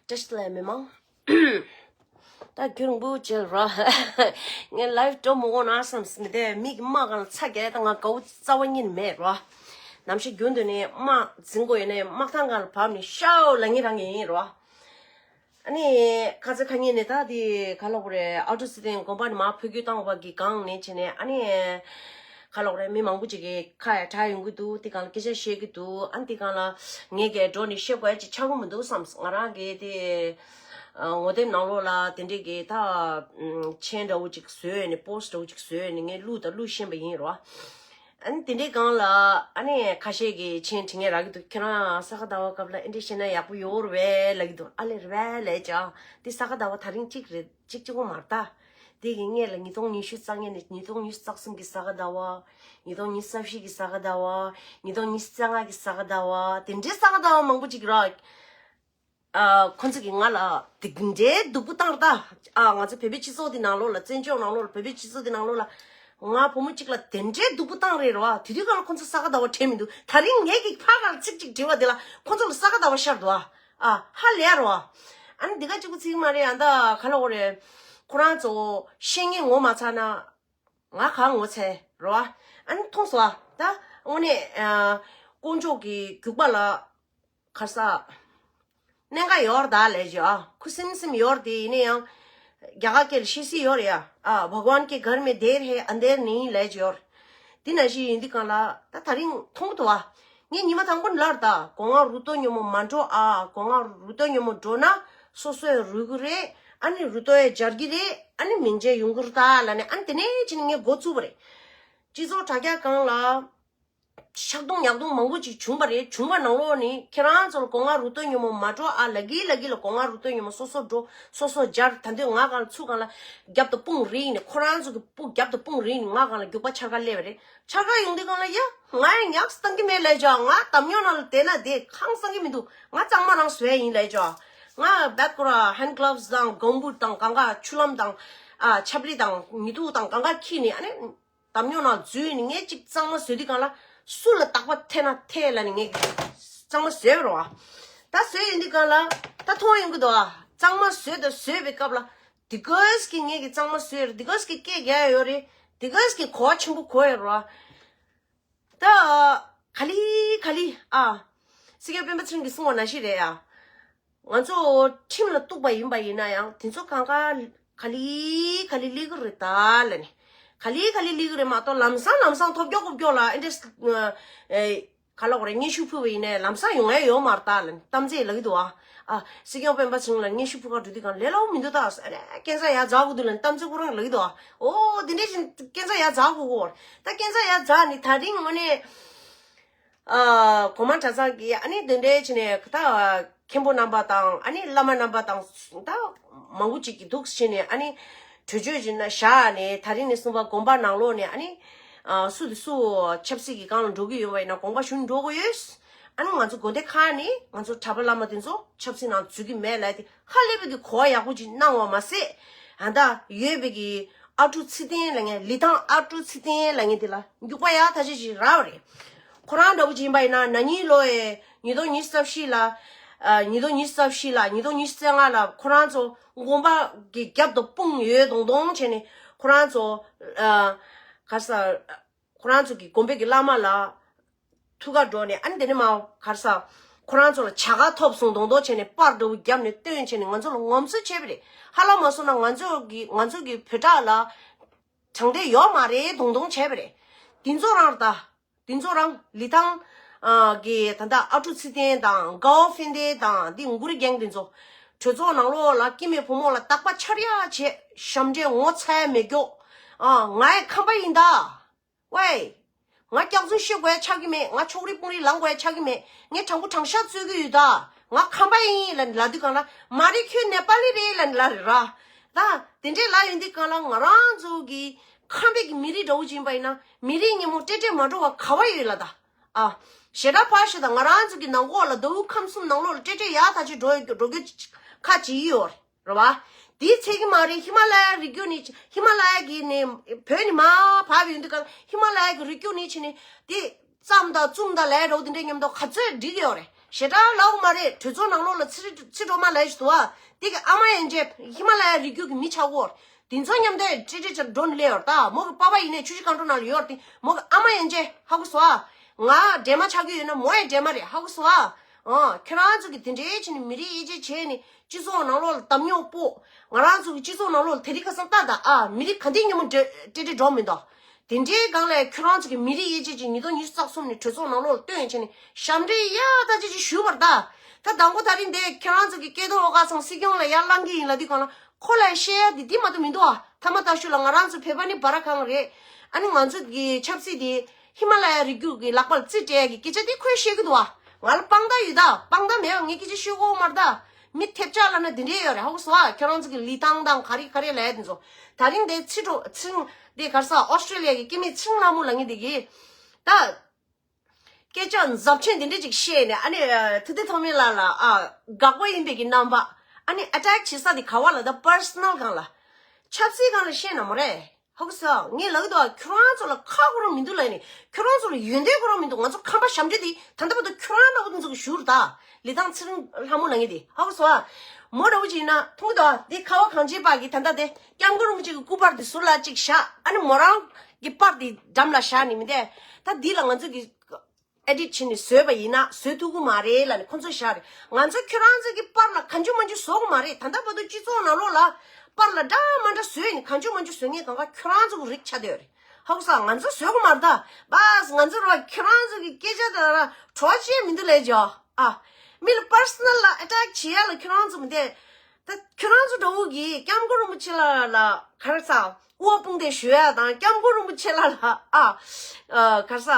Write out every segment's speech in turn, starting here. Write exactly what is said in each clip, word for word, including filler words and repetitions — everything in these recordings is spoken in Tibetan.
བཀྲ་ཤིས་བདེ་ལེགས་མི་མང་། ད་རྒྱུན་རིང་པོ་བྱས་ར། ངས་ལའིབ་འགྲོ་མི་དགོས་ན་བསམ་སོང་། དེ་མིག་དམར་སྒང་ལ་ཚ་གྱང་ད་ང་དགའ་བོ་རྩ་བ་ཉིད་ནས་མེད་ར། ནམ་ཞིག་རྒྱུན་དུ་ནས་དམག་འཛིང་དགོས་ཡོད་ན་དམག་ཐང་སྒང་ལ་བབས་ནས་ཤའོ་ལབ་མཁན་རང་ཡིན་ར། ཨ་ནི་ཁ་ཚ་ཁ་ཉིན་ནས་ད་དེ་ག་ལབ་དགོས་རེད། ཨ་ཀྲུག་སི་ཐན་དགོན་པ་ནས་མར་ཕ་གིར་བཏང་བ་གི་སྒང་ནས་བྱས་ནས། ཨ་ནི་ག་ལབ་དགོས་རེད། མི་མང་པོ་ཅིག་གིས་ཁ་ཡ་གྲག་ཡོང་གི་འདུག་དེ་སྒང་ལ་སྐད་ཆ་བཤད་ཀྱི་འདུག་ཨ་ནི་དེ་སྒང་ལ་ངས་གས་འགྲོ་ནས་བཤད་དགོས་ཡ་ཅིག་ཆགས་ཀྱི་མི་འདུག་བསམ། ང་རང་གིས་དེ་ངོ་དེབ་ནང་ལོགས་ལ་དེ་འདྲས་ཀྱི་ད་མཆན་འདྲ་བོ་ཅིག་བཟོས་ནས། པོ་སི་ཊི་འདྲ་བོ་ཅིག་བཟོས་ནས་ངས་བླུགས་དང་བླུགས་བཞིན་པ་ཡིན་ར། ཨ་ནི་དེ་འདྲའི་སྒང་ལ་ཨ་ནི་ཁ་ཤས་ཀྱིས་མཆན་བྲིས་མཁན་རག་གི་འདུག་ཁྱེད་རང་ས་ག་ཟླ་བ་སྐབས་ལ་ཨེ་འདྲ་བཤད་ན་ཡག་པོ་ཡོད་རེད་པས་ལབ་ཀྱི་འདུག་ཨ་ལེ་རེད་པས་ལབ་བྱས། དེ་ས་ག་ཟླ་བ་ད་རིང་གཅིག་རེད། གཅིག་གཅིག་པོ་མ་རེད་ད། དེ་གི་སྔོན་ལ་ཉིས་སྟོང་ཉི་ཤུ་རྩ་ལྔ་ནས་ཉིས་སྟོང་ཉི་ཤུ་རྩ་གསུམ་གྱི་ས་ག་ཟླ་བ། ཉིས་སྟོང་ཉི་ཤུ་རྩ་བཞི་གི་ས་ག་ཟླ་བ། ཉིས་སྟོང་ཉི་ཤུ་རྩ་ལྔ་གི་ས་ག་ཟླ་བ། དེ་འདྲའི་ས་ག་ཟླ་བ་མང་པོ་ཅིག་རག་ཨ། ཁོ་ཚོ་གིས་ང་ལ་དེ་འདྲའི་སྡུག་པོ་བཏང་རེད་ད། ཨ། ང་ཚོ་བོད་པའི་སྤྱི་ཚོགས་འདི་ནང་ལོགས་ལ། བཙན་བྱོལ་ནང་ལོགས་ལ། བོད་པའི་སྤྱི་ཚོགས་འདི་ནང་ལོགས་ལ་ང་བུ་མོ་གཅིག་ལ་དེ་འདྲའི་སྡུག་པོ་བཏང་རེད་རོ། དེ་དུས་སྒང་ལ་ཁོ་ཚོ་ས་ག་ཟླ་བ་དྲན་མི་འདུག་ད་རིང་ངས་ཀྱི་ཕར་ཁ་ལ་ཚིག་གཅིག་བྲིས་པ་དེ་ལ་ཁོ་ཚོ་ལ་ས་ག་ཟླ་བ་ཤར་འདུག་ཨ། ཧ་ལས་རོ། ཨ་ནི་འདི་ག་གཅིག་པོ་ཚིག་མ་རེད། ཨ། ད་ག་ལབ་དགོས་རེད། ཁོ་རང་ཚོ་བཤད་མཁན་ངོ་མ་ཚ་ན། ང་གང་ངོ་ཚ་རོ། ཨ་ནི་མཐོང་སོང་ཨ། ད་དངོས་གནས། ཨ། དཀོན་མཆོག་གི་རྒྱུག་པ་ལ་ག་ས་གནད་འགག་ཡོད་རེད་ད་ལབ་བྱས། ཨ། ཁུ་སིམ་སིམ་ཡོད་རེད་དེ། ཡིན་ན་ཡང་རྒྱ་གར་སྐད་ལ་བཤད་སྲིད་ཡོད་རེད་ཡ། ཨ། भगवान के घर में देर है अंधेर नहीं ལབ་བྱས་ཡོད་རེད། དེ་ནང་བཞིན་ཡིན་དུས་སྒང་ལ་ད་ད་རིང་མཐོང་གི་འདུག་ཨ། ངས་ཉི་མ་དང་པོ་ནས་ལབ་རེད་ད། སྒོ་ང་རུ་ཏོ་ཉོ་མོ་མ་འགྲོ་ཨ། སྒོ་ང་རུ་ཏོ་ཉོ་མོ་འགྲོ་ན་སོ་སོས་རུལ་གི་རེད། ཨ་ནི་རུ་ཏོ་ཡས་འབྱར་གི་རེད། ཨ་ནི་མིང་ཅན་ཡོང་གི་རེད་ད་ལབ་ནས། ཨ་ནི་དེ་ནས་ཕྱིན་ནས་ངས་འགོ་བཙུགས་པ་རེད། སྤྱི་ཚོགས་དྲ་རྒྱ་སྒང་ལ་ཤག་སྟོང་ཉག་སྟོང་མང་པོ་ཅིག་བྱུང་བ་རེད། བྱུང་བ་ནང་ལོགས་ནས་ཁྱེད་རང་ཚོ་ལ་སྒོ་ང་རུ་ཏོ་ཉོ་མོ་མ་འགྲོ་ཨ་ལབ་གི་ལབ་གི་ལ། སྒོ་ང་རུ་ཏོ་ཉོ་མོ་སོ་སོ་འགྲོ། སོ་སོ་འབྱར། ད་དུང་ང་སྒང་ལ་ཚུར་སྒང་ལ་རྒྱབ་དང་དཔུང་རེག་ནས། ཁོ་རང་ཚོ་གི་སྤུ་རྒྱབ་དང་དཔུང་རེག་ནས་ང་སྒང་ལ་རྒྱུག་པ་འཕྱར་ཀ་སླེབས་པ་རེད། འཕྱར་ཀ་ཡོང་དུས་སྒང་ལ་ཡ། ང་ཡང་ཉག་བཏང་གི་མེད་ལབ་བྱས། ང་འདམ་ཉོག་ནང་ལ་བསྡད་ན་བསྡད། ཁང་བཟང་གི་མི་འདུག་ང་གཙང་མ་རང་བཟོས་ཡིན་ལབ་བྱས། ང་བད་ཀོ་ར་ཧེན་གྷ་ལབ་སི་དང་གོང་བུ་དང་གང་ག་ཆུ་ལྷམ་དང་། ཨ། ཆབ་རི་དང་ཉི་གདུགས་དང་གང་ག་འཁྱེར་ནས། ཨ་ནི་འདམ་ཉོག་ནང་འཛུལ་ནས་ངས་གཅིག་གཙང་མ་བཟོས་དུས་སྒང་ལ་སུ་ལ་རྟག་པ་འཐེན་ན་འཐེན་ལབ་ནས་ངས་གཙང་མ་བཟོས་པ་རེད་བ། ད་བཟོས་ཡོང་དུས་སྒང་ལ་ད་མཐོང་ཡོང་གི་འདུག་ཨ། གཙང་མ་བཟོས་དང་བཟོས་པའི་སྐབས་ལ། འདི་གས་ཀྱི་ངས་ཀྱི་གཙང་མ་བཟོས་རེད། འདི་གས་ཀྱི་སྐད་རྒྱག་ཡོད་རེད། འདི་གས་ཀྱི་གོ་བ་ཆེན་པོ་གོ་ཡོད་རེད། ད་ག་ལེ་ག་ལེ། ཨ། སྲིད་སྐྱོང་སྤེན་པ་ཚེ་རིང་གིས་གསུངས་པ་ནང་བཞིན་རེད་ཨ། ང་ཚོ་ཁྲིམས་ལ་གཏུགས་པ་ཡིན་པ་ཡིན་ན་ཡང་དེ་ཚོ་གང་ག་ག་ལེ་ག་ལེ་སླེབས་ཀྱི་རེད་ད་ལབ་ནས། ག་ལེ་ག་ལེ་སླེབས་ཀྱི་རེད་མ་གཏོགས། ལམ་སང་ལམ་སང་ཐོབ་མགྱོགས་ཐོབ་མགྱོགས་ལ་ཨེ་འདྲས། ཨེ། ག་ལབ་དགོས་རེད། སྙན་ཞུ་ཕུལ་བ་ཡིན་ནའི་ལམ་སང་ཡོང་ཡ་ཡོད་མ་རེད་ད་ལབ་ནས་གཏམ་ཚིག་ལབ་ཀྱི་འདུག་ཨ། ཨ། སྲིད་སྐྱོང་སྤེན་པ་ཚེ་རིང་ལ་སྙན་ཞུ་ཕུལ་ག་འགྲོ་དུས་སྒང་ལ་ལས་སླ་པོ་མི་འདུག་ད་ཟེར་ནས་སྐད་ཆ་ཡར་འཛེགས་དགོས་འདུག་ལབ་ནས་གཏམ་ཚིག་ཁོ་རང་གིས་ལབ་ཀྱི་འདུག་ཨ། ཨོ་དེ་འདྲས་བྱས་ནས་སྐད་ཆ་ཡར་འཛེགས་དགོས་ཀྱི་ཡོད་རེད། ད་སྐད་ཆ་ཡར་འཛེགས་ནས་ད་རིང་དངོས་གནས། ཨ། གོང་མ་གྲྭ་ཚང་གིས་ཨ་ནི་དེ་འདྲས་བྱས་ནས་ད་མཁན་པོ་རྣམ་པ་དང་། ཨ་ནི་བླ་མ་རྣམ་པ་དང་ད་མང་པོ་ཅིག་གིས་འདུག་བྱས་ནས། ཨ་ནི་གྲོས་ཆོད་བྱས་ནས་བཞག་ནས། ད་རིང་ནས་བཟུང་བ་དགོན་པ་ནང་ལོགས་ནས། ཨ་ནི། ཨ། སུ་དང་སུ་ཆབ་སྲིད་ཀྱི་སྒང་ལ་འགྲོ་གི་ཡོད་པ་ཡིན་ན་དགོངས་པ་ཞུ་ནས་འགྲོ་དགོས་ཡོད། ཨ་ནི་ང་ཚོ་དགོན་སྡེ་ཁག་ནས་ང་ཚོ་གྲྭ་པ་བླ་མ་དེ་ཚོ་ཆབ་སྲིད་ནང་འཛུལ་གྱི་མེད་ལབ་དེ་ཧ་ལས་པའི་གི་གོ་བ་ཡག་པོ་ཅིག་གནང་བ་མ་ཟད། ཨ། ད་ཡོད་པའི་གི་ཨ་ཀྲུག་ཚེ་བརྟན་ལབ་མཁན། ལི་ཐང་ཨ་ཀྲུག་ཚེ་བརྟན་ལབ་མཁན་དེ་ལ་རྒྱུག་པ་ཡག་ཐག་ཆོད་ཅིག་རག་པ་རེད། ཁོ་རང་འདྲ་པོ་ཅིག་ཡིན་པ་ཡིན་ན་ན་ནིང་ལོ་ཡི་ཉིས་སྟོང་ཉི་ཤུ་རྩ་བཞི་ལ། ཨ། ཉིས་སྟོང་ཉི་ཤུ་རྩ་བཞི་ལ། ཉིས་སྟོང་ཉི་ཤུ་རྩ་ལྔ་ལ་ཁོ་རང་ཚོ་དགོན་པ་གི་རྒྱབ་དང་དཔུང་ཡོད་མདོག་མདོག་བྱས་ནས་ཁོ་རང་ཚོ། ཨ། ག་རེ་ཟེར། ཁོ་རང་ཚོ་གི་དགོན་པའི་གི་བླ་མ་ལ་ཐུག་ག་འགྲོ་ནས། ཨ་ནི་དེ་ནས་མར་ག་རེ་ཟེར། ཁོ་རང་ཚོ་ལ་བྱ་དགའ་ཐོབ་སོང་མདོག་མདོག་བྱས་ནས་པར་འདྲ་པོ་བརྒྱབ་ནས་སྟོན་བྱས་ནས་ང་ཚོ་ལ་ངོམ་སོ་བྱས་པ་རེད། ཧ་ལམ་མ་སོང་ན་ང་ཚོ་གི་ང་ཚོ་གི་བོད་དྲག་ལ་དྲང་བདེན་ཡོད་མ་རེད་མདོག་མདོག་བྱས་པ་རེད། དེ་ཚོ་རང་ད། དེ་ཚོ་རང་ལི་ཐང་། ཨ། གི་ད་ལྟ་ཨ་ཀྲུག་ཚེ་བརྟན་དང་གའོ་ཧྥིན་ཏེ་དང་འདི་མགོ་རིལ་རྒན་དེ་ཚོ་གྲོས་ཚོགས་ནང་ལོགས་ལ་སྐྱེ་དམན་ཕོ་མོ་ལ་རྟག་པ་འཕྱར་ཡ་བྱས། ཞབས་འདྲེན་ངོ་ཚ་ཡ་མེད་མཁན། ཨ། ང་ཡི་ཁམས་པ་ཡིན་ད། ཝེ། ང་སྐྱག་རྫུན་བཤད་དགོས་ཡ་ཆགས་ཀྱི་མེད། ང་ཕྱོགས་རིས་དཔུང་རིས་ལངས་དགོས་ཡ་ཆགས་ཀྱི་མེད། ངས་དྲང་པོ་དྲང་བཞག་རྩོད་ཀྱི་ཡོད་ད། ང་ཁམས་པ་ཡིན་ལབ་ནས་ལབ་དུས་སྒང་ལ། མ་རེད། ཁྱོད་ནེ་པ་ལི་རེད་ལབ་ནས་ལབ་རེད་ར། ད་དེ་འདྲས་ལབ་ཡོང་དུས་སྒང་ལ་ང་རང་ཚོ་གི་ཁམས་པའི་གི་མི་རིགས་འདྲ་པོ་ཅིག་ཡིན་པ་ཡིན་ན་མི་རིགས་སྙན་མོ་ཏྲེ་ཏྲེ་མ་འགྲོ་བ་ག་བ་ཡོད་ལ་ད། ཨ། ཞེ་དྲག་ཕར་བཞག་ད། ང་རང་ཚོ་གི་ནང་ཁོག་ལ་མདོ་དབུས་ཁམས་གསུམ་ནང་ལོགས་ལ་ཏྲེ་ཏྲེ་ཡག་ཐག་ཆོད་འགྲོ་འགྲོ་རྒྱུ་ཁག་ཅིག་ཡོད་རེད་བ། དེའི་ཚད་ཀྱི་མ་རེད། ཧི་མ་ལ་ཡ་རི་རྒྱུད་ནས། ཧི་མ་ལ་ཡ་གི་ནས་བོད་ནས་མར་བབས་ཡོང་དུས་སྒང་ཧི་མ་ལ་ཡ་གི་རི་རྒྱུད་ནས་བྱས་ནས་དེ་ རྩོམ་དང་རྩོམ་དང་ལས་རོགས་དེ་འདྲའི་མཉམ་དུ་ག་ཚོད་འགྲིག་ཡོད་རེད། ཞེ་དྲག་ལབ་མ་རེད། གྲོས་ཚོགས་ནང་ལོགས་ལ་ཚེ་རི་ཚེ་སྒྲོལ་མ་ལབ་ཞིག་འདུག་ཨ། དེ་གི་ཨ་མ་ཡན་ཆད་ཧི་མ་ལ་ཡའི་རི་རྒྱུད་ཀྱི་མི་ཆགས་ཀྱི་ཡོད་རེད། དེ་ཚོ་མཉམ་དུ་ཏྲི་ཏྲི་ཅར་འགྲོ་ནས་སླེབས་ཡོད་རེད་ད། མོ་གི་པ་ཕ་ཡིན་ནའི་ཆུ་བཞི་སྒང་དྲུག་ནང་ལ་ཡོད་རེད་དེ། མོ་གི་ཨ་མ་ཡན་ཆད་ཧ་གོ་སོང་ཨ། ང་འདྲེ་མ་ཆགས་ཀྱི་ཡོད་ན་མོ་ཡང་འདྲེ་མ་རེད། ཧ་གོ་སོང་ཨ། ཨོ། ཁྱོད་རང་ཚོ་གི་དེ་འདྲའི་བྱས་ནས་མི་རིགས་དབྱེ་འབྱེད་བྱས་ནས་སྤྱི་ཚོགས་ནང་ལོགས་ལ་གདམ་ཉོག་སྤོ། ང་རང་ཚོ་གི་སྤྱི་ཚོགས་ནང་ལོགས་ལ་དེ་རིང་ཁ་སང་ལྟ་ད་ཨ། མི་རིགས་ག་འདྲའི་སྙན་མོ་འདྲེ་འདྲེ་འདྲེ་འགྲོ་མི་འདུག་དེ་འདྲའི་སྒང་ལ་ཁྱོད་རང་ཚོ་གི་མི་རིགས་དབྱེ་འབྱེད་ཅིག་ཉིས་སྟོང་ཉི་ཤུ་རྩ་གསུམ་ནས་གྲོས་ཚོགས་ནང་ལོགས་ལ་བཏོན་བྱས་ནས་ཞབས་འདྲེན་ཡག་ཐག་ཆོད་ཅིག་ཞུས་པ་རེད་ད། ད་དང་པོ་ད་རིང་འདི་ཁྱོད་རང་ཚོ་གི་སྐལ་རྡོར་ཨོ་དཀར་ཚང་སྲིད་སྐྱོང་ལ་ཡར་བླངས་ཀྱི་ཡིན་ལབ་དུས་སྒང་ལ་ཁོ་ལ་བཤད་ཡ་འདི་འདི་མ་གཏོགས་མི་འདུག་ཨ། ཐ་མ་ལྟ་ཞུ་ལ་ང་རང་ཚོ་བོད་པ་ནི་བ་ར་གང་རེད། ཨ་ནི་ང་ཚོ་གི་ཆབ་སྲིད་དེ་ཧི་མ་ལ་ཡ་རི་རྒྱུད་ཀྱི་ལག་པར་རྩིས་སྤྲད་ཡ་གི་སྐད་ཆ་དེ་ཁོས་བཤད་ཀྱི་འདུག་ཨ། ང་ལ་དཔང་རྟགས་ཡོད་ད། དཔང་རྟགས་མེད་པ་ངས་སྐད་ཆ་བཤད་ཀྱི་མ་རེད་ད། མི་ཐེབས་ཆག་ལབ་ན་འདི་འདྲས་ཡོད་རེད། ཧ་གོ་སོང་ཨ། ཁྱོད་རང་ཚོ་གི་ལི་ཐང་དང་ག་རེ་ག་རེ་ལབ་ཡ་དེ་ཚོ། ད་རིང་དེ་ཚེ་སྒྲོལ་ཚེ་རིང་དེ་ག་རེ་ཟ། ཨོ་སི་ཀྲེ་ལི་ཡ་གི་སྐྱེ་དམན་ཚེ་རིང་ལྷ་མོ་ལབ་མཁན་དེ་གིས་ད། སྐད་ཆ་འཛབ་ཆེན་དེ་འདྲས་ཅིག་བཤད་ནས་ཨ་ནི་ཐུབ་བསྟན་ཐོགས་མེད་ལགས་ལ་ཨ་དགག་པ་ཡིན་པའི་གི་རྣམ་པ། ཨ་ནི་ཨ་ཊེག་བྱེད་ས་དེ་ག་བ་ལ་ད་པར་སོ་ནལ་སྒང་ལ། ཆབ་སྲིད་སྒང་ལ་བཤད་ན་མོ་རེད། ཧ་གོ་སོང་། ངས་ལབ་ཀྱི་འདུག་ཨ། ཁྱོད་རང་ཚོ་ལ་ཁག་པོ་རང་མི་འདུག་ལབ་ནས་ཁྱོད་རང་ཚོ་ལ་ཡོན་ཏན་ཁོ་རང་མི་འདུག་ང་ཚོ་ཁམས་པ་ཞབས་འདྲེན་དེ་ད་ལྟ་བར་དུ་ཁྱོད་རང་ལྟ་བུ་དེ་ཚོ་གི་བཞུགས་རེད་ད། ལི་ཐང་ཚེ་རིང་ལྷ་མོ་ལབ་མཁན་དེ་ཧ་གོ་སོང་ཨ། མོ་འདྲ་བོ་ཅིག་ཡིན་ན་མཐོང་གི་འདུག་ཨ། དེ་ཁ་བ་གངས་ཅན་པ་གི་ད་ལྟ་དེ་སྐྱབས་མགོན་རིན་པོ་ཆེ་གི་སྐུ་པར་དེ་ཟུར་ལ་ཅིག་བཞག་ཨ་ནི་མོ་རང་གི་པར་དེ་འགྲམ་ལ་བཞག་ནས་མི་འདས། ད་འདི་ལ་ང་ཚོ་གི་ཨེ་ཌིཊ་བྱས་ནས་བཟོས་པ་ཡིན་ན་བཟོས་ཐུབ་ཀྱི་མ་རེད་ལབ་ནས་ཁོ་ཚོས་བཞག་རེད། ང་ཚོ་ཁྱོད་རང་ཚོ་གི་པར་ལ་གང་བྱུང་མང་བྱུང་བཟོ་གི་མ་རེད། ད་ལྟ་བར་དུ་སྤྱི་ཚོགས་ནང་ལོགས་ལ་པར་ལ་འདྲ་མ་འདྲ་བཟོས་ནས་གང་བྱུང་མང་བྱུང་བཟོ་མཁན་གང་ག་ཁྱོད་རང་ཚོ་གི་རིགས་ཆགས་བསྡད་ཡོད་རེད། ཧ་གོ་སོང་། ང་ཚོ་བཟོ་གི་མ་རེད་ད། བས་ང་ཚོ་ར་ཁྱོད་རང་ཚོ་གི་སྐད་ཆ་དེ་ལ་གྲོགས་བྱེད་མི་འདུག་ལས་ཇོ། ཨ། མི་ལ་པར་སོ་ནལ་ལ་ཨེ་ཊེག་བྱེད་ཡ་ལ་ཁྱོད་རང་ཚོ་མི་འདུག་ད་ཁྱོད་རང་ཚོ་འདྲ་བོ་གིས་སྐྱབས་མགོན་རིན་པོ་ཆེ་ལ་ལ་ག་རེ་ཟ། དབུ་བ་དཔུང་འདེགས་ཞུ་ཡ་དང་སྐྱབས་མགོན་རིན་པོ་ཆེ་ལ་ལ་ཨ། ཨ། ག་རེ་ཟ།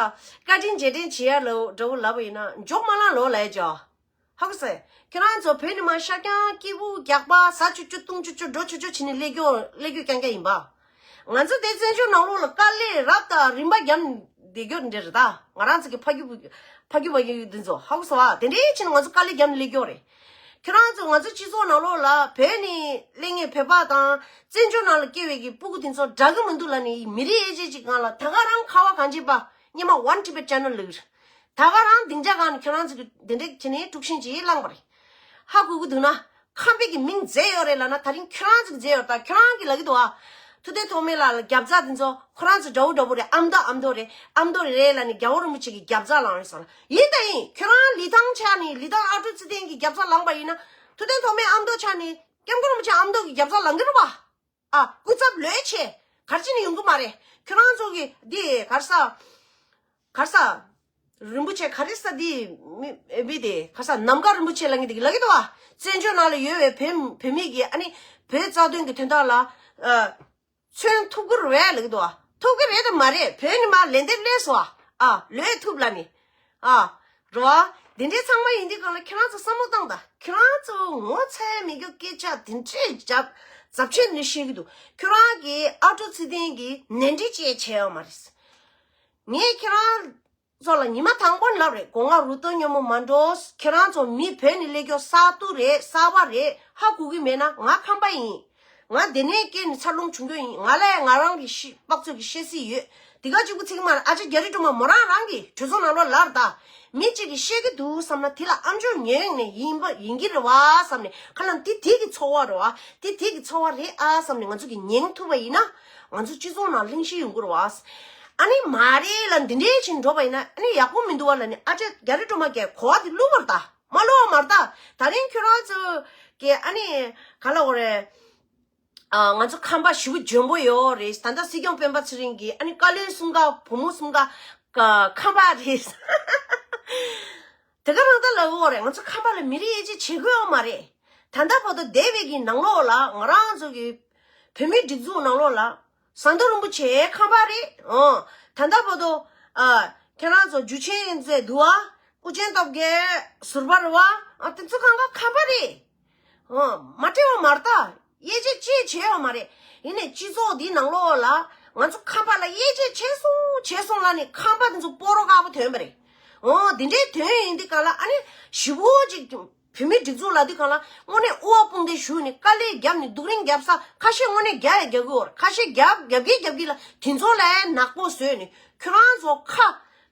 བཀའ་དྲིན་རྗེས་དྲན་བྱེད་ཡ་ལ་འདྲ་བོ་ལབ་པ་ཡིན་ན་འཇོག་མ་ལང་ལོ་ལས་ཇོ། ཧ་གོ་སོང་། ཁྱོད་རང་ཚོ་བོད་ནས་མར་ཤར་རྐྱང་སྐྱིད་པོ་རྒྱག་པ་ཟ་ཆོག་ཆོག་འཐུང་ཆོག་ཆོག་འགྲོ་ཆོག་ཆོག་བྱས་ནས་སླེབས་རྒྱུ་སླེབས་རྒྱུ་རྐྱང་རྐྱང་ཡིན་པ། ང་ཚོ་དེ་བཙན་བྱོལ་ནང་ལོགས་ལ་དཀའ་ལས་རབ་དང་རིམ་པ་བརྒྱབ་ནས་བསྡད་རྒྱུ་འདྲ་རེད་ད། ང་རང་ཚོ་གི་ཕ་རྒྱུད་ཕ་རྒྱུད་བ་རྒྱུད་འདི་ཚོ་ཧ་གོ་སོང་བ། དེ་འདྲའི་ཕྱིན་ང་ཚོ་དཀའ་ལས་བརྒྱབ་ནས་སླེབས་རྒྱུ་རེད། ཁྱོད་རང་ཚོ་ང་ཚོ་སྤྱི་ཚོགས་ནང་ལོགས་ལ་བོད་ནས་སླེབས་མཁན་བོད་པ་དང་བཙན་བྱོལ་ནང་ལ་སྐྱེས་པའི་གི་སྤུ་གུ་དེ་ཚོ་འདྲ་གི་མི་འདུག་ལབ་ནས་མི་རིགས་དབྱེ་འབྱེད་ཅིག་སྒང་ལ་ད་ག་རང་ཁ་བ་གངས་ཅན་པ་སྔོན་མ་One Tibet Channel ལབ་ཀྱི་རེད། ད་ག་རང་སྡིངས་ཆ་སྒང་ནས་ཁྱོད་རང་ཚོ་གི་དེ་འདྲ་བྱས་ནས་དཀྲུག་ཤིང་ཅིག་བསླངས་པ་རེད། ཧ་གོ་གི་འདུག་ན། ཁམས་པའི་གི་མིང་མཛད་ཡོད་རེད་ལབ་ན་ད་རིང་ཁྱོད་རང་ཚོ་གི་མཛད་ཡོད་རེད་ད། ཁྱོད་རང་གི་ལབ་ཀྱི་འདུག་ཨ། ཐུབ་བསྟན་ཐོགས་མེད་ལགས་ལ་རྒྱབ་རྩ་དེ་ཚོ་ཁོ་རང་ཚོ་འདྲ་བོ་འདྲ་བོ་རེད། ཨ་མདོ་ཨ་མདོ་རེད། ཨ་མདོ་རེད་ལབ་ནས་རྒྱལ་བ་རིན་པོ་ཆེ་གི་རྒྱབ་རྩ་ལངས་རེད་ཟེར་ལ། ཡིན་ད་ཡིན། ཁྱོད་རང་ལི་ཐང་ཆ་ནས་ལི་ཐང་ཨ་ཀྲོ་ཚེ་བརྟན་གི་རྒྱབ་རྩ་ལངས་པ་ཡིན་ན། ཐུབ་བསྟན་ཐོགས་མེད་ཨ་མདོ་ཆ་ནས་སྐྱབས་མགོན་རིན་པོ་ཆེ་ཨ་མདོ་གི་རྒྱབ་རྩ་ལངས་གི་རེད་པ། ཨ། སྐུ་ཚབ་ལོས་ཆེ། ག་རེ་བྱས་ནས་ཡོང་གི་མ་རེད། ཁྱོད་རང་ཚོ་གི་འདི་ག་རེ་ཟ། ག་རེ་ཟ། རིན་པོ་ཆེ་ག་རེ་ཟ་འདི་མི་མི་དེ་ག་རེ་ཟ། ནམ་མཁའ་རིན་པོ་ཆེ་ལབ་མཁན་དེ་གི་ལབ་ཀྱི་འདུག་བ། བཙན་བྱོལ་ནང་ལ་ཡོད་པའི་བོད་བོད་མི་གི་ཨ་ནི་བོད་རྩ་དོན་གི་དོན་དག་ལ་ཨ། མཚོན་ཐུབ་ཀྱི་རེད་ལབ་ཀྱི་འདུག་བ། ཐུབ་ཀྱི་རེད་དམ་མ་རེད། བོད་ནས་མར་ལན་འདེབས་སླེབས་སོང་བ། ཨ། ལོས་ཐུབ་ལབ་ནི། ཨ། རེད་བ། འདི་འདྲའི་ཚང་མ་ཡིན་དུས་སྒང་ལ་ཁྱེད་རང་ཚོ་བསམ་བློ་བཏང་དང་། ཁྱེད་རང་ཚོ་ངོ་ཚ་ཡ་མེད་རྒྱུ་སྐད་ཆ་དེ་འདྲའི་རྒྱབ་རྩབ་ཆེན་ནས་བཤད་ཀྱི་འདུག་ཁྱོད་རང་གིས་ཨ་ཀྲོ་ཚེ་བརྟན་གྱིས་ནན་འདྲི་བྱས་བྱས་ཡོད་མ་རེད། ངས་ཁྱེད་རང་ཚོ་ལ་ཉི་མ་དང་པོ་ནས་ལབ་རེད། སྒོ་ང་རུ་སྟོན་སྙོན་མོ་མ་འགྲོ། ཁྱེད་རང་ཚོ་མི་བོད་ནས་སླེབས་རྒྱུ་གསར་གཏོད་རེད། གསར་པ་རེད། ཧ་གོ་གི་མེད་ན་ང་ཁམས་པ་ཡིན། ང་འདི་ནས་སྐྱེས་ནས་འཚར་ལོངས་བྱུང་རྒྱུ་ཡིན། ང་ལ་ཡང་ང་རང་གི་ཤི་དཔག་ཚོད་ཀྱི་ཤེས་གཟིགས་ཡོད། དེ་ག་གཅིག་པུ་ཚིག་མ་རེད། ཨ་ཅག་རྒྱ་རི་སྒྲོལ་མ་མོ་རང་རང་གིས་གྲོས་ཚོགས་ནང་ལོགས་ལབ་རེད་ད། མི་གཅིག་གིས་བཤད་ཀྱི་འདུག་བསམ་ན་དེ་ལ་ཨམ་ཅོག་ཉན་ནས་ཡིན་པ་ཡིན་གྱི་རེད་བ་བསམ་ནས། ཁ་ལ་དེ་དེ་གི་ཚོར་བ་རེད་བ། དེ་དེ་གི་ཚོར་བ་རེད་ཨ་བསམ་ནས་ང་ཚོ་གིས་ཉན་ཐུབ་པ་ཡིན་ན་ང་ཚོ་སྤྱི་ཚོགས་ནང་གླེང་གཞི་ཡོང་གི་རེད་བ། ཨ་ནི་མ་རེད་ལ་འདི་འདྲའི་ཕྱིན་འགྲོ་བ་ཡིན་ན་ཨ་ནི་ཡག་པོ་མི་འདུག་བ་ལབ་ནས་ཨ་ཅག་རྒྱ་རི་སྒྲོལ་མ་གིས་གོ་བ་དེ་བླུགས་པ་རེད་ད། མ་བླུགས་པ་མ་རེད་ད། ད་རིང་ཁྱོད་རང་ཚོ་གིས་ཨ་ནི་ག་ལབ་དགོས་རེད། ཨ། ང་ཚོ་ཁམས་པ་ཞེ་པོ་འཇོན་པོ་ཡོད་རེད། ད་ལྟ་སྲིད་སྐྱོང་སྤེན་པ་ཚེ་རིང་གིས་ཨ་ནི་བཀའ་བློན་གསུམ་ཀ་བུ་མོ་གསུམ་ཀ་ཁམས་པ་རེད། དེ་ག་རང་ད་ལབ་ཡོད་རེད། ང་ཚོ་ཁམས་པ་ལ་མི་རིགས་དབྱེ་འབྱེད་བྱེད་དགོས་ཡོད་མ་རེད། ད་ལྟ་བར་དུ་འདས་པའི་གི་ནང་ལོགས་ལ་ང་རང་ཚོ་གི་བོད་མིའི་སྒྲིག་འཛུགས་ནང་ལོགས་ལ་ཟམ་གདོང་རིན་པོ་ཆེ་ཁམས་པ་རེད། ཨོ། ད་ལྟ་བར་དུ་ཨ། ཁྱེད་རང་ཚོ་འཇུ་ཆེན་ཡིན་ཚེ་འདུག་ཨ། ཨུ་རྒྱན་སྟོབས་རྒྱལ་ཟུར་པ་རེད་བ། ཨ། དེ་ཚོ་གང་ག་ཁམས་པ་རེད། ཨོ། མ་སྤྲད་པ་མ་རེད་ད། དབྱེ་འབྱེད་ཅིག་བྱས་ཡོད་མ་རེད། ཡིན་ནའི་སྤྱི་ཚོགས་འདིའི་ནང་ལོགས་ལ་ང་ཚོ་ཁམས་པ་ལ་དབྱེ་འབྱེད་བྱས་སོང་བྱས་སོང་ལབ་ནས་ཁམས་པ་འདི་ཚོ་སྤོ་རོ་དཀར་པོ་ཐོན་པ་རེད། ཨོ། འདི་འདྲའི་དོན་ཡིན་དུས་གང་ལ་ཨ་ནི་ཞི་བོ་ཅིག་བོད་མིའི་སྒྲིག་འཛུགས་ལབ་དུས་གང་ལ་དངོས་གནས་དབུ་བ་དཔུང་འདེགས་ཞུས་ནས་དཀའ་ལས་བརྒྱབ་ནས་རྡུང་རིང་བརྒྱབ་ས་ཁ་ཤས་དངོས་གནས་རྒྱག་ཡ་རྒྱག་གི་ཡོད་རེད། ཁ་ཤས་རྒྱབ་རྒྱབ་ཀྱི་རྒྱབ་ཀྱི་ལ་དེ་ཚོ་ལ་ནག་པོ་བཟོས་ནས་ཁྱོད་རང་ཚོ་ཁ་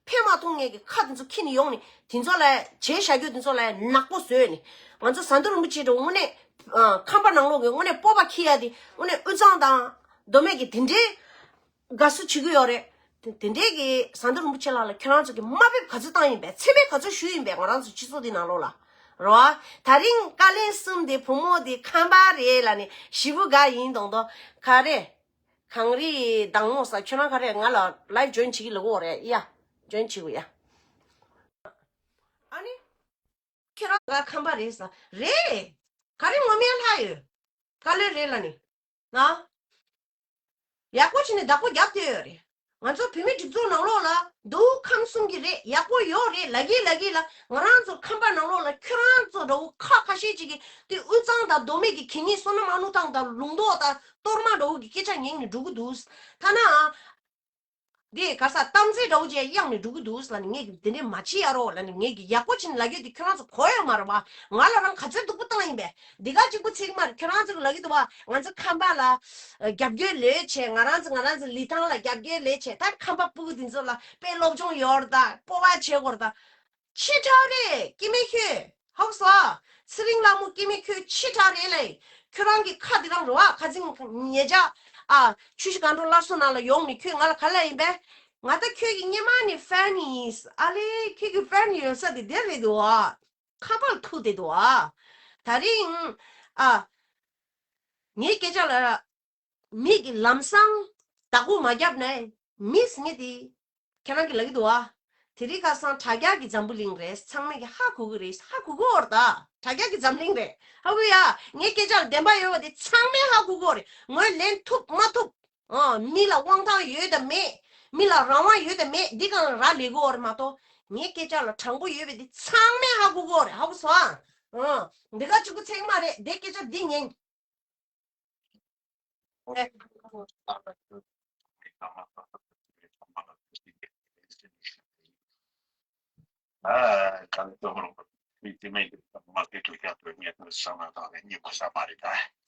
ཕན་མ་ཐོགས་མཁན་གྱི་ཁ་དེ་ཚོ་འཁྱེར་ནས་ཡོང་ནས་དེ་ཚོ་ལ་བྱས་བཞག་རྒྱུ་དེ་ཚོ་ལ་ནག་པོ་བཟོས་ནས། ང་ཚོ་ཟམ་གདོང་རིན་པོ་ཆེ་འདྲ་བོ་དངོས་གནས་ཨ་ཁང་པ་ནང་ལོགས་ཀྱི་དངོས་གནས་སྤོབས་པ་འཁྱེར་ཡ་དེ་དངོས་གནས་དབུས་གཙང་དང་མདོ་སྨད་ཀྱི་དེ་འདྲའི་དགའ་བསུ་བྱེད་ཀྱི་ཡོད་རེད། དེ་དེ་འདྲའི་གི་ཟམ་གདོང་རིན་པོ་ཆེ་ལགས་ལ་ཁྱོད་རང་ཚོ་གི་དམའ་འབེབས་ག་ཚོད་བཏང་ཡིན་པས། མཚན་སྨད་ག་ཚོད་ཞུས་ཡིན་པས། ང་རང་ཚོ་སྤྱི་ཚོགས་འདི་ནང་ལོགས་ལ་རེད་བ། ད་རིང་བཀའ་བློན་གསུམ་དེ་བུ་མོ་དེ་ཁམས་པ་རེད་ལབ་ནས་ཞེ་པོ་དགའ་ཡིན་མདོག་མདོག་ག་རེ། གངས་རི་མདངས་མོ་ཟེར། ཁྱོད་རང་ག་རེ་ང་ལ་live join བྱེད་ཀྱི་ལབ་ཀྱི་ཡོད་རེད་ཡ། join བྱེད་དགོས་ཡ། ཨ་ནི། ཁྱོད་རང་ང་ཁམས་པ་རེད་ཟེར། རེད། ག་རེ་ངོ་མ་ལྷག་ཡོད། བཀའ་བློན་རེད་ལབ་ནི། ན། ཡག་པོ་བྱས་ནས་བདག་པོ་རྒྱབ་བསྡད་ཡོད་རེད། ང་ཚོ་བོད་མིའི་སྒྲིག་འཛུགས་ནང་ལོགས་ལ་མདོ་དབུས་ཁམས་གསུམ་གྱི་རེད། ཡག་པོ་ཡོད་རེད་ལབ་ཀྱི་ལབ་ཀྱི་ལ། ང་རང་ཚོ་ཁམས་པ་ནང་ལོགས་ལ་ཁྱོད་རང་ཚོ་འདྲ་བོ་ཁ་ཁ་ཤས་ཅིག་གིས་དེ་དབུས་གཙང་དང་མདོ་སྨད་ཀྱི་གད་སྙིགས། བསོད་ནམས་ཨ་ནུ་ཐང་དང་ལུང་རྟོགས་དང་གཏོར་མ་འདྲ་བོ་གི་སྐད་ཆ་ཉན་ནས་འགྲོ་གི་འདུག་ཐ་ན། འདི་ག་ས་གཏམ་ཚིག་འདྲ་བོ་ཅིག་གཡེང་ནས་འགྲོ་གི་འདུག་ལབ་ནས། ངས་ཀྱི་དེ་འདྲས་མ་བྱེད་ཡ་རོགས་ལབ་ནས། ངས་ཀྱི་ཡག་པོ་བྱས་ནས་ལབ་ཀྱི་ཡོད་དེ་ཁྱོད་རང་ཚོ་གོ་ཡོད་མ་རེད་བ། ང་ལ་རང་ག་ཚོད་སྡུག་པོ་བཏང་ཡིན་པས། འདི་ག་གཅིག་པུ་ཚིག་མ་རེད། ཁྱོད་རང་ཚོ་གི་ལབ་ཀྱི་འདུག་བ། ང་ཚོ་ཁམས་པ་ལ་རྒྱབ་སྐྱོར་ལོས་བྱས། ང་རང་ཚོ་ང་རང་ཚོ་ལི་ཐང་ལ་རྒྱབ་སྐྱོར་ལོས་བྱས། ད་ཁམས་པ་སྤུ་གུ་འདི་ཚོ་ལ་དཔེ་སློབ་སྦྱོང་ཡོད་རེད་ད། སྤོབས་པ་བྱེད་དགོས་རེད་ད། ཆེ་དྲགས་རེད་སྐྱེ་དམན་ཁྱོད། ཧ་གོ་སོང་ཨ། ཚེ་རིང་ལྷ་མོ་སྐྱེ་དམན་ཁྱོད་ཆེ་དྲགས་རེད་ལེ། ཁྱོད་རང་གི་ཁ་འདི་རང་རེད་བ། ཁ་སང་ཉེ་ཆར་ཨ་ཆུ་བཞི་སྒང་དྲུག་སླར་གསོ་ནང་ལ་ཡོང་ནས་ཁྱོད་ང་ལ་ག་ལབ་ཡིན་པས། ང་ད་ཁྱོད་ཀྱི་སྔོན་མ་ནས་ཕེན་ཡིན། ཨ་ལེ་ཁྱོད་ཀྱི་ཕེན་ཡོད་ས་དེ་འདིར་རེད་འདུག་ཨ། ཁ་པར་ཐུག་བསྡད་འདུག་ཨ། ད་རིང་ཨ་ངའི་སྐད་ཆ་ལ། མི་གིས་ལམ་སང་བདག་པོ་མ་བརྒྱབ་ན་མི་ཟེར་མཁན་དེ་ཁྱེད་རང་གིས་ལབ་ཀྱི་འདུག་བ། དེ་རིང་ཁ་སང་དྲ་རྒྱ་གི་འཛམ་བུ་གླིང་རེད། ཚང་མས་ཀྱི་ཧ་གོ་གི་རེད། ཧ་གོ་གི་ཡོད་རེད་ད། དྲ་རྒྱ་གི་འཛམ་གླིང་རེད། ཧ་གོ་ཡ། ངའི་སྐད་ཆ་ལ་བདེན་པ་ཡོད་པ་དེ་ཚང་མས་ཧ་གོ་གི་ཡོད་རེད། ངོས་ལེན་ཐུབ་མ་ཐུབ། ཨ། མི་ལ་དབང་ཐང་ཡོད་དམ་མེད། མི་ལ་རང་དབང་ཡོད་དམ་མེད། འདི་སྒང་ལ་རག་ལས་གི་ཡོད་རེད་མ་གཏོགས། ངའི་སྐད་ཆ་ལ་དྲང་པོ་ཡོད་པ་དེ་ཚང་མས་ཧ་གོ་གི་ཡོད་རེད། ཧ་གོ་སོང་ཨ། ཨ། འདི་ག་གཅིག་པུ་ཚིག་མ་རེད། འདི་སྐད་ཆ་འདི་ཉན།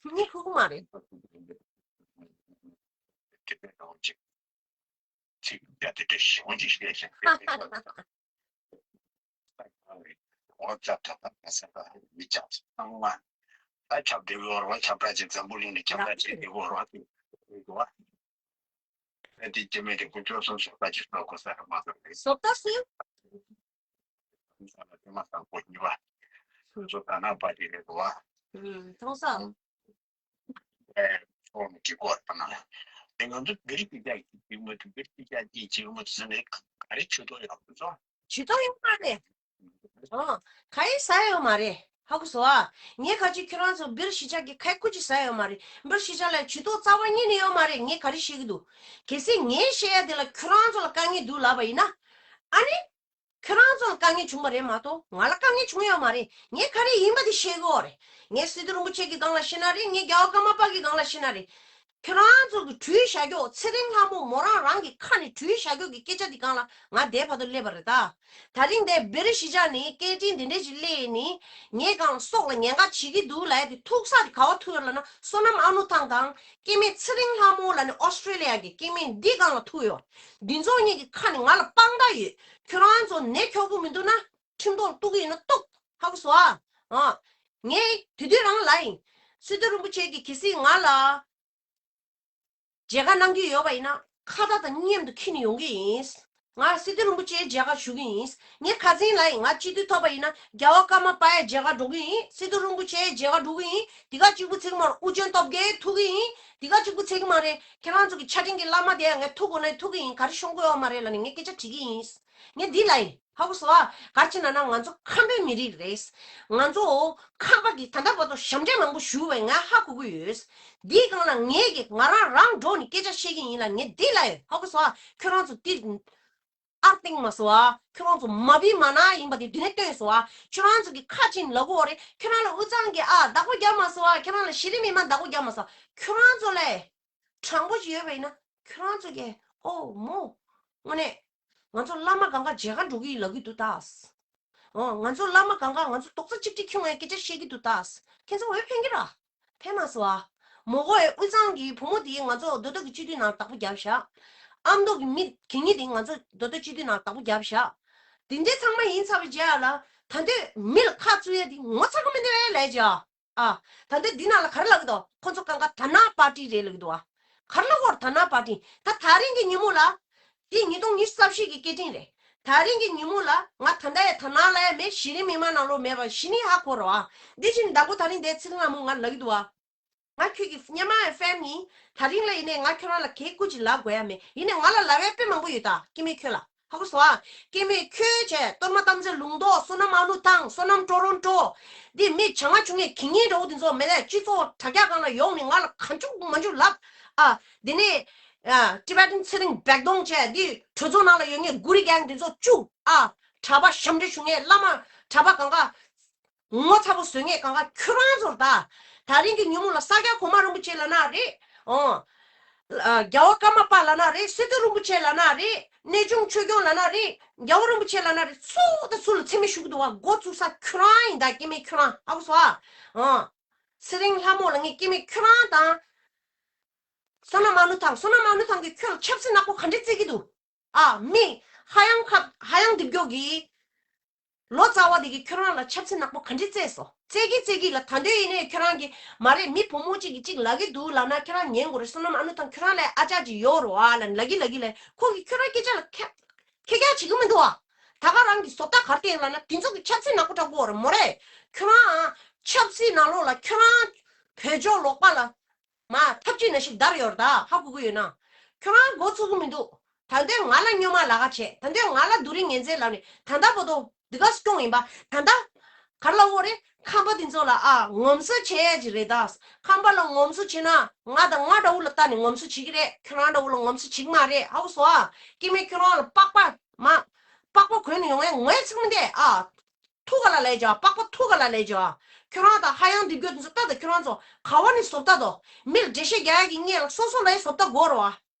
གཉིད་ཁུག་མ་རེད། ཅིག་བསྡད་དེ་འདྲ་ཞེ་པོ་ཅིག་བཤད་ཤག་འོ་ཅག་ཐབ་པ་ཟེར་བ་མི་ཅག་ཚང་མ་ད་ཁྱབ་བསྒྲགས་ཡོད་རེད་བ། ཁྱབ་བསྒྲགས་ཅིག་འཛམ་བུ་གླིང་ནས་ཁྱབ་བསྒྲགས་བྱེད་ཀྱི་ཡོད་རེད་བ། དེ་དེ་དེ་མེད་དེ་ཀུན་སྤྱོད་སོགས་བཟོ་ལྟ་ཅིག་གཏོད་དགོས་ས་རེད་མ་གཏོགས་རེད། བཟོ་ལྟ་སུ། ས་ལ་དེ་མ་དང་པོ་གཉིས་པ། སོ་སོ་ད་ན་པ་དེ་རེད་བ། ཨུམ། མཐོང་སོང་། ཨེ། ཁོང་གི་སྐོར་པ་ན། དེ་ང་ཚོ་བེ་རི་ཀི་ཅག་གི་ཅིག་མ་ཐུབ། བེ་རི་ཀི་ཅག་གི་ཅིག་མ་ཐུབ་ཟེར་ནས་ག་རེ་ཇུས་གཏོགས་ཡོད་པ་ཚོ། ཇུས་གཏོགས་ཡོད་མ་རེད། ཨོ། ག་ཡེ་ཟ་ཡོད་མ་རེད། ཧ་གོ་སོང་ཨ། ངས་ཁ་ཅིག་ཁྱོད་རང་ཚོ་བེ་རི་གཞིས་ཆགས་ཀྱི་ཁ་ཁུ་ཅིག་ཟ་ཡོད་མ་རེད། བེ་རི་གཞིས་ཆགས་ལ་ཇུས་གཏོགས་རྩ་བ་ཉིད་ནས་ཡོད་མ་རེད། ངས་ག་རེ་བཤད་ཀྱི་འདུག་གལ་སྲིད་ངས་བཤད་ཡ་དེ་ལ་ཁྱོད་རང་ཚོ་ལ་དཀའ་ངལ་འདུག་ལབ་པ་ཡིན་ན། ཨ་ནི། ཁྱོད་རང་ཚོ་ལ་དཀའ་ངལ་བྱུང་བ་རེད་མ་གཏོགས་ང་ལ་དཀའ་ངལ་བྱུང་ཡོད་མ་རེད། ངས་ག་རེ་ཡིན་པ་དེ་བཤད་ཀྱི་ཡོད་རེད། ངས་སི་ཏུ་རིན་པོ་ཆེ་གི་སྒང་ལ་བཤད་ན་རེད། ངས་རྒྱལ་བ་ཀརྨ་པ་གི་སྒང་ལ་བཤད་ན་རེད། ཁྱོད་རང་ཚོ་གི་བྲུས་བཞག་རྒྱུ། ཚེ་རིང་ལྷ་མོ་མོ་རང་རང་གི་ཁ་ནས་བྲུས་བཞག་རྒྱུ་གི་སྐད་ཆ་འདི་སྒང་ལ་ང་དེ་བར་དུ་སླེབས་པ་རེད་ད། ད་རིང་འདི་བེ་རི་གཞིས་ཆགས་ནས་སྐད་འཕྲིན་འདི་འདྲ་ཞིག་སླེབས་ནས་ངའི་སྒང་སྲོག་ལ་ཉེན་ཁ་བྱེད་ཀྱི་འདུག་ལབ་ཡ་དེ་ཐུག་ས་དེ་ག་བ་ཐུག་ཡོད་ལབ་ན། བསོད་ནམས་ཨ་ནུ་ཐང་དང་སྐྱེ་དམན་ཚེ་རིང་ལྷ་མོ་ལབ་ནས་ཨོ་སི་ཀྲི་ལི་ཡ་གི་སྐྱེ་དམན་འདི་སྒང་ལ་ཐུག་ཡོད། འདི་ཚོ་གཉིས་ཀྱི་ཁ་ནས་ང་ལ་དཔང་རྟགས་ཡོད། ཁྱོད་རང་ཚོ་ནད་ཁྱོག་གི་མི་འདུག་ན་ཁྲིམས་ཐོག་གཏུག་གི་ཡིན་ན་གཏུག་ཧ་གོ་སོང་ཨ། ཨ། ངས་དེ་དུས་རང་ལ་ཡིན། སི་ཏུ་རིན་པོ་ཆེ་གིས་གལ་སྲིད་ང་ལ་མཇལ་ཁ་གནང་གི་ཡོད་པ་ཡིན་ན་ཁ་བརྡ་དང་མཉམ་དུ་འཁྱེར་ནས་ཡོང་གི་ཡིན། ང་སི་ཏུ་རིན་པོ་ཆེའི་མཇལ་ཁ་ཞུ་གི་ཡིན། ངས་ཁ་སང་ལ་ཡིན། ང་སྤྱི་འཐུས་ཐོབ་པ་ཡིན་ན་རྒྱལ་བ་ཀརྨ་པ་ཡི་མཇལ་ཁ་འགྲོ་གི་ཡིན། སི་ཏུ་རིན་པོ་ཆེའི་མཇལ་ཁ་འགྲོ་གི་ཡིན། འདི་ག་གཅིག་པུ་ཚིག་མ་རེད། ཨུ་རྒྱན་སྟོབས་རྒྱལ་ཐུག་གི་ཡིན། འདི་ག་གཅིག་པུ་ཚིག་མ་རེད། ཁྱེད་རང་ཚོ་གི་ཆ་འཕྲིན་གྱི་བླ་མ་དེ་ཡང་ངས་ཐུག་དགོས་ན་ཐུག་གི་ཡིན། ག་རེ་ཤོང་གི་ཡོད་མ་རེད་ལབ་ནས་ངས་སྐད་ཆ་དྲི་གི་ཡིན། ངས་འདི་ལ་ཡིན། ཧ་གོ་སོང་ཨ། ག་རེ་བྱས་ན་ན་ང་ཚོ་ཁམས་པའི་མི་རིགས་རེད། ང་ཚོ་ཁམས་པ་གི་ད་ལྟ་བར་དུ་ཞབས་འདྲེན་མང་པོ་ཞུ་བས་ང་ཧ་གོ་གི་ཡོད། འདིའི་སྒང་ལ་ངས་ཀྱི་ང་རང་རང་འགྲོ་ནས་སྐད་ཆ་བཤད་ཀྱི་ཡིན་ལ། ངས་འདི་ལ་ཡིན། ཧ་གོ་སོང་ཨ། ཁྱོད་རང་ཚོ་འདི་ཨར་ཏིང་མ་སོང་ཨ། ཁྱོད་རང་ཚོ་མ་བི་མ་ན་ཡིན་པ་དེ་འདི་ནས་སྟོན་སོང་ཨ། ཁྱོད་རང་ཚོ་གི་ཁ་ཆེན་ལ་གོ་རེད། ཁྱོད་རང་ལ་དབུས་གཙང་གི་ཨ་བདག་པོ་རྒྱབ་མ་སོང་ཨ། ཁྱོད་རང་ལ་གཞི་རིམ་མི་མང་བདག་པོ་རྒྱབ་མ་སོང་། ཁྱོད་རང་ཚོ་ལས། དྲང་པོ་ཞིག་ཡོད་པ་ཡིན་ན་ཁྱོད་རང་ཚོ་གིས་ཨོ་མོ། དངོས་གནས། ང་ཚོ་བླ་མ་གང་ག་མཇལ་ཁ་འགྲོ་གི་ཡིན་ལབ་ཀྱི་འདུག་ད། ཨོ་ང་ཚོ་བླ་མ་གང་ག་ང་ཚོ་རྡོག་རྩ་གཅིག་སྒྲིལ་ཁྱོང་ཡ་སྐད་ཆ་བཤད་ཀྱི་འདུག་ད། ཁྱེད་ཚོ་འོས་འཕེན་གྱི་ར། འཕེན་མ་སོང་ཨ། མོ་གོ་ཨེ་དབུས་གཙང་གི་བུ་མོ་དེས་ང་ཚོ་རྡོ་རྡོ་གི་སྤྱི་འཐུས་ནང་བདག་པོ་བརྒྱབ་བཞག་ཨ་མདོ་གི་མི་གི་ཉིད་དེ་ང་ཚོ་མདོ་སྟོད་སྤྱི་འཐུས་ནང་བདག་པོ་བརྒྱབ་བཞག་དེ་འདྲའི་ཚང་མ་ཡིན་ཚར་བའི་རྗེས་ལ་ད་འདོད་མི་ལ་ཁ་བཙུགས་ཡ་དེ་ངོ་ཚ་གི་མི་འདུག་ཨེ་ལས་བྱ། ཨ། ད་ལྟ་འདི་ནང་ལ་ག་རེ་ལབ་ཀྱི་འདུག་ཁོ་ཚོ་གང་ག་དར་ནག་པར་ཊི་རེད་ལབ་ཀྱི་འདུག་ཨ། ག་རེ་ལབ་དགོས་རེད་དར་ནག་པར་ཊི། ད་ད་རིང་གི་ཉིན་མོ་ལ། འདི་ཉིས་སྟོང་ཉི་ཤུ་རྩ་བཞི་གི་སྐད་འཕྲིན་རེད། ད་རིང་གི་ཉིན་མོ་ལ་ང་ད་ལྟ་ཡང་དར་ནག་ལ་ཡང་མེད། གཞི་རིམ་མི་མང་ནང་ལོགས་མེད་པ་གཞི་ནས་ཧ་གོ་རོགས་ཨ། འདི་བཞིན་བདག་པོ་ད་རིང་འདིར་ཚེ་རིང་ལྷ་མོ་ང་ལབ་ཀྱི་འདུག་ཨ། ང་ཁྱོད་ཀྱི་སྙེ་མ་ཡང་ཧྥེན་ཡིན། ད་རིང་ལ་ཡིན་ནའི་ང་ཁྱོད་རང་ལ་གད་སྐུ་ཅིག་ལབ་དགོས་ཡ་མེད། ཡིན་ནའི་ང་ལ་ལབ་ཡ་དཔེ་མང་པོ་ཡོད་ད་སྐྱེ་དམན་ཁྱོད་ལ། ཧ་གོ་སོང་ཨ། སྐྱེ་དམན་ཁྱོད་བྱས་གཏོར་མ་དམ་རྫས་ལུང་རྟོགས། བསོད་ནམས་ཨ་ནུ་ཐང་། བསོད་ནམས་ཀྲོ་རོན་ཀྲོ། འདི་མི་བྱ་ང་ཆུང་ངེ་གི་ཉིན་འདྲ་བོ་འདི་ཚོ་མེད་ལས་སྤྱི་ཚོགས་དྲ་རྒྱ་སྒང་ལ་ཡོང་ནས་ང་ལ་གང་བྱུང་མང་བྱུང་ལབ། ཨ། འདི་ནས། ཨ། ཊི་བེ་ཊན་ཚེ་རིང་སྦལ་ཏོང་བྱས་འདི་གྲོས་ཚོགས་ནང་ལ་ཡོད་ངེས་གུ་རི་གེང་འདི་ཚོ་བཅུག་ཨ། གྲྭ་པ་ཞབས་འདྲེན་ཞུ་ངེས་བླ་མ་གྲྭ་པ་གང་ག་ངོ་ཚ་པོ་བཟོ་ངེས་གང་ག་ཁྱོད་རང་ཚོར་ད། ད་རིང་གི་ཉིན་མོ་ལ་ས་སྐྱ་གོང་མ་རིན་པོ་ཆེ་ལབ་ན་རེད། ཨོ། ཨ། རྒྱལ་བ་ཀརྨ་པ་ལབ་ན་རེད། སི་ཏུ་རིན་པོ་ཆེ་ལབ་ན་རེད། གནས་ཆུང་ཆོས་སྐྱོང་ལབ་ན་རེད། རྒྱལ་བ་རིན་པོ་ཆེ་ལབ་ན་རེད། སུ་དང་སུ་ལ་མཚན་སྨད་ཞུ་གི་འདུག་བ། འགོ་བཙུགས་ས་ཁྱོད་རང་ཡིན་ད་སྐྱེ་དམན་ཁྱོད་རང་ཧ་གོ་སོང་ཨ། ཨོ། ཚེ་རིང་ལྷ་མོ་ལ་ངས་སྐྱེ་དམན་ཁྱོད་རང་དང་། བསོད་ནམས་ཨ་ནུ་ཐང་། བསོད་ནམས་ཨ་ནུ་ཐང་གིས་ཁྱོད་ལ་ཆབ་སྲིད་ནག་པོ་ག་འདྲས་རྩེད་ཀྱི་འདུག་ཨ། མི་ཧ་ཡང་ཁ་ཧ་ཡང་རྡིབ་རྒྱོ་གིས། ལོ་ཙཱ་བ་དེ་གིས་ཁྱོད་རང་ལ་ཆབ་སྲིད་ནག་པོ་ག་འདྲས་རྩེད་སོང་། རྩེད་ཀྱི་རྩེད་ཀྱི་ལ་ད་འདོད་ཡིན་ནའི་ཁྱོད་རང་གིས་མ་རེད། མི་བུ་མོ་གཅིག་གིས་གཅིག་ལབ་ཀྱི་འདུག་ལབ་ན་ཁྱོད་རང་ཉན་དགོས་རེད། བསོད་ནམས་ཨ་ནུ་ཐང་ཁྱོད་རང་ལ་ཨ་ཅག་ཅིག་ཡོད་རེད་བ་ལབ་ནས་ལབ་ཀྱི་ལབ་ཀྱི་ལབ། ཁོ་གིས་ཁྱོད་རང་སྐད་ཆ་ལ་ཁྱབ། ཁྱེད་ཀྱང་བྱེད་ཀྱི་མི་འདུག་ཨ། ད་ག་རང་གི་བཟོ་ལྟ་གར་བསྟན་ལབ་ན་དེ་ཚོ་གི་ཆབ་སྲིད་ནག་པོ་དྲག་པོ་རེད་མོ་རེད། ཁྱོད་རང་ཨ། ཆབ་སྲིད་ནང་ལོགས་ལ་ཁྱོད་རང་བོད་ཕྱོགས་ལོག་པ་ལ་མ་ཐབས་ཇུས་ནང་བཞིན་བརྡར་ཡོད་རེད་ད། ཧ་གོ་གི་ཡོད་ན། ཁྱོད་རང་མགོ་ཚོས་ཀྱི་མི་འདུག་ད་འདོད་ང་ལ་སྨྱོན་མ་ལབ་ཁ་བྱས། ད་འདོད་ང་ལ་སྡུག་རུས་ངན་ཚད་ལབ་ནས་ད་ལྟ་བར་དུ་འདི་ག་སྐྱོང་ཡིན་པ། ད་ལྟ་གར་ལ་འོ་རེད། ཁམས་པ་འདི་ཚོ་ལ་ཨ་ངོམ་སོ་བྱེད་ཡ་ཅིག་རེད་ད། ཁམས་པ་ལ་ངོམ་སོ་བྱེད་ན་ང་དང་ང་འདྲ་བོ་ལ་ལྟ་ནས་ངོམ་སོ་བྱེད་ཀྱི་རེད། ཁྱོད་རང་འདྲ་བོ་ལ་ངོམ་སོ་བྱེད་ཀྱི་མ་རེད། ཧ་གོ་སོང་ཨ། སྐྱེ་དམན་ཁྱོད་རང་ལ་པགས་པ་མ། པགས་པ་གོན་ནས་ཡོང་ཡ་ངོ་ཚ་གི་མི་འདུག་ཨ། ཐུགས་ཁ་ལ་ལས་བྱ། པགས་པ་ཐུགས་ཁ་ལ་ལས་བྱ། ཁྱོད་རང་དང་ཧ་ཡང་རྡིབ་རྒྱོ་འདི་ཚོ་ལྟ་དང་། ཁྱོད་རང་ཚོ་ག་བ་ནས་བཟོ་ལྟ་དོ། མི་ལ་འགྲེལ་བཤད་རྒྱག་ཡ་གི་སྔོན་ལ་སོ་སོ་ལ་ཡང་བཟོ་ལྟ་དགོས་རེད་བ།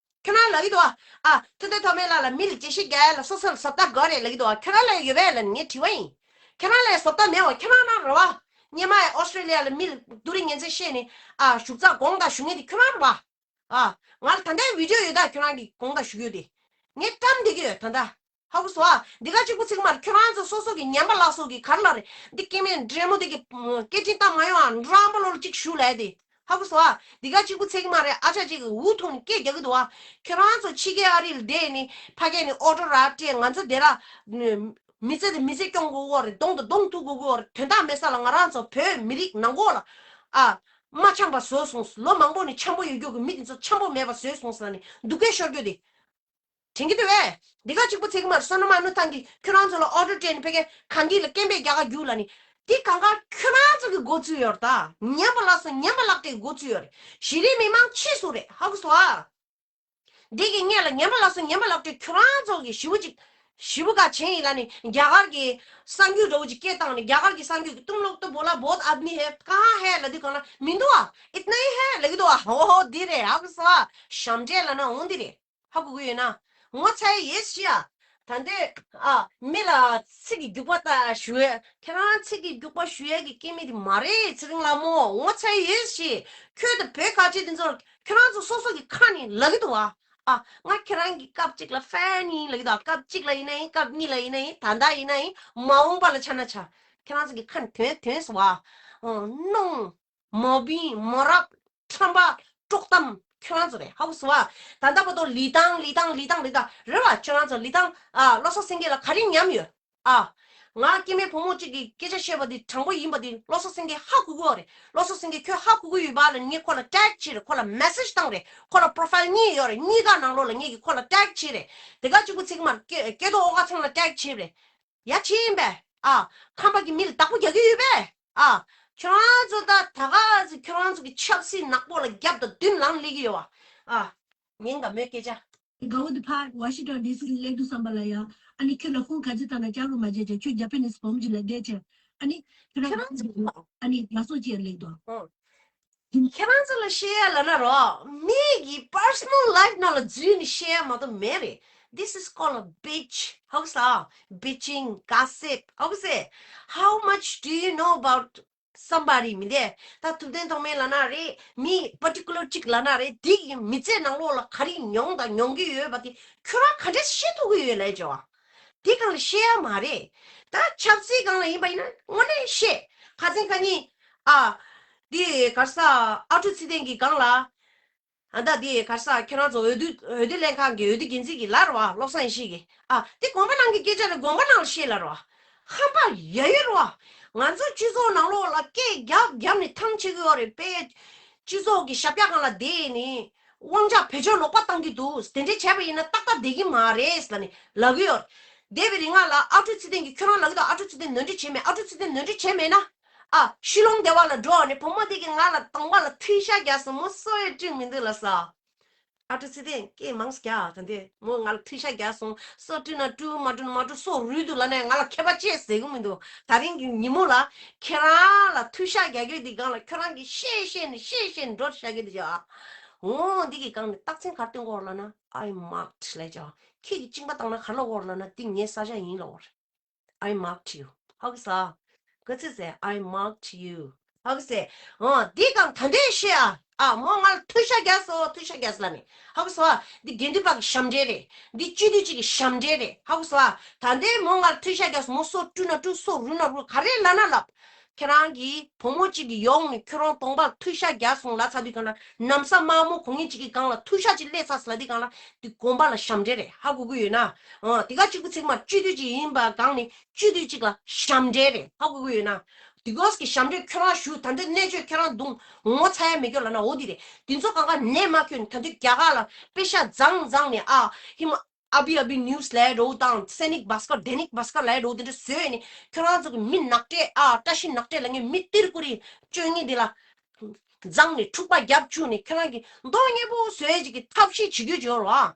ཁྱོད་རང་ལབ་ཀྱི་འདུག་ཨ། ཨ། ཐུབ་བསྟན་ཐོགས་མེད་ལགས་ལ་མི་ལ་འགྲེལ་བཤད་རྒྱག་ཡ་ལ་སོ་སོ་ལ་བཟོ་ལྟ་དགོས་རེད་ལབ་ཀྱི་འདུག་ཨ། ཁྱོད་རང་ལ་ཡོད་པས་ལབ་ནས་ངས་དྲིས་པ་ཡིན། ཁྱོད་རང་ལ་ཡང་བཟོ་ལྟ་མེད་བ། ཁྱོད་རང་རང་རེད་བ། སྔོན་མ་ཡང་ཨོ་སི་ཀྲེ་ལི་ཡ་ལ་མི་ལ་སྡུག་རུས་ངན་ཚད་བཤད་ནས་ཨ་བཞུགས་ཚགས་དགོངས་དག་ཞུ་མཁན་དེ་ཁྱོད་རང་རེད་བ། ཨ། ང་ལ་ད་ལྟའི་བི་ཌི་ཡོ་ཡོད་ད། ཁྱོད་རང་གིས་དགོངས་དག་ཞུ་རྒྱུ་དེ། ངས་བཀྲམ་བསྡད་ཀྱི་ཡོད་ད་ལྟ། ཧ་གོ་སོང་ཨ། འདི་ག་གཅིག་པུ་ཚིག་མ་རེད། ཁྱོད་རང་ཚོ་སོ་སོ་གི་ངན་པ་ལགས་སོ་གི་ག་རེ་ལབ་རེད། འདི་སྐྱེ་དམན་འདྲེ་མོ་འདི་གི་སྐད་འཕྲིན་བཏང་མ་ཡོང་ཨ། འགྲམ་པ་ལོ་ལ་གཅིག་ཞུ་ལབ་དེ། ཧ་གོ་སོང་ཨ། འདི་ག་གཅིག་པུ་ཚིག་མ་རེད། ཨ་ཅག་གཅིག་གིས་འུ་ཐུག་ནས་སྐད་རྒྱག་གི་འདུག་ཨ། ཁྱོད་རང་ཚོ་ཕྱི་རྒྱལ་ཨ་རི་ལ་བསྡད་ནས་ཕ་གི་ནས་ཨོ་ཌར་རག་སྤྲད། ང་ཚོ་དེ་ར་མི་ཚེ་དེ་མི་ཚེ་སྐྱོང་དགོས་ཀྱི་ཡོད་རེད། གདོང་དང་གདོང་ཐུག་དགོས་ཀྱི་ཡོད་རེད། དོན་དག་མེད་ས་ལ་ང་རང་ཚོ་བོད་མི་རིགས་ནང་ལོགས་ལ་ཨ་མ་འཆམ་པ་བཟོས་སོང་། ལོ་མང་པོ་ནས་འཆམ་པོ་ཡོད་རྒྱུ་གི་མི་དེ་ཚོ་འཆམ་པོ་མེད་པ་བཟོས་སོང་ཟེར་ནས་སྡུག་སྐད་ཤོར་རྒྱུ་དེ། དྲན་གྱི་འདུག་བས། འདི་ག་གཅིག་པུ་ཚིག་མ་རེད། བསོད་ནམས་ཨ་ནུ་ཐང་གིས་ཁྱོད་རང་ཚོ་ལ་ཨོ་ཌར་སྤྲད་ནས་ཕ་གིར་གངས་སྐྱིད་ལ་སྐད་འབོད་རྒྱག་ག་རྒྱུགས་ལབ་ནི། འདི་གང་ག་ཁྱོད་རང་ཚོ་གི་འགོ་བཙུགས་ཡོད་རེད་ད། ངན་པ་ལགས་སོ་ངན་པ་ལགས་སྤྲད་འགོ་བཙུགས་ཡོད་རེད། གཞི་རིམ་མི་མང་ཕྱིས་སུ་རེད། ཧ་གོ་སོང་ཨ། འདི་གི་སྔོན་ལ་ངན་པ་ལགས་སོ་ངན་པ་ལགས་སྤྲད་ཁྱོད་རང་ཚོ་གི་ཞེ་པོ་ཅིག་ཞེ་པོ་ག་བྱས་ཡིན་ལབ་ནི། རྒྱ་གར་གི་གསར་འགྱུར་འདྲ་བོ་ཅིག་སྐད་བཏང་ནས། རྒྱ་གར་གི་གསར་འགྱུར་གི་ཏུམ་ལོག་ཏུ་བོ་ལ་བོད་ཨབ་ནི་ཧེ་ཀ་ཧེ་ལབ་དུས་གང་ལ་མི་འདུག་ཨ། ཨིཏ་ན་ཧི་ཧེ་ལབ་གི་འདུག་ཨ། ཨོ་ཧོ་འདི་རེད། ཧ་གོ་སོང་ཨ། ཞབས་འདྲེན་ལབ་ན་འོང་འདི་རེད། ཧ་གོ་གི་ཡོད་ན། ངོ་ཚ་ཡི་ཡོད་ཤི་ཡ། ད་འདོད་ཨ་མི་ལ་ཚིག་གི་རྒྱུག་པ་ལྟ་ཞུ་ཡ། ཁྱེད་རང་ཚིག་གི་རྒྱུག་པ་ཞུ་ཡ་གི་སྐྱེ་དམན་དེ་མ་རེད། ཚེ་རིང་ལྷ་མོ་ངོ་ཚ་ཡི་ཡོད་ཤི། ཁྱོད་དང་བོད་ཁ་ཆེ་དེ་ཚོར་ཁྱེད་རང་ཚོ་སོ་སོ་གི་ཁ་ནས་ལབ་གི་འདུག་ཨ། ཨ་ང་ཁྱེད་རང་གི་སྐབས་གཅིག་ལ་ཧྥེན་ཡིན་ལབ་གི་འདུག་སྐབས་གཅིག་ལ་ཡིན་ན་ཡིན། སྐབས་གཉིས་ལ་ཡིན་ན་ཡིན། ད་ལྟ་ཡིན་ན་ཡིན། མ་འོངས་པ་ལ་ཆ་ན་ཆ། ཁྱེད་རང་ཚོ་གི་ཁ་ནས་ཐོན་ཐོན་སོང་ཨ། ཨ་གནོང་། མ་བིན་མ་རབས་ཁྲམ་པ་དཀྲོག་གཏམ་ཁྱོད་རང་ཚོ་རེད། ཧ་གོ་སོང་བ། ད་ལྟ་བར་དུ་ལི་ཐང་ལི་ཐང་ལི་ཐང་ལི་ཐང་རེད་བ། ཁྱོད་རང་ཚོ་ལི་ཐང་ཨ་བློ་བཟང་སེང་གེ་ལ་ག་རེ་ཉམས་ཡོད་ཨ། ང་སྐྱེ་དམན་བུ་མོ་གཅིག་གིས་སྐད་ཆ་བཤད་པ་འདི་དྲང་པོ་ཡིན་པ་འདི་བློ་བཟང་སེང་གེ་ཧ་གོ་གི་ཡོད་རེད། བློ་བཟང་སེང་གེ་ཁྱོད་ཧ་གོ་གི་ཡོད་པ་ལ་ངས་ཁོ་ལ་ཊེག་བྱས་རེད། ཁོ་ལ་མེ་སེཇ་བཏང་རེད། ཁོ་ལ་པོ་རོ་ཕའིལ་གཉིས་ཡོད་རེད། གཉིས་ཀ་ནང་ལོགས་ལ་ངས་ཀྱིས་ཁོ་ལ་ཊེག་བྱས་རེད། དེ་ག་གཅིག་པུ་ཚིག་མར་སྐེ་སྐེ་ཐོག་ཨོ་ག་ཚང་ལ་ཊེག་བྱས་རེད། ཡ་ཕྱིན་པས། ཨ། ཁམས་པ་གི་མི་ལ་བདག་པོ་རྒྱག་གི་ཡོད་པས། ཨ། ཁྱོད་རང་ཚོ་ད་ད་ག་ཚོད་ཁྱོད་རང་ཚོ་གི་ཆབ་སྲིད་ནག་པོ་ལ་རྒྱབ་དང་མདུན་ལངས་སླེབས་ཀྱི་ཡོད་བ། ཨ། ཉན་དང་མོའི་སྐད་ཆ། དགའ་བོ་དེ་ཕར་ཝ་ཤིང་ཊོན་ཌི་སི་ལ་སླེབས་དུས་ཙམ་པ་ལ་ཡ། ཨ་ནི་ཁྱོད་ལ་ཧྥོན་ག་ཚོད་བཏང་ན་ལྕགས་རོ་མ་བརྗེད་ཅེས། ཁྱོད་ཇ་པ་ནིས་བུ་མོ་ཅིག་ལ་བསྡད་བྱས། ཨ་ནི་ཁྱོད་རང་ཁྱོད་རང་ཚོ་ཨ་ནི་ལ་སོགས་ཅིག་ཡར་སླེབས་དོ། ཨོ། ཁྱེད་རང་ཚོ་ལ་བཤད་ཡ་ལབ་ན་རོ། མི་གི་པར་སོ་ནལ་ལའིཕ་ནང་ལ་འཛུལ་ནས་བཤད་ཡ་མ་གཏོགས་མེད་རེད། This is called a bitch. ཧ་གོ་སོང་། Bitching, gossip. ཧ་གོ་སོང་། How much do you know about བསམ་པ་རེད་མི་འདས། ད་ཐུབ་བསྟན་ཐོགས་མེད་ལབ་ན་རེད། མི་particular་གཅིག་ལབ་ན་རེད། དེ་གི་མི་ཚེ་ནང་ལོགས་ལ་ག་རེ་མྱོང་དང་མྱོང་གི་ཡོད་པ་དེ་ཁྱོད་རང་ག་འདྲས་ཤེས་ཐུབ་ཀྱི་ཡོད་ལབ་བྱས་པ། དེ་སྒང་ལ་ཤེས་ཡ་མ་རེད། ད་ཆབ་སྲིད་སྒང་ལ་ཡིན་པ་ཡིན་ན་དངོས་གནས་ཤེས། ཁ་སང་ཁ་ཉིན། ཨ། དེ་ག་རེ་ཟ། ཨ་ཀྲུག་ཚེ་བརྟན་གྱི་སྒང་ལ། ཨ། ད་དེ་ག་རེ་ཟ། ཁྱེད་རང་ཚོ་འོས་བསྡུ་འོས་བསྡུ་ལྷན་ཁང་གི་འོས་བསྡུ་འགན་འཛིན་གྱི་ལབ་རེད་བ། བློ་བཟང་ཡེ་ཤེས་ཀྱིས། ཨ། དེ་དགོངས་པ་ནང་གི་སྐད་ཆ་རེད། དགོངས་པ་ནང་ལ་བཤད་ལབ་རེད་བ། ཧམ་པ་ཡ་ཡོད་རེད་བ། ང་ཚོ་སྤྱི་ཚོགས་ནང་ལོགས་ལ་སྐད་རྒྱབ་རྒྱབ་ནས་ཐང་ཆད་ཀྱི་ཡོད་རེད་པས། སྤྱི་ཚོགས་ཀྱི་ཞབས་བཀྱག་སྒང་ལ་བསྡད་ནས་དབང་ཆ་བེད་སྤྱོད་ལོག་པ་བཏང་གི་འདུག་དེ་འདྲས་བྱས་པ་ཡིན་ན་ཏག་ཏག་བསྡད་ཀྱི་མ་རེད་ལབ་ནས་ལབ་ཀྱི་ཡོད་རེད། འདས་པའི་རིང་ལ་ཨ་ཀྲུག་ཚེ་བརྟན་གྱིས། ཁྱོད་རང་ལབ་ཀྱི་འདུག་ཨ་ཀྲུག་ཚེ་བརྟན་ནོར་འཁྲུལ་བྱས་མེད། ཨ་ཀྲུག་ཚེ་བརྟན་ནོར་འཁྲུལ་བྱས་མེད་ན། ཨ། ཤུལ་ལོང་སྡེ་བ་ལ་འགྲོ་བ་ནས་བུ་མོ་དེ་གིས་ང་ལ་གདོང་པ་ལ་ཐུག་ཤ་རྒྱག་སོང་། མོ་སོ་ཡི་སྤྲིང་མི་འདུག་ལབ་ས། ཨ་ཀྲུག་ཚེ་བརྟན་སྐད་མང་ཙམ་རྒྱག་ད་འདི་མོ་ང་ལ་ཐུག་ཤ་རྒྱག་སོང་། སོ་སྤྲིང་ན་སྤྲིང་། མ་སྤྲིང་ན་མ་སྤྲིང་། སོ་རུལ་འདུག་ལབ་ནས་ང་ལ་ཁྱད་པར་ཅི་ཟེར་གི་མི་འདུག་ད་རིང་གི་ཉིན་མོ་ལ་ཁྱེད་རང་ལ་ཐུག་ཤ་རྒྱག་རྒྱུ་དེ་སྒང་ལ་ཁྱོད་རང་གིས་བཤད་བཤད་ནས་བཤད་བཤད་ནས་འགྲོ་བཞག་གི་འདུག་ཨ། འོ་འདི་གི་སྒང་ནས་རྟགས་མཚན་ག་རེ་སྟོན་གྱི་ཡོད་ལབ་ན། I marked ལབ་བྱས། ཁྱེད་ཀྱིས་གཅིན་པ་བཏང་ན་ག་རེ་ལབ་ཀྱི་ཡོད་ལབ་ན། འདི་ངའི་ས་ཆ་ཡིན་ལབ་པ་རེད། I marked you. ཧ་གོ་སོང་། ག་ཚོད་ཟེར། I marked you. ཧ་གོ་སོང་། འོ་འདི་སྒང་ད་འདི་བཤད་ཨ། ཨ། མོ་ང་ལ་ཐུག་ཤ་རྒྱག་སོང་། ཐུག་ཤ་རྒྱག་སོང་ལབ་ནས། ཧ་གོ་སོང་ཨ། འདི་དགེ་འདུན་པ་གི་ཞབས་འདྲེན་རེད། འདི་སྤྱི་འཐུས་གཅིག་གི་ཞབས་འདྲེན་རེད། ཧ་གོ་སོང་ཨ། ད་འདི་མོ་ང་ལ་ཐུག་ཤ་རྒྱག་སོང་། མོ་སོ་སྤྲིང་ན་སྤྲིང་། སོ་རུལ་ན་རུལ། ག་རེ་ལབ་ན་ལབ། ཁྱེད་རང་གི་བུ་མོ་གཅིག་གིས་ཡོང་ནས་ཁྱོད་རང་གདོང་པ་ལ་ཐུག་ཤ་རྒྱག་སོང་ལབ་ཚར་དུས་སྒང་ལ། ན་བཟའ་དམར་མོ་གོན་མཁན་གཅིག་གི་སྒང་ལ་ཐུག་ཤ་གཅིག་སླེབས་ཚར་སོང་ལབ་དུས་སྒང་ལ། འདི་དགོན་པ་ལ་ཞབས་འདྲེན་རེད། ཧ་གོ་གི་ཡོད་ན། ཨ། དེ་ག་གཅིག་པུ་ཚིག་མ་སྤྱི་འཐུས་གཅིག་ཡིན་པ་སྒང་ནས་སྤྱི་འཐུས་གཅིག་ལ་ཞབས་འདྲེན་རེད། ཧ་གོ་གི་ཡོད་ན། དེ་ག་གི་ཞབས་འདྲེན་ཁྱོད་རང་ཞུ། ད་འདི་གནས་ཆུང་ཁྱོད་རང་རྡུང་ངོ་ཚ་ཡ་མེད་ཀྱོག་ལབ་ན་འོ་འདི་རེད། དེ་ཚོ་སྒང་ག་ནད་མ་ཁྱོད་ནས། ད་འདི་རྒྱ་གར་ལ་པེ་ཤ་བརྫངས་བརྫངས་ནས། ཨ། ཧི་མ། ཨ་བི་ཨ་བི་ནིའུ་སི་ལབ་འགྲོ་དང་། སེ་ནིག་བྷ་སྐར། དེ་ནིག་བྷ་སྐར་ལབ་འགྲོ། དེ་འདྲ་བཟོས་ནས་ཁྱོད་རང་ཚོ་གི་མི་ནག་ཁྲེལ། ཨ། བཀྲ་ཤིས་ནག་ཁྲེལ་ལབ་མཁན་མི་ཏིར་ཀུ་རི་སྤྱོད་མཁན་དེ་ལ་བརྫངས་ནས་འཁྲུག་པ་རྒྱབ་བཅུག་ནས་ཁྱོད་རང་གི་མདོག་ཉེས་པོ་བཟོ་ཡས་ཅིག་གི་ཐབས་ཤེས་བྱེད་རྒྱུ་ཅིག་ཡོད་རེད་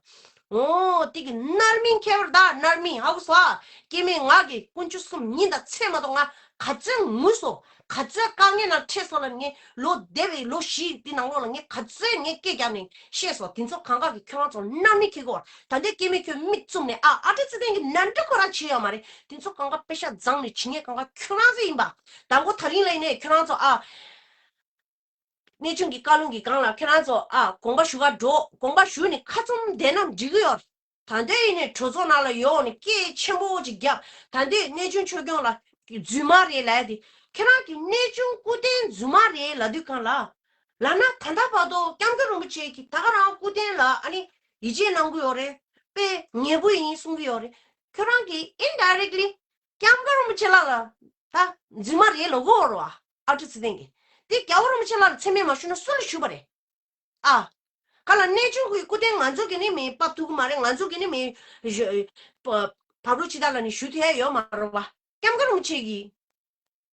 བ། འོ་དེ་གི་རྣམ་སྨིན་ཁྱད་པར་ད་རྣམ་སྨིན། ཧ་གོ་སོང་ཨ། སྐྱེ་དམན་ང་གི་དཀོན་མཆོག་གསུམ་ཉིད་དང་མཚན་མ་གཏོགས། ང་ག་ཚོད་ངུས་སོང་། ག་ཚོད་དཀའ་ངལ་ནང་འཕྲད་སོང་ལབ། ངས་ལོ་འདས་པའི་ལོ་བཞི་འདི་ནང་ལོགས་ལ་ངས་ག་ཚོད་ངས་སྐད་རྒྱབ་ནས་བཤད་སོང་། དེ་ཚོ་སྒང་ག་གི་ཁྱོད་རང་ཚོ་རྣམ་སྨིན་ཁྱེར་གྱི་ཡོད་རེད། ད་ལྟའི་སྐྱེ་དམན་ཁྱོད་མིག་བཙུམ་ནས། ཨ། ཨ་ཀྲུག་ཚེ་བརྟན་གྱིས་ནོར་འཁྲུལ་ཁོ་རང་བྱས་ཡོད་མ་རེད། དེ་ཚོ་སྒང་ག་པེ་ཤ་བརྫངས་ནས་བྱེད་མཁན་སྒང་ག་ཁྱོད་རང་ཚོ་ཡིན་པ། དང་པོ་ད་རིང་ལ་ཡིན་ནའི་ཁྱོད་རང་ཚོ། ཨ། གནས་ཆུང་གི་བཀའ་ལུང་གི་སྒང་ལ་ཁྱོད་རང་ཚོ། ཨ། དགོངས་པ་ཞུ་ག་འགྲོ། དགོངས་པ་ཞུས་ནས་ཁ་བཙུམ་བསྡད་ན་འགྲིག་གི་ཡོད་རེད། ད་ལྟ་ཡིན་ནའི་གྲོས་ཚོགས་ནང་ལ་ཡོང་ནས་སྐད་ཆེན་པོ་ཅིག་བརྒྱབ། ད་ལྟའི་གནས་ཆུང་ཆོས་སྐྱོང་ལ་རྫུན་མ་རེད་ལབ་ཡ་དེ། ཁྱེད་རང་གི་གནས་ཆུང་སྐུ་རྟེན་རྫུན་མ་རེད་ལབ་དུས་སྒང་ལ། ལབ་ན་ད་ལྟ་བར་དུ་སྐྱབས་མགོན་རིན་པོ་ཆེ་གིས། ད་ག་རང་སྐུ་རྟེན་ལ་ཨ་ནི་ཡིད་ཆེས་གནང་གི་ཡོད་རེད། དཔེ་ཉེ་པོ་ཡིན་གསུང་གི་ཡོད་རེད། ཁྱོད་རང་གིས་ཨིན་ཌའི་རེག་ལི་སྐྱབས་མགོན་རིན་པོ་ཆེ་ལགས་ལ་ད་རྫུན་མ་རེད་ལབ་ཀྱི་ཡོད་རེད་བ། ཨ་ཀྲུག་ཚེ་བརྟན་གྱིས། དེ་རྒྱལ་བ་རིན་པོ་ཆེ་ལགས་ལ་མཚན་སྨད་མ་ཞུས་ན་སུ་ལ་ཞུས་པ་རེད། ཨ། ག་ལ་གནས་ཆུང་གི་སྐུ་རྟེན་ང་ཚོ་གི་ནི་མི་ཕབ་ཐུབ་ཀྱི་མ་རེད། ང་ཚོ་གི་ནི་མི་བ་བབ་ལུག་ཅི་ད་ལ་ནི་ཞུ་ཐུབ་ཡ་ཡོད་མ་རེད་བ། སྐྱབས་མགོན་རིན་པོ་ཆེ་གིས་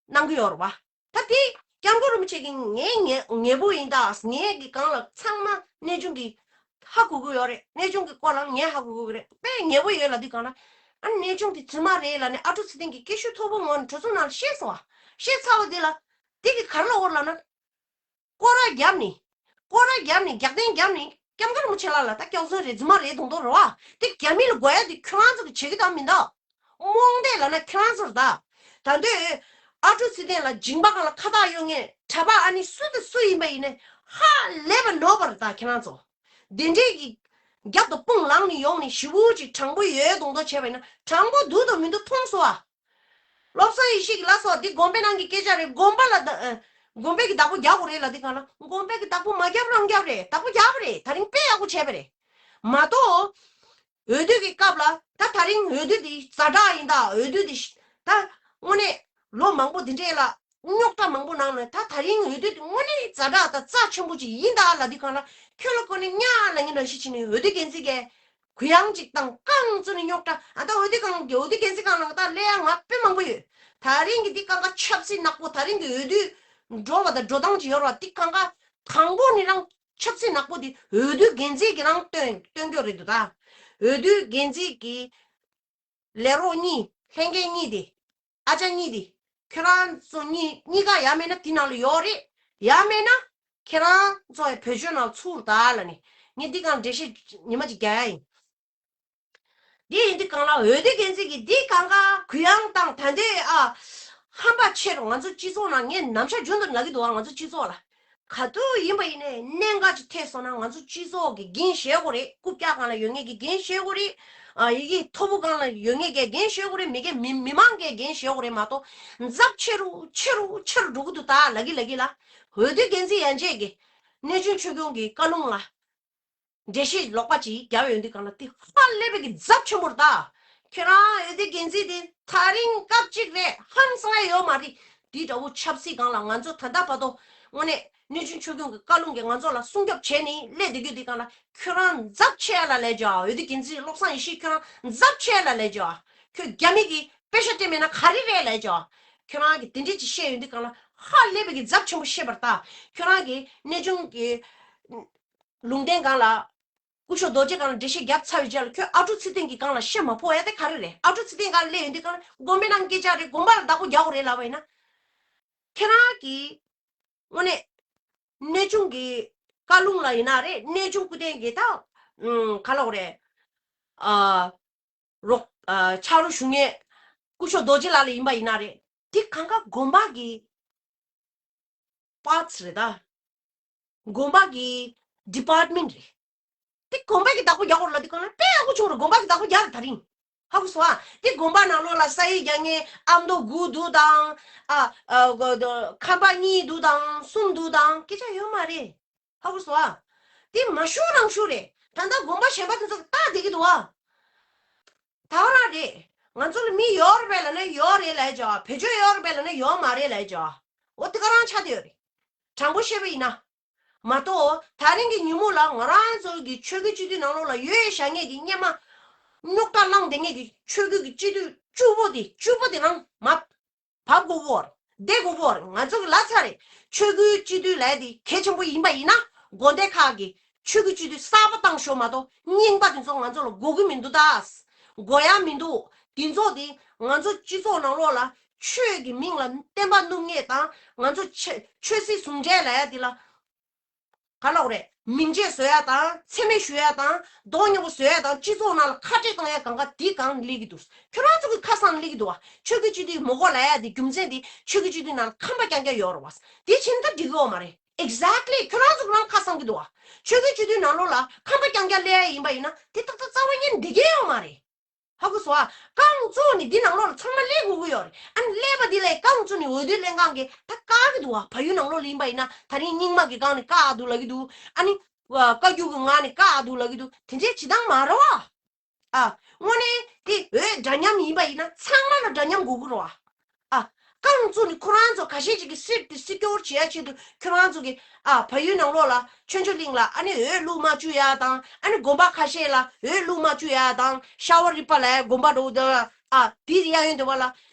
གནང་གི་ཡོད་རེད་བ། ད་དེ་སྐྱབས་མགོན་རིན་པོ་ཆེ་གིས་ངའི་ཉེ་ཉེ་པོ་ཡིན་ད། ངའི་གི་སྒང་ལ་ཚང་མ་གནས་ཆུང་གིས་ཧ་གོ་གི་ཡོད་རེད། གནས་ཆུང་གི་སྐོར་ལ་ངས་ཧ་གོ་གི་རེད། དཔེ་ཉེ་པོ་ཡོད་ལབ་དུས་སྒང་ལ། ཨ། གནས་ཆུང་དེ་རྫུན་མ་རེད་ལབ་ནས་ཨ་ཀྲུག་ཚེ་བརྟན་གྱིས་སྐད་ཤུགས་མཐོ་པོ་ངང་ནས་གྲོས་ཚོགས་ནང་ལ་བཤད་སོང་བ། བཤད་ཚར་བ་དེ་ལ། དེ་གིས་ག་རེ་ལབ་ཀྱི་ཡོད་ལབ་ན། སྐོར་ར་བརྒྱབ་ནས། སྐོར་ར་བརྒྱབ་ནས། རྒྱབ་རྟེན་བརྒྱབ་ནས། སྐྱབས་མགོན་རིན་པོ་ཆེ་ལགས་ལ་ད་སྐྱག་རྫུན་རེད། རྫུན་མ་རེད་མདོག་མདོག་རེད་བ། དེ་རྒྱ་མི་ལ་གོ་ཡ་དེ་ཁྱོད་རང་ཚོ་གིས་བྱེད་ཀྱི་ད་མིན་ད། རྨོངས་དད་ལབ་ན་ཁྱོད་རང་ཚོ་རེད་ད། ད་འདོད། ཨ་ཀྲུག་ཚེ་བརྟན་ལ་མཇིང་པ་སྒང་ལ་ཁ་བཏགས་གཡོག་མཁན་གྲྭ་པ་ཨ་ནི་སུ་དང་སུ་ཡིན་པ་ཡིན་ནའི་ཧ་ལས་པ་ནོར་བ་རེད་ད་ཁྱེད་རང་ཚོ། དེ་འདྲས་ཀྱི་རྒྱབ་ཏུ་དཔུང་ལངས་ནས་ཡོང་ནས་ཞེ་པོ་ཅིག་དྲང་པོ་ཡོད་མདོག་མདོག་བྱས་པ་ཡིན་ན། དྲང་པོ་འདུག་དང་མི་འདུག་མཐོང་སོང་ཨ། བློ་བཟང་ཡེ་ཤེས་ཀྱིས་ལབ་སོང་། འདི་དགོན་པའི་ནང་གི་སྐད་ཆ་རེད། དགོན་པ་ལ་ད། ཨ། དགོན་པའི་གི་བདག་པོ་རྒྱག་དགོས་རེད་ལབ་དུས་སྒང་ལ། དགོན་པའི་གི་བདག་པོ་མ་རྒྱབ་རང་རྒྱབ་རེད། བདག་པོ་རྒྱག་པ་རེད། ད་རིང་དཔེ་ཡག་པོ་བྱས་པ་རེད། མ་གཏོགས། འོས་བསྡུ་གི་སྐབས་ལ་ད་ད་རིང་འོས་བསྡུ་འདི་ཛ་དྲག་ཡིན་ད། འོས་བསྡུ་འདི་ད་དངོས་གནས་ལོ་མང་པོ་འདི་འདྲས་ལ་རྙོག་དྲ་མང་པོ་ནང་ནས། ད་ད་རིང་འོས་བསྡུ་འདི་དངོས་གནས་ཛ་དྲག་དང་རྩ་ཆེན་པོ་ཅིག་ཡིན་ད་ལབ་དུས་སྒང་ལ། ཁྱོད་ལ་ཁོ་ནས་གཉའ་ལ་ཉི་ལ་ཤི་ཕྱིན་ནས་འོས་བསྡུ་འགན་འཛིན་གྱི་གུ་ཡངས་ཅིག་དང་རྐང་བཙུགས་ནས་རྙོག་དྲ། ཨ། ད་འོས་བསྡུ་སྒང་གི་འོས་བསྡུ་འགན་འཛིན་སྒང་ལ་ད་ལས་ཡ་ང་དཔེ་མང་པོ་ཡོད། ད་རིང་གི་འདི་སྒང་ག་ཆབ་སྲིད་ནག་པོ། ད་རིང་གི་འོས་བསྡུ་འགྲོ་བ་དང་འགྲོ་སྟངས་ཅིག་ཡོད་རེད་བ། འདི་སྒང་ག་དང་པོ་ནས་རང་ཆབ་སྲིད་ནག་པོ་འདི་འོས་བསྡུ་འགན་འཛིན་གྱིས་རང་སྟོན་སྟོན་རྒྱུ་རེད་འདུག་ད། འོས་བསྡུ་འགན་འཛིན་གྱི་ལས་རོགས་གཉིས། ལྷན་རྒྱས་གཉིས་དེ། ཨ་ཅག་གཉིས་དེ། ཁྱོད་རང་ཚོ་གཉིས་གཉིས་ཀ་ཡ་མེད་ན་དེ་ནང་ལ་ཡོད་རེད། ཡ་མེད་ན་ཁྱེད་རང་ཚོ་ཡ་བེད་སྤྱོད་ནང་ཚུར་ད་ལབ་ནས། ངས་འདི་སྒང་འགྲེལ་བཤད་ཉི་མ་གཅིག་རྒྱག་ཡ་ཡིན། འདི་ཡིན་དུས་སྒང་ལ་འོས་བསྡུ་འགན་འཛིན་གྱིས་འདི་སྒང་ག་གུ་ཡངས་དང་ད་འདོད། ཨ། ཁམས་པ་ཆེ་རུ་ང་ཚོ་སྤྱི་ཚོགས་ནང་ངས་ནམ་ཞག་རྒྱུན་དུ་ལབ་ཀྱི་འདུག་ཨ། ང་ཚོ་སྤྱི་ཚོགས་ལ་ག་དུས་ཡིན་པ་ཡིན་ནའི་གནད་འགག་ཅིག་ཐེབས་སོང་ན་ང་ཚོ་སྤྱི་ཚོགས་ཀྱི་འགན་བཞེས་དགོས་རེད། རྐུབ་བཀྱག་སྒང་ལ་ཡོད་མཁན་གྱི་འགན་བཞེས་དགོས་རེད། ཨ། ཡི་གེ་མཐོ་པོ་སྒང་ལ་ཡོད་མཁན་གྱི་འགན་བཞེས་དགོས་རེད། མི་སྒེར་མི་མི་མང་གི་འགན་བཞེས་དགོས་རེད་མ་གཏོགས་ཛབ་ཆེ་རུ་ཆེ་རུ་ཆེ་རུ་འགྲོ་གི་འདུག་ད་ལབ་ཀྱི་ལབ་ཀྱི་ལ། འོས་བསྡུ་འགན་འཛིན་ཡན་ཆད་ཀྱི་གནས་ཆུང་ཆོས་སྐྱོང་གི་བཀའ་ལུང་ལ་འགྲེལ་བཤད་ལོག་པ་ཅིག་རྒྱབ་ཡོང་དུས་སྒང་ལ་དེ་ཧ་ལས་པའི་གི་ཛབ་ཆེན་པོ་རེད་ད། ཁྱོད་རང་འོས་བསྡུ་འགན་འཛིན་དེ་ཐག་རིང་སྐབས་གཅིག་རེད། ཧང་སང་ཡ་ཡོད་མ་རེད། དེ་འདྲ་བོ་ཆབ་སྲིད་སྒང་ལ་ང་ཚོ་ད་ལྟ་བར་དུ་དངོས་གནས་གནས་ཆུང་ཆོས་སྐྱོང་གི་བཀའ་ལུང་གིས་ང་ཚོ་ལ་སྲུང་སྐྱོབ་བྱས་ནས་སླེབས་བསྡད་རྒྱུ་དེ་སྒང་ལ་ཁྱོད་རང་ཛབ་ཆེ་ཡ་ལ་ལས་བྱ། འོས་བསྡུ་འགན་འཛིན་བློ་བཟང་ཡེ་ཤེས་ཁྱོད་རང་ཛབ་ཆེ་ཡ་ལ་ལས་བྱ། ཁྱོད་རྒྱ་མི་གི་དཔེ་ཆ་སྟོན་མེད་ན་ག་རེ་རེད་ལས་བྱ། ཁྱོད་རང་གིས་དེ་འདྲས་ཅིག་བཤད་ཡོང་དུས་སྒང་ལ་ཧ་ལས་པའི་གི་ཛབ་ཆེན་པོ་བཤད་པ་རེད་ད། ཁྱོད་རང་གིས་གནས་ཆུང་གི་ལུང་བསྟན་སྒང་ལ། སྐུ་ཞབས་རྡོ་རྗེ་སྒང་ལ་འགྲེལ་བཤད་རྒྱབ་ཚར་བའི་རྗེས་ལ་ཁྱོད་ཨ་ཀྲུག་ཚེ་བརྟན་གྱི་སྒང་ལ་བཤད་མ་ཕོད་ཡ་དེ་ག་རེ་རེད། ཨ་ཀྲུག་ཚེ་བརྟན་སྒང་ལ་སླེབས་ཡོང་དུས་སྒང་ལ་དགོན་པའི་ནང་སྐད་ཆ་རེད། དགོན་པ་ལ་བདག་པོ་རྒྱག་དགོས་རེད་ལབ་པ་ཡིན་ན། ཁྱེད་རང་གིས་དངོས་གནས་གནས་ཆུང་གི་བཀའ་ལུང་ལ་ཡིན་ན་རེད། གནས་ཆུང་སྐུ་རྟེན་གྱི་ད་ཨུམ་ག་ལབ་དགོས་རེད། ཨ། རོགས། ཨ། ཕྱག་རོགས་ཞུ་མཁན་སྐུ་ཞབས་རྡོ་རྗེ་ལགས་ལ་ཡིན་པ་ཡིན་ན་རེད། དེ་གང་ག་དགོན་པ་གི་པཱར་ཊི་རེད་ད། དགོན་པ་གི་ཌི་པཱར་ཊི་མེན་ཊི་རེད། དེ་དགོན་པ་གི་བདག་པོ་རྒྱག་དགོས་ལབ་དུས་སྒང་ལ་དཔེ་ཡག་པོ་བྱུང་རེད། དགོན་པ་གི་བདག་པོ་རྒྱག་རེད་ད་རིང་། ཧ་གོ་སོང་ཨ། དེ་དགོན་པ་ནང་ལོགས་ལ་ས་ཡིག་རྒྱག་མཁན་ཨ་མདོ་དགུ་འདུག་དང་། ཨ། ཨ། ཁམས་པ་གཉིས་འདུག་དང་གསུམ་འདུག་དང་སྐད་ཆ་ཡོད་མ་རེད། ཧ་གོ་སོང་ཨ། དེ་མ་ཤོར་རང་ཤོར་རེད། ད་ལྟ་དགོན་པ་གཞན་པ་དེ་ཚོ་བལྟ་བསྡད་ཀྱི་འདུག་ཨ། ད་ག་རང་རེད། ང་ཚོ་ལ་མི་ཡོད་རེད་པས་ལབ་ན་ཡོད་རེད་ལབ་ཡ་ཅིག་བེད་སྤྱོད་ཡོད་རེད་པས་ལབ་ན་ཡོད་མ་རེད་ལབ་ཡ་ཅིག་འོ་དེ་ག་རང་ཆགས་བསྡད་ཡོད་རེད། དྲང་པོ་བཤད་པ་ཡིན་ན། མ་གཏོགས་ད་རིང་གི་ཉིན་མོ་ལ་ང་རང་ཚོ་གི་ཆོས་བརྒྱུད་སྤྱི་འཐུས་ནང་ལོགས་ལ་ཡོད་བཞག་མཁན་གྱི་སྔོན་མ་རྙོག་དྲ་བསླངས་བསྡད་མཁན་གྱི་ཆོས་བརྒྱུད་ཀྱི་སྤྱི་འཐུས་བཅུ་པོ་དེ་བཅུ་པོ་དེ་རང་མ་བབས་དགོས་པོ་རེད། བསྡད་དགོས་པོ་རེད། ང་ཚོ་གི་ལབ་ཚར་རེད། ཆོས་བརྒྱུད་སྤྱི་འཐུས་ལབ་ཡ་དེ་གལ་ཆེན་པོ་ཡིན་པ་ཡིན་ན་དགོན་སྡེ་ཁག་གི་ཆོས་བརྒྱུད་སྤྱི་འཐུས་གསར་པ་བཏང་ཤོག་མ་གཏོགས་རྙིང་པ་དེ་ཚོ་ང་ཚོ་ལ་དགོས་ཀྱི་མི་འདུག་ད། དགོས་ཡ་མི་འདུག་དེ་ཚོ་དེ་ང་ཚོ་སྤྱི་ཚོགས་ནང་ལོགས་ལ་ཆོས་ཀྱི་མིང་ལ་བསྟན་པ་བསྣུབ་མཁན་དང་ང་ཚོ་ཆོས་ཆོས་སྲིད་ཟུང་འབྲེལ་ལབ་ཡ་དེ་ལ། ག་ལབ་དགོས་རེད། མིང་ཆད་བཟོ་ཡ་དང་མཚན་སྨད་ཞུ་ཡ་དང་མདོག་ཉེས་པོ་བཟོ་ཡ་དང་སྤྱི་ཚོགས་ནང་ལ་ཁ་བྲལ་གཏོང་ཡ་གང་ག་དེ་གང་སླེབས་ཀྱི་འདུག་ཁྱོད་རང་ཚོ་གི་ཁ་སང་སླེབས་ཀྱི་འདུག་བ། ཆོས་བརྒྱུད་སྤྱི་འཐུས་མི་དགོས་ལབ་ཡ་དེ་རྒྱུ་མཚན་དེ་ཆོས་བརྒྱུད་སྤྱི་འཐུས་ནང་ལ་ཁམས་པ་རྐྱང་རྐྱང་ཡོད་རེད་བ། དེ་བྱས་ན་ད་འགྲིག་གི་ཡོད་མ་རེད། Exactly ཁྱོད་རང་ཚོ་གི་རང་ཁ་སང་གི་འདུག་བ། ཆོས་བརྒྱུད་སྤྱི་འཐུས་ནང་ལོགས་ལ་ཁམས་པ་རྐྱང་རྐྱང་སླེབས་ཡ་ཡིན་པ་ཡིན་ན་དེ་ཏག་ཏག་རྩ་བ་ཉིད་ནས་འགྲིག་གི་ཡོད་མ་རེད། ཧ་གོ་སོང་ཨ། རྐང་བཙུགས་ནས་འདི་ནང་ལོགས་ལ་ཚང་མ་སླེབས་དགོས་ཀྱི་ཡོད་རེད། ཨ་ནི་སླེབས་པ་འདི་ལས་རྐང་བཙུགས་ནས་འོས་བསྡུ་ལྷན་ཁང་གིས་ད་བཀག་གི་འདུག་བ། བལ་ཡུལ་ནང་ལོགས་ལ་ཡིན་པ་ཡིན་ན་ད་རིང་རྙིང་མ་གི་སྒང་ནས་བཀག་འདུག་ལབ་ཀྱི་འདུག་ཨ་ནི། བཀའ་བཀྱོན་གྱི་ངང་ནས་བཀག་འདུག་ལབ་ཀྱི་འདུག་དེ་འདྲའི་བྱེད་སྟངས་མ་རེད་བ། ཨ། དངོས་གནས་དེ་འོས་འདྲ་མཉམ་ཡིན་པ་ཡིན་ན་ཚང་མ་ལ་འདྲ་མཉམ་དགོས་ཀྱི་རེད་བ། ཨ། རྐང་བཙུགས་ནས་ཁོ་རང་ཚོ་ཁ་ཤས་ཅིག་གི་སྲིད་དེ་སྲིད་སྐྱོར་བྱེད་ཡ་ཆེད་དུ་ཁྱོད་རང་ཚོ་གི་ཨ་བལ་ཡུལ་ནང་ལོགས་ལ་ཆོས་འབྱོར་གླིང་ལ་ཨ་ནི་འོས་བླུགས་མ་བཅུག་ཡ་དང་ཨ་ནི་དགོན་པ་ཁ་ཤས་ལ་འོས་བླུགས་མ་བཅུག་ཡ་དང་ཤ་བ་རི་པ་ལ་དགོན་པ་འགྲོ་འདི་ཨ་དེ་གཡས་གཡོན་འདི་བ་ལ་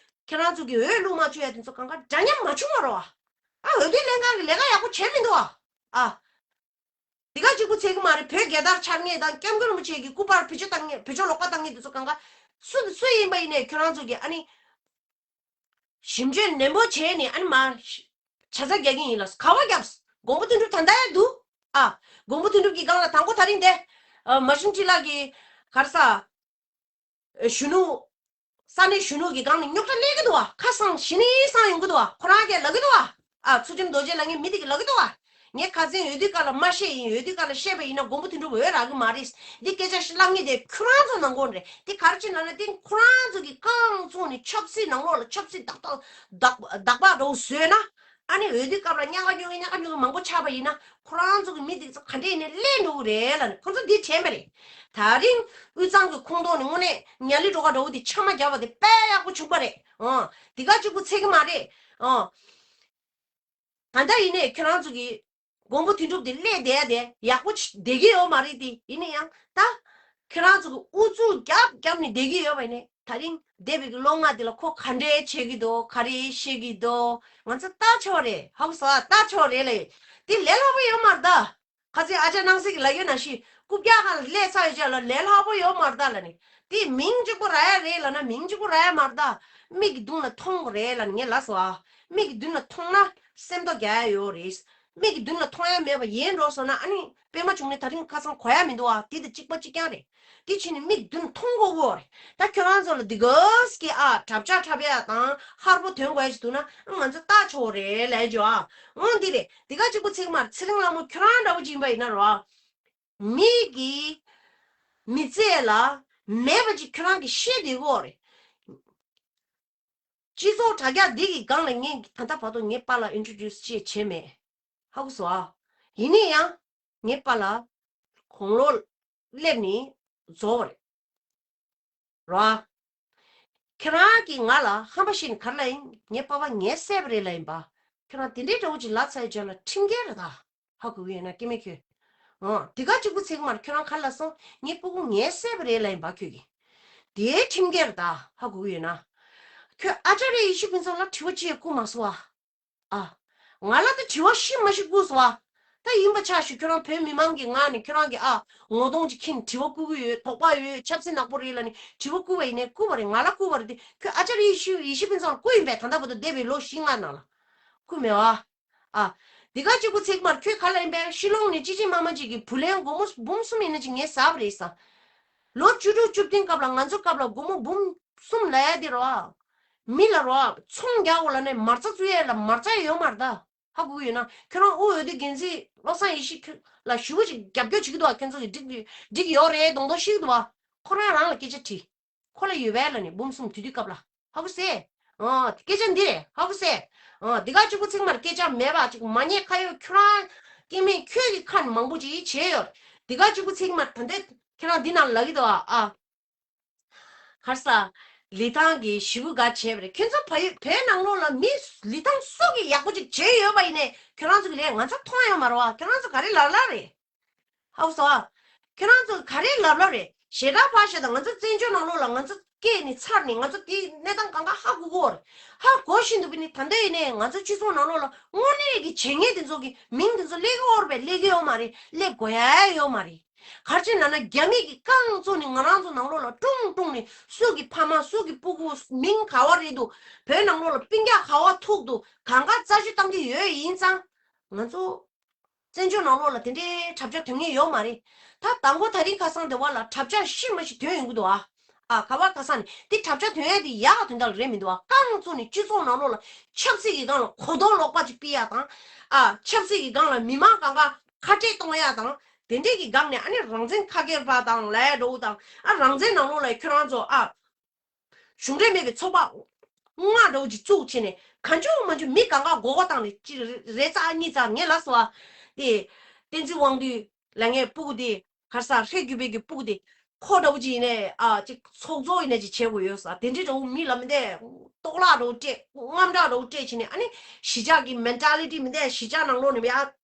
ཁྱེད་རང་ཚོ་གི་འོས་བླུགས་མ་བཅུག་ཡ་དེ་ཚོ་གང་ག་འདྲ་མཉམ་མ་བྱུང་བ་རེད་བ། ཨ་འོས་བསྡུ་ལྷན་ཁང་གི་ལས་ཀ་ཡག་པོ་བྱས་མི་འདུག་བ། ཨ། འདི་ག་གཅིག་པུ་ཚད་ཀྱི་མ་རེད། བོད་རྒྱལ་དར་འཕྱར་མཁན་དང་སྐྱབས་མགོན་རིན་པོ་ཆེ་གི་སྐུ་པར་བེད་སྤྱོད་བཏང་མཁན་བེད་སྤྱོད་ལོག་པ་བཏང་མཁན་དེ་ཚོ་གང་ག་སུ་སུ་ཡིན་པ་ཡིན་ནའི་ཁྱོད་རང་ཚོ་གི་ཨ་ནི་ཞིབ་འཇུག་ནན་པོ་བྱས་ནས་ཨ་ནི་མ་ཆ་ཚ་རྒྱག་གི་ཡིན་ལ། ག་བ་རྒྱབ། མགོན་པོ་དོན་གྲུབ་ད་ལྟ་ཡང་འདུག་ཨ། མགོན་པོ་དོན་གྲུབ་ཀྱི་སྒང་ལ་དང་པོ་ད་རིང་དེ་ཨ་མ་ཤིན་ཅི་ལགས་ཀྱི་ག་རེ་ཟ། གཞོན་ནུ། ས་གནས་གཞོན་ནུ་གི་སྒང་ནས་རྙོག་དྲ་སླེབས་ཀྱི་འདུག་བ། ཁ་སང་ཞི་ནི་སང་ཡོང་གི་འདུག་བ། ཁོ་རང་གིས་ལབ་ཀྱི་འདུག་བ། ཨ། ཚུལ་ཁྲིམས་རྡོ་རྗེ་ལབ་མཁན་མི་དེ་གིས་ལབ་ཀྱི་འདུག་བ། ངས་ཁ་སང་འོས་བསྡུའི་སྐབས་ལ་མ་བཤད་ཡིན། འོས་བསྡུའི་སྐབས་ལ་བཤད་པ་ཡིན་ན་མགོན་པོ་དོན་གྲུབ་འོས་རག་གི་མ་རེད། འདི་སྐད་ཆ་ཞིག་ལབ་མཁན་དེ་ཁོ་རང་ཚོ་ནང་ཁོངས་རེད། དེ་ག་རེ་བྱས་ན་ན་དེ་ཁོ་རང་ཚོ་གི་རྐང་བཙུགས་ནས་ཆབ་སྲིད་ནང་ལོགས་ལ་ཆབ་སྲིད་བདག་བདག་བདག་པ་རོགས་བཟོས་ན། ཨ་ནི་འོས་བསྡུའི་སྐབས་ལ་ཉག་ག་ཉོག་གི་ཉག་ག་ཉོག་གི་མང་པོ་ཆགས་པ་ཡིན་ན་ཁོ་རང་ཚོ་གི་མི་དེ་ཚོ་ག་འདྲས་ནས་སླེབས་འགྲོ་གི་རེད་ལབ་ནས་ཁོ་ཚོ་འདི་དྲན་པ་རེད། ད་རིང་དབུས་གཙང་གི་ཁོངས་གཏོགས་ནས་དངོས་གནས་ཉ་ལི་སྒྲོ་ག་འདྲ་བོ་དེ་ཆ་མ་བརྒྱབ་པ་དེ་དཔེ་ཡག་པོ་བྱུང་པ་རེད། ཨོ། འདི་ག་གཅིག་པུ་ཚད་ཀྱི་མ་རེད། ཨོ། ད་ལྟ་ཡིན་ནའི་ཁྱོད་རང་ཚོ་གི་མགོན་པོ་དོན་གྲུབ་དེ་སླེབས་བསྡད་ཡ་དེ་ཡག་པོ་བསྡད་ཀྱི་ཡོད་མ་རེད་དེ། ཡིན་ན་ཡང་ད་ཁྱོད་རང་ཚོ་གི་ཨུ་ཚུགས་རྒྱབ་རྒྱབ་ནས་བསྡད་ཀྱི་ཡོད་པ་ཡིན་ནའི་ད་རིང་འདས་པའི་གི་ལོ་ལྔ་དེ་ལ་ཁོ་ག་འདྲས་བྱེད་ཀྱི་འདུག་ག་རེ་བཤད་ཀྱི་འདུག་ང་ཚོ་ལྟ་ཆོག་རེད། ཧ་གོ་སོང་ཨ། ལྟ་ཆོག་རེད་ལ། དེ་ལས་སླ་པོ་ཡོད་མ་རེད་ད། ཁ་སང་ཨ་ཅག་སྣང་སྲིད་ཀྱིས་ལབ་ཡོད་ནང་བཞིན་རྐུབ་བཀྱག་སྒང་ལ་སླེབས་ཚར་ཡོད་ཅག་ལ་ལས་སླ་པོ་ཡོད་མ་རེད་ད་ལབ་ནས། དེ་མིང་གཅིག་པོ་རག་ཡ་རེད་ལབ་ན་མིང་གཅིག་པོ་རག་ཡ་མ་རེད་ད། མིག་གི་མདུན་ལ་མཐོང་དགོས་རེད་ལབ་ནས་ངས་ལབ་སོང་ཨ། མིག་གི་མདུན་ལ་མཐོང་ན་སེམས་ཐོག་རྒྱག་ཡ་ཡོད་རེད། མིག་གི་མདུན་ལ་མཐོང་ཡ་མེད་པ་ཡལ་འགྲོ་སོང་ན། ཨ་ནི་པད་མ་འབྱུང་གནས་ད་རིང་ཁ་སང་གོ་ཡ་མི་འདུག་ཨ། དེ་དང་གཅིག་པ་གཅིག་རྐྱང་རེད། དེ་བྱས་ནས་མིག་མདུན་མཐོང་དགོས་ཀྱི་ཡོད་རེད། ད་ཁྱོད་རང་ཚོ་ལ་འདི་གས་ཀྱི་ཨ་འཁྲབ་ཆག་འཁྲབ་ཡ་དང་ཧར་པོ་དོན་དགོས་ཡ་ཞིག་འདུག་ན། ང་ཚོ་ལྟ་ཆོག་རེད་ལབ་ཡ་ཅིག་ཡོད་ཨ། འོ་འདི་རེད། འདི་ག་གཅིག་པུ་ཚིག་མར་ཚེ་རིང་ལྷ་མོ་ཁྱོད་རང་འདྲ་བོ་ཅིག་ཡིན་པ་ཡིན་ན་རོ། མི་གི་མི་ཚེ་ལ་མེད་པ་ཅིག་ཁྱོད་རང་གིས་ཤེས་བསྡད་ཀྱི་ཡོད་རེད། སྤྱི་ཚོགས་དྲ་རྒྱ་འདི་གི་སྒང་ལ་ངས་ད་ལྟ་བར་དུ་ངའི་པཱ་ལགས་ཨིན་ཊྲོ་ཌིའུ་སི་ཅིག་བྱས་མེད། ཧ་གོ་སོང་ཨ། ཡིན་ན་ཡང་ངའི་པཱ་ལགས་དགུང་ལོ་སླེབས་ནས་རྫོགས་པ་རེད། རོ། ཁྱེད་རང་གིས་ང་ལ་ཧམ་པ་བཤད་ནས་ག་རེ་ལབ་ཡིན། ངའི་པ་ཕ་ངའི་སྲས་པ་རེད་ལབ་ཡིན་པ། ཁྱེད་རང་དེ་འདྲའི་འདྲ་བོ་ཅིག་ལབ་ཚར་བའི་རྗེས་ལ་ཁྲིམས་འགལ་རེད་ད། ཧ་གོ་གི་ཡོད་ན་སྐྱེ་དམན་ཁྱོད། འོ་དེ་ག་གཅིག་པུ་ཚིག་མར་ཁྱོད་རང་ག་རེ་ལབ་སོང་། ངའི་སྤུ་གུ་ངའི་སྲས་པ་རེད་ལབ་ཡིན་པ་ཁྱོད་ཀྱིས། དེའི་ཁྲིམས་འགལ་རེད་ད། ཧ་གོ་གི་ཡོད་ན། ཁྱོད་ཨ་ཅཱརྱ་ཡེ་ཤེས་ཕུན་ཚོགས་ལ་དྲི་བ་ཅིག་བསྐུར་མ་སོང་ཨ། ཨ། ང་ལ་ད་དྲི་བ་ཤི་མ་ཤི་བསྐུར་སོང་ཨ། ད་ཡིན་པ་ཆ་ཞུ། ཁྱོད་རང་བོད་མི་མང་གི་ངག་ནས་ཁྱོད་རང་གི་ཨ་ངོ་གདོང་ཅིག་ཁྱེར་ནས་དྲི་བ་བསྐུར་གི་ཡོད། དོགས་པ་ཡོད། ཆབ་སྲིད་ནག་པོ་རེད་ལབ་ནས་དྲི་བ་བསྐུར་བ་ཡིན་ནའི་བསྐུར་བ་རེད། ང་ལ་བསྐུར་བ་རེད་དེ། ཁྱོད་ཨ་ཅཱརྱ་ཡེ་ཤེས་ཡེ་ཤེས་ཕུན་ཚོགས་ལ་བསྐུར་ཡིན་པས། ད་ལྟ་བར་དུ་འདས་པའི་ལོ་བཞི་ལྔ་ནང་ལ་བསྐུར་མེད་པ། ཨ། འདི་ག་གཅིག་པུ་ཚིག་མར་ཁྱོད་ག་རེ་ལབ་ཡིན་པས། ཤི་ལོང་ནས་ཅི་ཅི་མ་མ་ཅིག་གི་བུ་ལོན་སྒོར་མོ་འབུམ་གསུམ་ཡིན་ན་ཅིག་ངས་ཟ་བ་རེད་ཟ། ལོ་བཅུ་དྲུག་བཅུ་བདུན་སྐབས་ལ་ང་ཚོ་སྐབས་ལ་སྒོར་མོ་འབུམ་གསུམ་ལབ་ཡ་དེ་རོ། མི་ལ་རོ། ཚོང་རྒྱག་འོ་ལ་ནས་མ་རྩ་བཙུགས་ཡ་ལ་མ་རྩ་ཡོད་མ་རེད་ད། ཧ་གོ་གི་ཡོད་ན། ཁྱོད་རང་དབུས་འོས་བསྡུ་འགན་འཛིན་བློ་བཟང་ཡེ་ཤེས་ཁྱོད་ལ་ཞུ་བ་ཅིག་རྒྱབ་སྐྱོར་བྱེད་ཀྱི་འདུག་བ། ཁྱོད་ཚོ་གི་འགྲིག་འགྲིག་ཡོད་རེད་མདོག་མདོག་ཤི་གི་འདུག་བ། ཁོ་རང་རང་ལ་སྐད་ཆ་དྲིས། ཁོ་ལ་ཡོད་པས་ལ་ནི་འབུམ་གསུམ་དུས་དུས་སྐབས་ལ། ཧ་གོ་སེ། ཨོ་སྐད་ཆ་འདི་རེད། ཧ་གོ་སེ། ཨོ་འདི་ག་གཅིག་པུ་ཚིག་མར་སྐད་ཆ་མེད་པ་ཅིག་མ་ཉེས་ཁ་གཡོག་ཁྱོད་རང་སྐྱེ་དམན་ཁྱོད་ཀྱི་ཁ་ནས་མང་པོ་ཅིག་བྱས་ཡོད། འདི་ག་གཅིག་པུ་ཚིག་མར་ད་ལྟ་ཁྱེད་རང་འདི་ནང་ལབ་ཀྱི་འདུག་ཨ། ཨ། ག་རེ་ཟ། ལི་ཐང་གི་ཞི་བུ་ག་བྱས་པ་རེད། ཁྱོད་ཚོ་བ་ཡོད་བོད་ནང་ལོགས་ལ་མི་ལི་ཐང་སུ་གིས་ཡག་པོ་ཅིག་བྱས་ཡོད་པ་ཡིན་ནའི་ཁྱོད་རང་ཚོ་གི་ལས་ང་ཚོ་མཐོང་ཡོད་མ་རེད་བ། ཁྱོད་རང་ཚོ་ག་རེ་ལབ་ལབ་རེད། ཧ་གོ་སོང་ཨ། ཁྱོད་རང་ཚོ་ག་རེ་ལབ་ལབ་རེད། ཞེ་དྲག་ཕར་བཞག་དང་། ང་ཚོ་བཙན་བྱོལ་ནང་ལོགས་ལ་ང་ཚོ་སྐྱེས་ནས་འཚར་ནས་ང་ཚོ་དེའི་གནས་སྟངས་གང་ག་ཧ་གོ་གི་ཡོད་རེད། ཧ་གོ་བཞིན་དུ་བི་ནི་ད་ལྟ་ཡིན་ནའི་ང་ཚོ་སྤྱི་ཚོགས་ནང་ལོགས་ལ་དངོས་གནས་ཀྱི་བྱེད་མཁན་དེ་ཚོ་གི་མིང་དེ་ཚོ་སླེབས་ཀྱི་ཡོད་རེད་པས། སླེབས་ཀྱི་ཡོད་མ་རེད། སླེབས་དགོས་ཡ་ཡོད་མ་རེད། ག་རེ་བྱས་ན་ན་རྒྱ་མི་གིས་རྐང་བཙུགས་ནས་ང་རང་ཚོ་ནང་ལོགས་ལ་ཀྲུང་ཀྲུང་ནས་སུ་གི་ཕ་མ་སུ་གི་སྤུ་གུ་མིང་ག་བ་རེད་འདུག་བོད་ནང་ལོགས་ལ་སྤུན་ཀྱག་ག་བ་ཐུག་འདུག་གང་ག་རྩད་གཅོད་བཏང་གི་ཡོད་ཡིན་ཙང་ང་ཚོ་བཙན་བྱོལ་ནང་ལོགས་ལ་དེ་འདྲའི་དྲ་རྒྱ་ཐོན་མཁན་ཡོད་མ་རེད། ད་དང་པོ་ད་རིང་ཁ་སང་དེ་བ་ལ་དྲ་རྒྱ་ཤི་མ་ཤི་ཐོན་ཡོང་གི་འདུག་ཨ། ཨ་ག་བ་ག་ས་ནས་དེ་དྲ་རྒྱ་ཐོན་ཡ་དེ་ཡག་ག་དོན་དག་རེད་མི་འདུག་ཨ། རྐང་བཙུགས་ནས་སྤྱི་ཚོགས་ནང་ལོགས་ལ་ཆབ་སྲིད་ཀྱི་སྒང་ལ་གོ་རྟོགས་ལོག་པ་ཅིག་སྤེལ་ཡ་དང་། ཨ་ཆབ་སྲིད་ཀྱི་སྒང་ལ་མི་མང་གང་ག་ཁ་བྲལ་གཏོང་ཡ་དང་། དེ་འདྲས་ཀྱི་སྒང་ནས་ཨ་ནི་རང་བཙན་ཁ་སྐྱེར་པ་དང་ལས་འགྲོ་དང་། ཨ་རང་བཙན་ནང་ལོགས་ལ་ཁྱོད་རང་ཚོ་ཨ་གཞུང་འབྲེལ་མེད་པའི་ཚོགས་པ་ལྔ་འདྲ་བོ་ཅིག་བཙུགས་བྱས་ནས་གང་བྱུང་མང་བྱུང་མི་གང་ག་མགོ་སྐོར་བཏང་ནས་ཅི་རེ་རེ་རྩ་གཉིས་རྩ་ངས་ལབ་སོང་ཨ། དེ་བསྟན་འཛིན་དབང་འདུས་ལ་ངའི་སྤུ་གུ་དེ་ག་རེ་ཟ་ཧྲེ་གུ་པེ་གི་སྤུ་གུ་དེ་ཁོ་འདྲ་བོ་ཅིག་ཡིན་ནས་ཨ་ཅིག་ཚོགས་གཙོ་ཡིན་ནས་ཅིག་བྱེད་དགོས་ཡོད་ས་དེ་འདྲའི་འདྲ་བོ་མི་ལ་མི་འདས་གཏོར་བརླག་འདྲ་བོ་སྤྲད་དངངས་སྐྲག་འདྲ་བོ་སྤྲད་བྱས་ནས་ཨ་ནི་གཞིས་ཆགས་ཀྱི་མེན་ཊ་ལི་ཊི་མི་འདས་གཞིས་ཆགས་ནང་ལོགས་ནས་ཡ།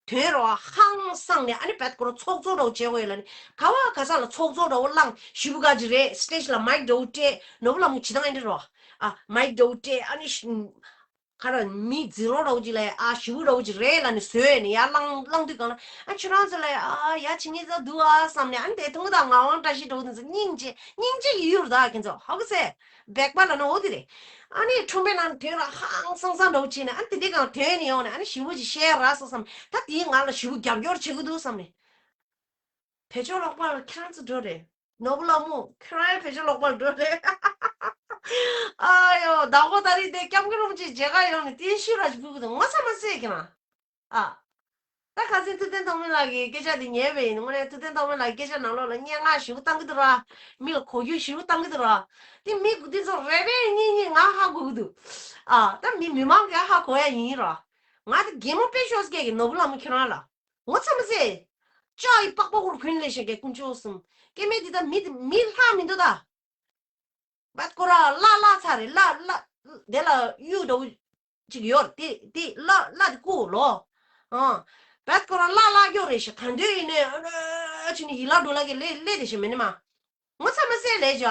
དོན་རོ་ཧང་སངས་ནས་ཨ་ནི་བད་ཀོ་རོ་ཚོགས་གཙོ་རོ་བྱེད་དགོས་ལ་ནི་ག་བ་ག་ས་ལ་ཚོགས་གཙོ་རོ་བླངས་ཞི་བུ་ག་ཅི་རེད། སི་ཊེ་ཇི་ལ་མའིཀ་འདྲ་བོ་སྤྲད་ནོར་བུ་ལ་མོ་བྱེད་སྟངས་ཨེ་འདྲ་རོ། ཨ་མའིཀ་འདྲ་བོ་སྤྲད་ཨ་ནི་ཤི་ག་ར་མི་རྫི་རོ་རོ་ཅི་ལ་ཨ་ཞི་བུ་རོ་ཅི་རེད་ལ་ནི་བཟོས་ནི་ཡ་བླངས་བླངས་དུས་གང་ལ་ཨ་ཁྱོད་རང་ཚོ་ལ་ཨ་ཡ་ཆི་ངེ་ཚ་འདུག་ཨ་བསམ་ནས་ཨ་ནི་དེ་ཐུང་དང་ངག་དབང་བཀྲ་ཤིས་འདྲ་བོ་དེ་ཚོ་སྙིང་རྗེ་སྙིང་རྗེ་ཡི་ཡུར་ད་ཁྱེད་ཚོ་ཧོ་གི་སེ། བེག་པ་ལ་ན་འོ་དེ་རེད། ཨ་ནི་ཁྲོམ་པའི་ནང་དོན་ལ་ཧང་སང་སང་འདྲ་བོ་བྱས་ནས་ཨ་ནི་དེ་འདྲའི་སྒང་དོན་ནི་ཡོང་ནས་ཨ་ནི་ཞི་བོ་ཅིག་བཤད་ར་སོ་བསམ་ད་དེའི་ང་ལ་ཞི་བོ་རྒྱབ་སྐྱོར་བྱེད་ཀྱི་འདུག་བསམ་ནས། བེད་སྤྱོད་ལོག་པ་ལ་ཁྱེད་རང་ཚོ་འགྲོ་རེད། ནོར་བུ་ལྷ་མོ་ཁྱེད་རང་ཡང་བེད་སྤྱོད་ལོག་པ་ལ་འགྲོ་རེད། ཨ་ཡོ་བདག་པོ་ད་རེས་དེ་སྐྱབས་མགོན་རིན་པོ་ཆེ་མཇལ་ཁ་ཡོང་ནས་བརྟན་བཞུགས་ར་ཅིག་ཕུལ་གི་འདུག་ངོ་ཚ་མ་ཟེར་གི་ན། ཨ། ད་ཁ་སང་ཐུབ་བསྟན་ཐོགས་མེད་ལགས་ཀྱི་སྐད་ཆ་དེ་ཉན་པ་ཡིན། དངོས་གནས་ཐུབ་བསྟན་ཐོགས་མེད་ལགས་ཀྱི་སྐད་ཆ་ནང་ལོགས་ལ་སྙན་ངག་ཞེ་པོ་བཏང་གི་འདུག་ར། མི་ལ་གོ་རྒྱུ་ཞེ་པོ་བཏང་གི་འདུག་ར། དེ་མི་འདི་ཚོ་རེ་རེ་གཉིས་གཉིས་ང་ཧ་གོ་གི་འདུག་ཨ་ད་མི་མི་མང་གིས་ཧ་གོ་ཡ་ཡིན་ར། ང་དེ་གད་མོ་དཔེ་ཤོར་སྐད་ཀྱི་ནོར་བུ་ལྷ་མོ་ཁྱེད་རང་ལ། ངོ་ཚ་མ་ཟེར། ལྕགས་ཡི་པགས་པ་ཧུར་གུན་ལས་ཤེས་མཁན་དཀོན་མཆོག་གསུམ། སྐྱེ་དམན་འདི་ད་མི་མི་ལྷག་མི་འདུག་ད། བད་ཀོ་ར་ལ་ལ་ཚ་རེད་ལ་ལ། དེ་ལ་གཡུ་འདྲ་བོ་ཅིག་ཡོད་རེད་དེ་དེ་ལ་ལ་དེ་ཀོ་ལོ། ཨང་། བད་ཀོ་ར་ལ་ལ་གཡོ་རེད་ཤག་ག་འདོད་ཡིན་ནས་ཨ་ཆི་ནི་ཡི་ལ་འགྲོ་ལ་གི་ལེ་ལེ་དེ་ཤི་མེ་ནི་མ། ངོ་ཚ་མ་ཟེར་ལས་ཇ།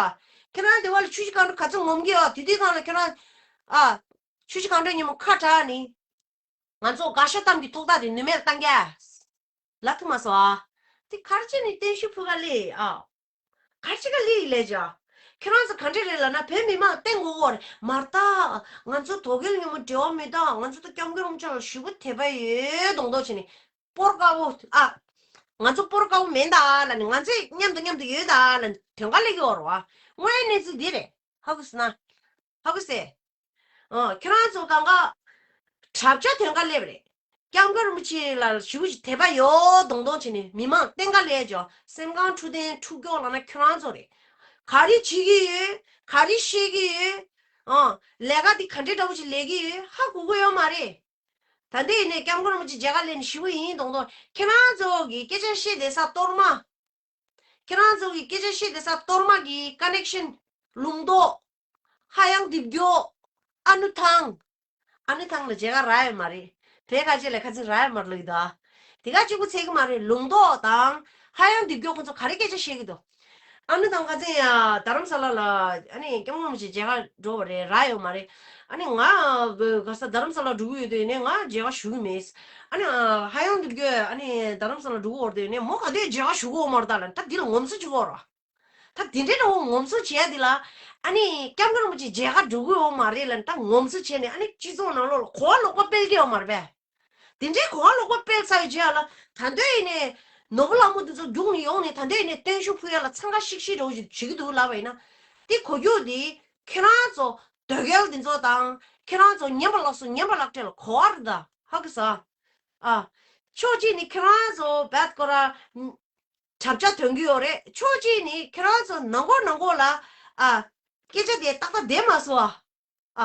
ཁྱེད་རང་དེ་བ་ལ་ཆུ་བཞི་སྒང་དྲུག་ག་ཚོད་ངོམ་གི་ཡོད་དེ་དུས་སྒང་ལ་ཁྱེད་རང་། ཨ། ཆུ་བཞི་སྒང་དྲུག་ཉིན་མོ་ཁ་གྲག་ནི། ང་ཚོ་དགའ་ཤོས་གཏམ་གྱི་ཐོག་ཐག་དེ་ནུ་མེད་བཏང་རྒྱ། ལ་ཐུ་མ་སོ་ཨ། དེ་གར་ཅི་ནི་བརྟན་བཞུགས་ཕུལ་ག་ལེ་ཨ། གར་ཅི་ག་ལེ་ལེ་ཇ། ཁྱེད་རང་ཚོ་ག་འདྲ་རེད་ལབ་ན། བོད་མི་མང་བསྟེན་དགོས་ཀྱི་རེད། མ་རེད་ད། ང་ཚོ་དོལ་རྒྱལ་མཉམ་པོ་འབྲེལ་བ་མེད་ད། ང་ཚོ་ད་སྐྱབས་མགོན་རིན་པོ་ཆེ་ལ་ཞེ་པོ་དད་པ་ཡོད་མདོག་མདོག་བྱས་ནས་སྤོར་དཀར་པོ། ཨ། ང་ཚོ་སྤོར་དཀར་པོ་མིན་ད་ལབ་ནས། ང་ཚོས་མཉམ་དུ་མཉམ་དུ་ཡོད་ད་ལབ་ནས་དོན་དག་སླེབས་ཀྱི་ཡོད་རེད་བ། དངོས་ཡོད་གནས་ཚུལ་འདི་རེད། ཧ་གོ་སོང་ན། ཧ་གོ་སོང་། ཨ། ཁྱེད་རང་ཚོ་གང་ག་གྲྭ་ཆས་དོན་ག་སླེབས་རེད། སྐྱབས་མགོན་རིན་པོ་ཆེ་ལ་ཞེ་པོ་ཞིག་དད་པ་ཡོད་མདོག་མདོག་བྱས་ནས་མི་མང་བསྟེན་ག་སླེབས་ཅོག་སེམས་ཁམས་འཕྲོད་བསྟེན་འཁྲུག་སྐྱོག་ལབ་ན་ཁྱེད་རང་ཚོ་རེད། ག་རེ་བྱེད་ཀྱི་ཡོད། ག་རེ་བཤད་ཀྱི་ཡོད། ཨ། ལས་ཀ་འདི་ག་འདྲའི་འདྲ་པོ་ཞིག་ལས་ཀྱི་ཡོད། ཧ་གོ་གི་ཡོད་མ་རེད། ད་ལྟ་ཡིན་ནའི་སྐྱབས་མགོན་རིན་པོ་ཆེ་མཇལ་ཁ་སླེབས་ནས་ཞེ་པོ་ཡིན་མདོག་མདོག་ཁྱེད་རང་ཚོ་གི་སྐད་ཆ་བཤད་བསྡད་ས་གཏོར་མ། ཁྱེད་རང་ཚོ་གི་སྐད་ཆ་བཤད་བསྡད་ས་གཏོར་མ་གི་ཀ་ནེག་ཤན། ལུང་རྟོགས། ཧ་ཡང་སྡེབ་སྐྱོ། ཨ་ནུ་ཐང་། ཨ་ནུ་ཐང་ལ་མཇལ་ཁ་རག་ཡོད་མ་རེད། བོད་ཁ་ཆེ་ལ་ཁ་ཚིག་རག་ཡོད་མ་རེད་ལབ་ཀྱི་འདུག་ཨ། དེ་ག་གཅིག་པུ་ཚད་ཀྱི་མ་རེད། ལུང་རྟོགས་དང་ཧ་ཡང་སྡེབ་སྐྱོ་ཁོ་ཚོ་ག་རེ་སྐད་ཆ་བཤད་ཀྱི་འདུག་ཨ་ནུ་ཐང་ཁ་ཚིག་ཡ་རྡ་རམ་ས་ལ་ལ་ཨ་ནི་སྐྱབས་མགོན་རིན་པོ་ཆེ་མཇལ་ཁ་འགྲོ་བ་རེད། རག་ཡོད་མ་རེད། ཨ་ནི་ང་ག་ས་རྡ་རམ་ས་ལ་འགྲོ་གི་ཡོད་དུས་ནས་ང་མཇལ་ཁ་ཞུ་གི་མེད། ཨ་ནི་ཧ་ཡང་སྡེབ་སྐྱོ། ཨ་ནི་རྡ་རམ་ས་ལ་འགྲོ་གི་ཡོད་དུས་ནས་མོ་ག་དུས་མཇལ་ཁ་ཞུ་གི་ཡོད་མ་རེད་ད་ལབ། ད་འདི་ལ་ངོམ་སོ་བྱེད་ཀྱི་ཡོད་རེད། ད་དེ་འདྲའི་འདྲ་བོ་ངོམ་སོ་བྱས་དེ་ལ། ཨ་ནི་སྐྱབས་མགོན་རིན་པོ་ཆེ་མཇལ་ཁ་འགྲོ་གི་ཡོད་མ་རེད་ལབ་ནས་ད་ངོམ་སོ་བྱས་ནས། ཨ་ནི་སྤྱི་ཚོགས་ནང་ལོགས་ལ་གོ་བ་ལོག་པ་སྤེལ་གྱི་ཡོད་མ་རེད་པས། དེ་འདྲའི་གོ་བ་ལོག་པ་སྤེལ་ཚར་བའི་རྗེས་ལ་ད་འདོད་ཡིན་ནས་ནོར་བུ་ལྷ་མོ་དེ་ཚོ་རྒྱུགས་ནས་ཡོང་ནས་ད་འདོད་ཡིན་ནས་བརྟན་བཞུགས་ཕུལ་ཡ་ལ་འཚང་ཁ་ཤིག་ཤིག་འདྲ་བོ་ཞིག་བྱེད་ཀྱི་འདུག་ལབ་པ་ཡིན་ན། དེ་གོ་རྒྱུ་དེ་ཁྱེད་རང་ཚོ་དོལ་རྒྱལ་དེ་ཚོ་དང་ཁྱེད་རང་ཚོ་ཉན་པ་ལགས་སོ། ཉན་པ་ལག་སྤྲད་ལ་གོ་བ་རེད་ད། ཧ་གི་ས། ཨ། ཕྱོགས་གཅིག་ནས་ཁྱེད་རང་ཚོ་བད་ཀོ་ར། གྲབས་ཆ་ཐོན་གྱི་ཡོད་རེད། ཕྱོགས་གཅིག་ནས་ཁྱེད་རང་ཚོ་ནང་སྐོར་ནང་སྐོར་ལ། ཨ། སྐད་ཆ་དེ་ཏག་ཏག་བསྡད་མ་སོང་ཨ།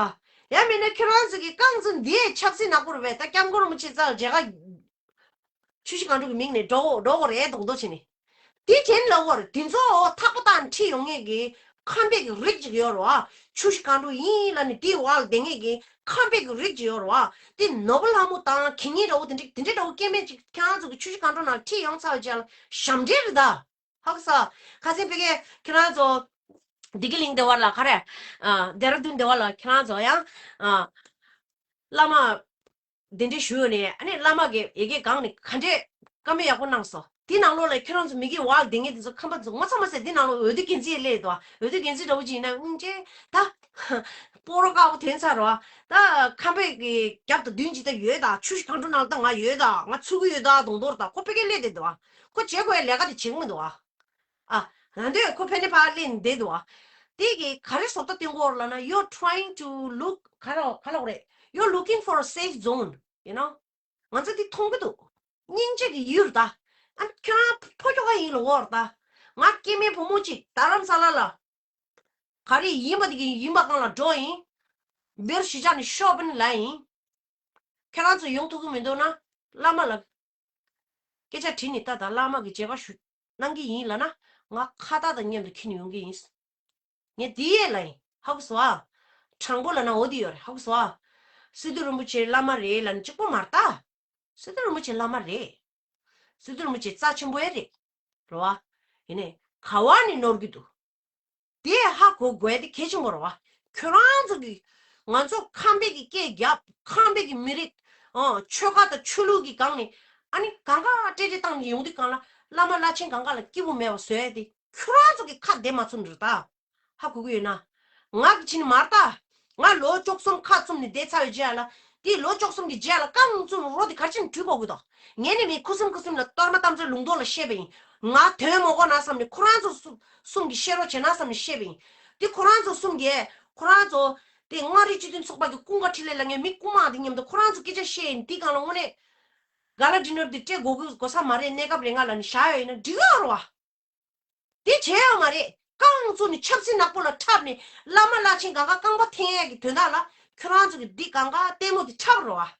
ཨ། ཡང་མིན་ན་ཁྱེད་རང་ཚོ་གི་རྐང་འཛིན་འདི་ཆབ་སྲིད་ནག་པོ་རེད་པས། ད་སྐྱབས་མགོན་རིན་པོ་ཆེ་རྩ་ལ་མཇལ་ཁ་ཆུ་བཞི་སྒང་དྲུག་གི་མིང་ནས་འགྲོ་འགྲོ་དགོས་རེད་མདོག་མདོག་བྱས་ནས། དེ་དྲན་ལ་བོར་དེ་ཚོ་ཐག་པ་དང་ཁྲིད་ཡོང་མཁན་གྱི་ཁམས་པའི་གི་རིགས་ཅིག་ཡོད་རེད་བ། ཆུ་བཞི་སྒང་དྲུག་ཡིན་ལབ་ནས་དེའི་འོག་ལ་བསྡད་མཁན་གྱི་ཁམས་པའི་གི་རིགས་ཅིག་ཡོད་རེད་བ། དེ་ནོར་བུ་ལྷ་མོ་དང་གད་སྙིགས་འདྲ་བོ་དེ་འདྲ་དེ་འདྲ་འདྲ་བོ་སྐྱེ་དམན་ཅིག་ཁྱེད་རང་ཚོ་གི་ཆུ་བཞི་སྒང་དྲུག་ནང་ཁྲིད་ཡོང་ཚར་བའི་རྗེས་ལ་ཞབས་འདྲེན་རེད་ད། ཧ་གོ་སོང་། ཁ་སང་ཕ་གིར་ཁྱེད་རང་ཚོ་བདེ་སྐྱིད་གླིང་བདེ་བ་ལ་ག་རེ། ཨ། ལྡེ་ར་ལྡུན་བདེ་བ་ལ་ཁྱེད་རང་ཚོ་ཡང་། ཨ། བླ་མ་གདན་འདྲེན་ཞུས་ནས། ཨ་ནི་བླ་མ་གི་ཡ་གི་སྒང་ནས་ག་འདྲས་བཀའ་མོལ་ཡག་པོ་གནང་སོང་། དེ་ནང་ལོགས་ལ་ཁྱེད་རང་ཚོ་མི་གི་འོག་ལ་བསྡད་མཁན་དེ་ཚོ་ཁམས་པ་ཚོ་ངོ་ཚ་མ་ཟེར། དེ་ནང་ལོགས་འོས་བསྡུ་འགན་འཛིན་སླེབས་འདུག་འོས་བསྡུ་འགན་འཛིན་འདྲ་བོ་ཅིག་ཡིན་ན་སྙིང་རྗེ་ད། སྤོ་རོ་དཀར་པོ་ཐོན་ཚར་རོ། ད་ཁམས་པའི་གི་རྒྱབ་དང་མདུན་ཅིག་ད་ཡོད་ད། ཆུ་བཞི་སྒང་དྲུག་ནང་ད་ང་ཡོད་ད། ང་ཚུགས་ཀྱི་ཡོད་ད་མདོག་མདོག་རེད་ད། ཁོ་ཕ་གིར་སླེབས་བསྡད་འདུག་ཁོ་བྱེད་དགོས་ཡ་ལས་ཀ་དེ་བྱེད་ཀྱི་མི་འདུག་ཨ། ང་འདོད་ཁོ་ཕན་ནི་ཕར་ལེན་བསྡད་འདུག་ཨ། དེ་གི་ག་རེ་བཟོ་ལྟ་སྟོན་གོ་ལབ་ན། you're trying to look ག་རེ་ག་ལབ་དགོས་རེད། you're looking for a safe zone, you know. ང་ཚོ་འདི་མཐོང་གི་འདུག་སྙིང་རྗེ་གི་ཡུལ་ད། ཨ། ཁྱོད་རང་ཕོ་ཁྱོ་ག་ཡིན་ལ་འོར་ད། ང་སྐྱེ་དམན་བུ་མོ་གཅིག་རྡ་རམ་ས་ལ་ལ། ག་རེ་ཡིན་པ་དེ་གི་ཡིན་པ་སྒང་ལ་འགྲོ་ཡིན། བེར་གཞིས་ཆགས་ནས་ཤོག་བུན་ལ་ཡིན། ཁྱེད་རང་ཚོ་ཡོང་ཐུབ་ཀྱི་མི་འདུག་ན། བླ་མ་ལ་སྐད་ཆ་དྲིས་ནས་ད། ད་བླ་མ་གི་མཇལ་ཁ་ཞུ་གནང་གི་ཡིན་ལབ་ན། ང་ཁ་བཏགས་དང་མཉམ་དུ་འཁྱེར་ནས་ཡོང་གི་ཡིན། ངས་འདི་ཡས་ལ་ཡིན། ཧ་གོ་སོང་ཨ། དྲང་པོ་ལབ་ན་འོ་འདི་ཡོད་རེད། ཧ་གོ་སོང་ཨ། སི་ཏུ་རིན་པོ་ཆེ་བླ་མ་རེད་ལབ་ན་གཅིག་པོ་མ་རེད་ད། སི་ཏུ་རིན་པོ་ཆེ་བླ་མ་རེད། སི་ཏུ་རིན་པོ་ཆེ་རྩ་ཆེན་པོ་ཡ་རེད། རེད་བ། ཡིན་ནའི་ག་བ་ནས་ནོར་གྱི་འདུག་དེ་ཧ་གོ་དགོས་དེ་གལ་ཆེན་པོ་རེད་བ། ཁྱོད་རང་ཚོ་གི་ང་ཚོ་ཁམས་པའི་གི་སྐད་རྒྱབ། ཁམས་པའི་གི་མི་རིགས། ཨ། ཆོལ་ཁ་དང་ཆོས་ལུགས་ཀྱི་སྒང་ནས། ཨ་ནི་གང་ག་སྤྲེལ་སྤྲེལ་བཏང་ནས་ཡོང་དུས་སྒང་ལ། བླ་མ་བླ་ཆེན་གང་ག་ལ་སྐྱིད་པོ་མེད་པ་བཟོ་ཡ་དེ་ཁྱོད་རང་ཚོ་གི་ཁ་བདེ་མ་ཚུམ་རེད་ད། ཧ་གོ་གི་ཡོད་ན། ང་གི་ཕྱིན་མར་ལྟ། ང་ལོ་བཅུ་གསུམ་ཁ་བཙུམ་ནས་བསྡད་ཚར་བའི་རྗེས་ལ། དེ་ལོ་བཅུ་གསུམ་གྱི་རྗེས་ལ་རྐང་བཙུམ་རོ་དེ་གར་ཕྱིན་དྲུད་དགོས་ཀྱི་འདུག་ངས་ནི་མི་ཁུ་སིམ་ཁུ་སིམ་ལ་གཏོར་མ་དམ་ཚོའི་ལུང་རྟོགས་ལ་བཤད་པ་ཡིན། ང་དོན་མ་གོ་ན་བསམ་ནས་ཁོ་རང་ཚོ་གསུམ་གསུམ་གྱི་བཤད་རོགས་བྱེད་ན་བསམ་ནས་བཤད་པ་ཡིན། དེ་ཁོ་རང་ཚོ་གསུམ་གྱིས་ཁོ་རང་ཚོ་དེ་མངའ་རིས་སྤྱི་མཐུན་ཚོགས་པ་གི་ཀུན་དགའ་འཕྲིན་ལས་ལ་ངས་མི་རྐུན་མ་དེ་མཉམ་དུ་ཁོ་རང་ཚོ་སྐད་ཆ་བཤད་ཡིན། དེ་སྒང་ལ་དངོས་གནས་ག་ལ་ཌི་ནར་དེ་སྤྲད་དགོས་དགོས་ས་མ་རེད། གནས་སྐབས་རེ་ང་ལ་ནི་བཞག་ཡོད་ཡིན་ན་འགྲིག་གི་ཡོད་རེད་བ། དེ་བྱས་ཡོད་མ་རེད། རྐང་བཙུགས་ནས་ཆབ་སྲིད་ནག་པོ་ལ་འཁྲབ་ནས་བླ་མ་བླ་ཆེན་གང་ག་རྐང་པ་འཐེན་ཡས་ཀྱི་དོན་དག་ལ་ཁྱོད་རང་ཚོ་གི་འདི་གང་ག་ལྟད་མོ་དེ་འཁྲབ་རོགས་ཨ།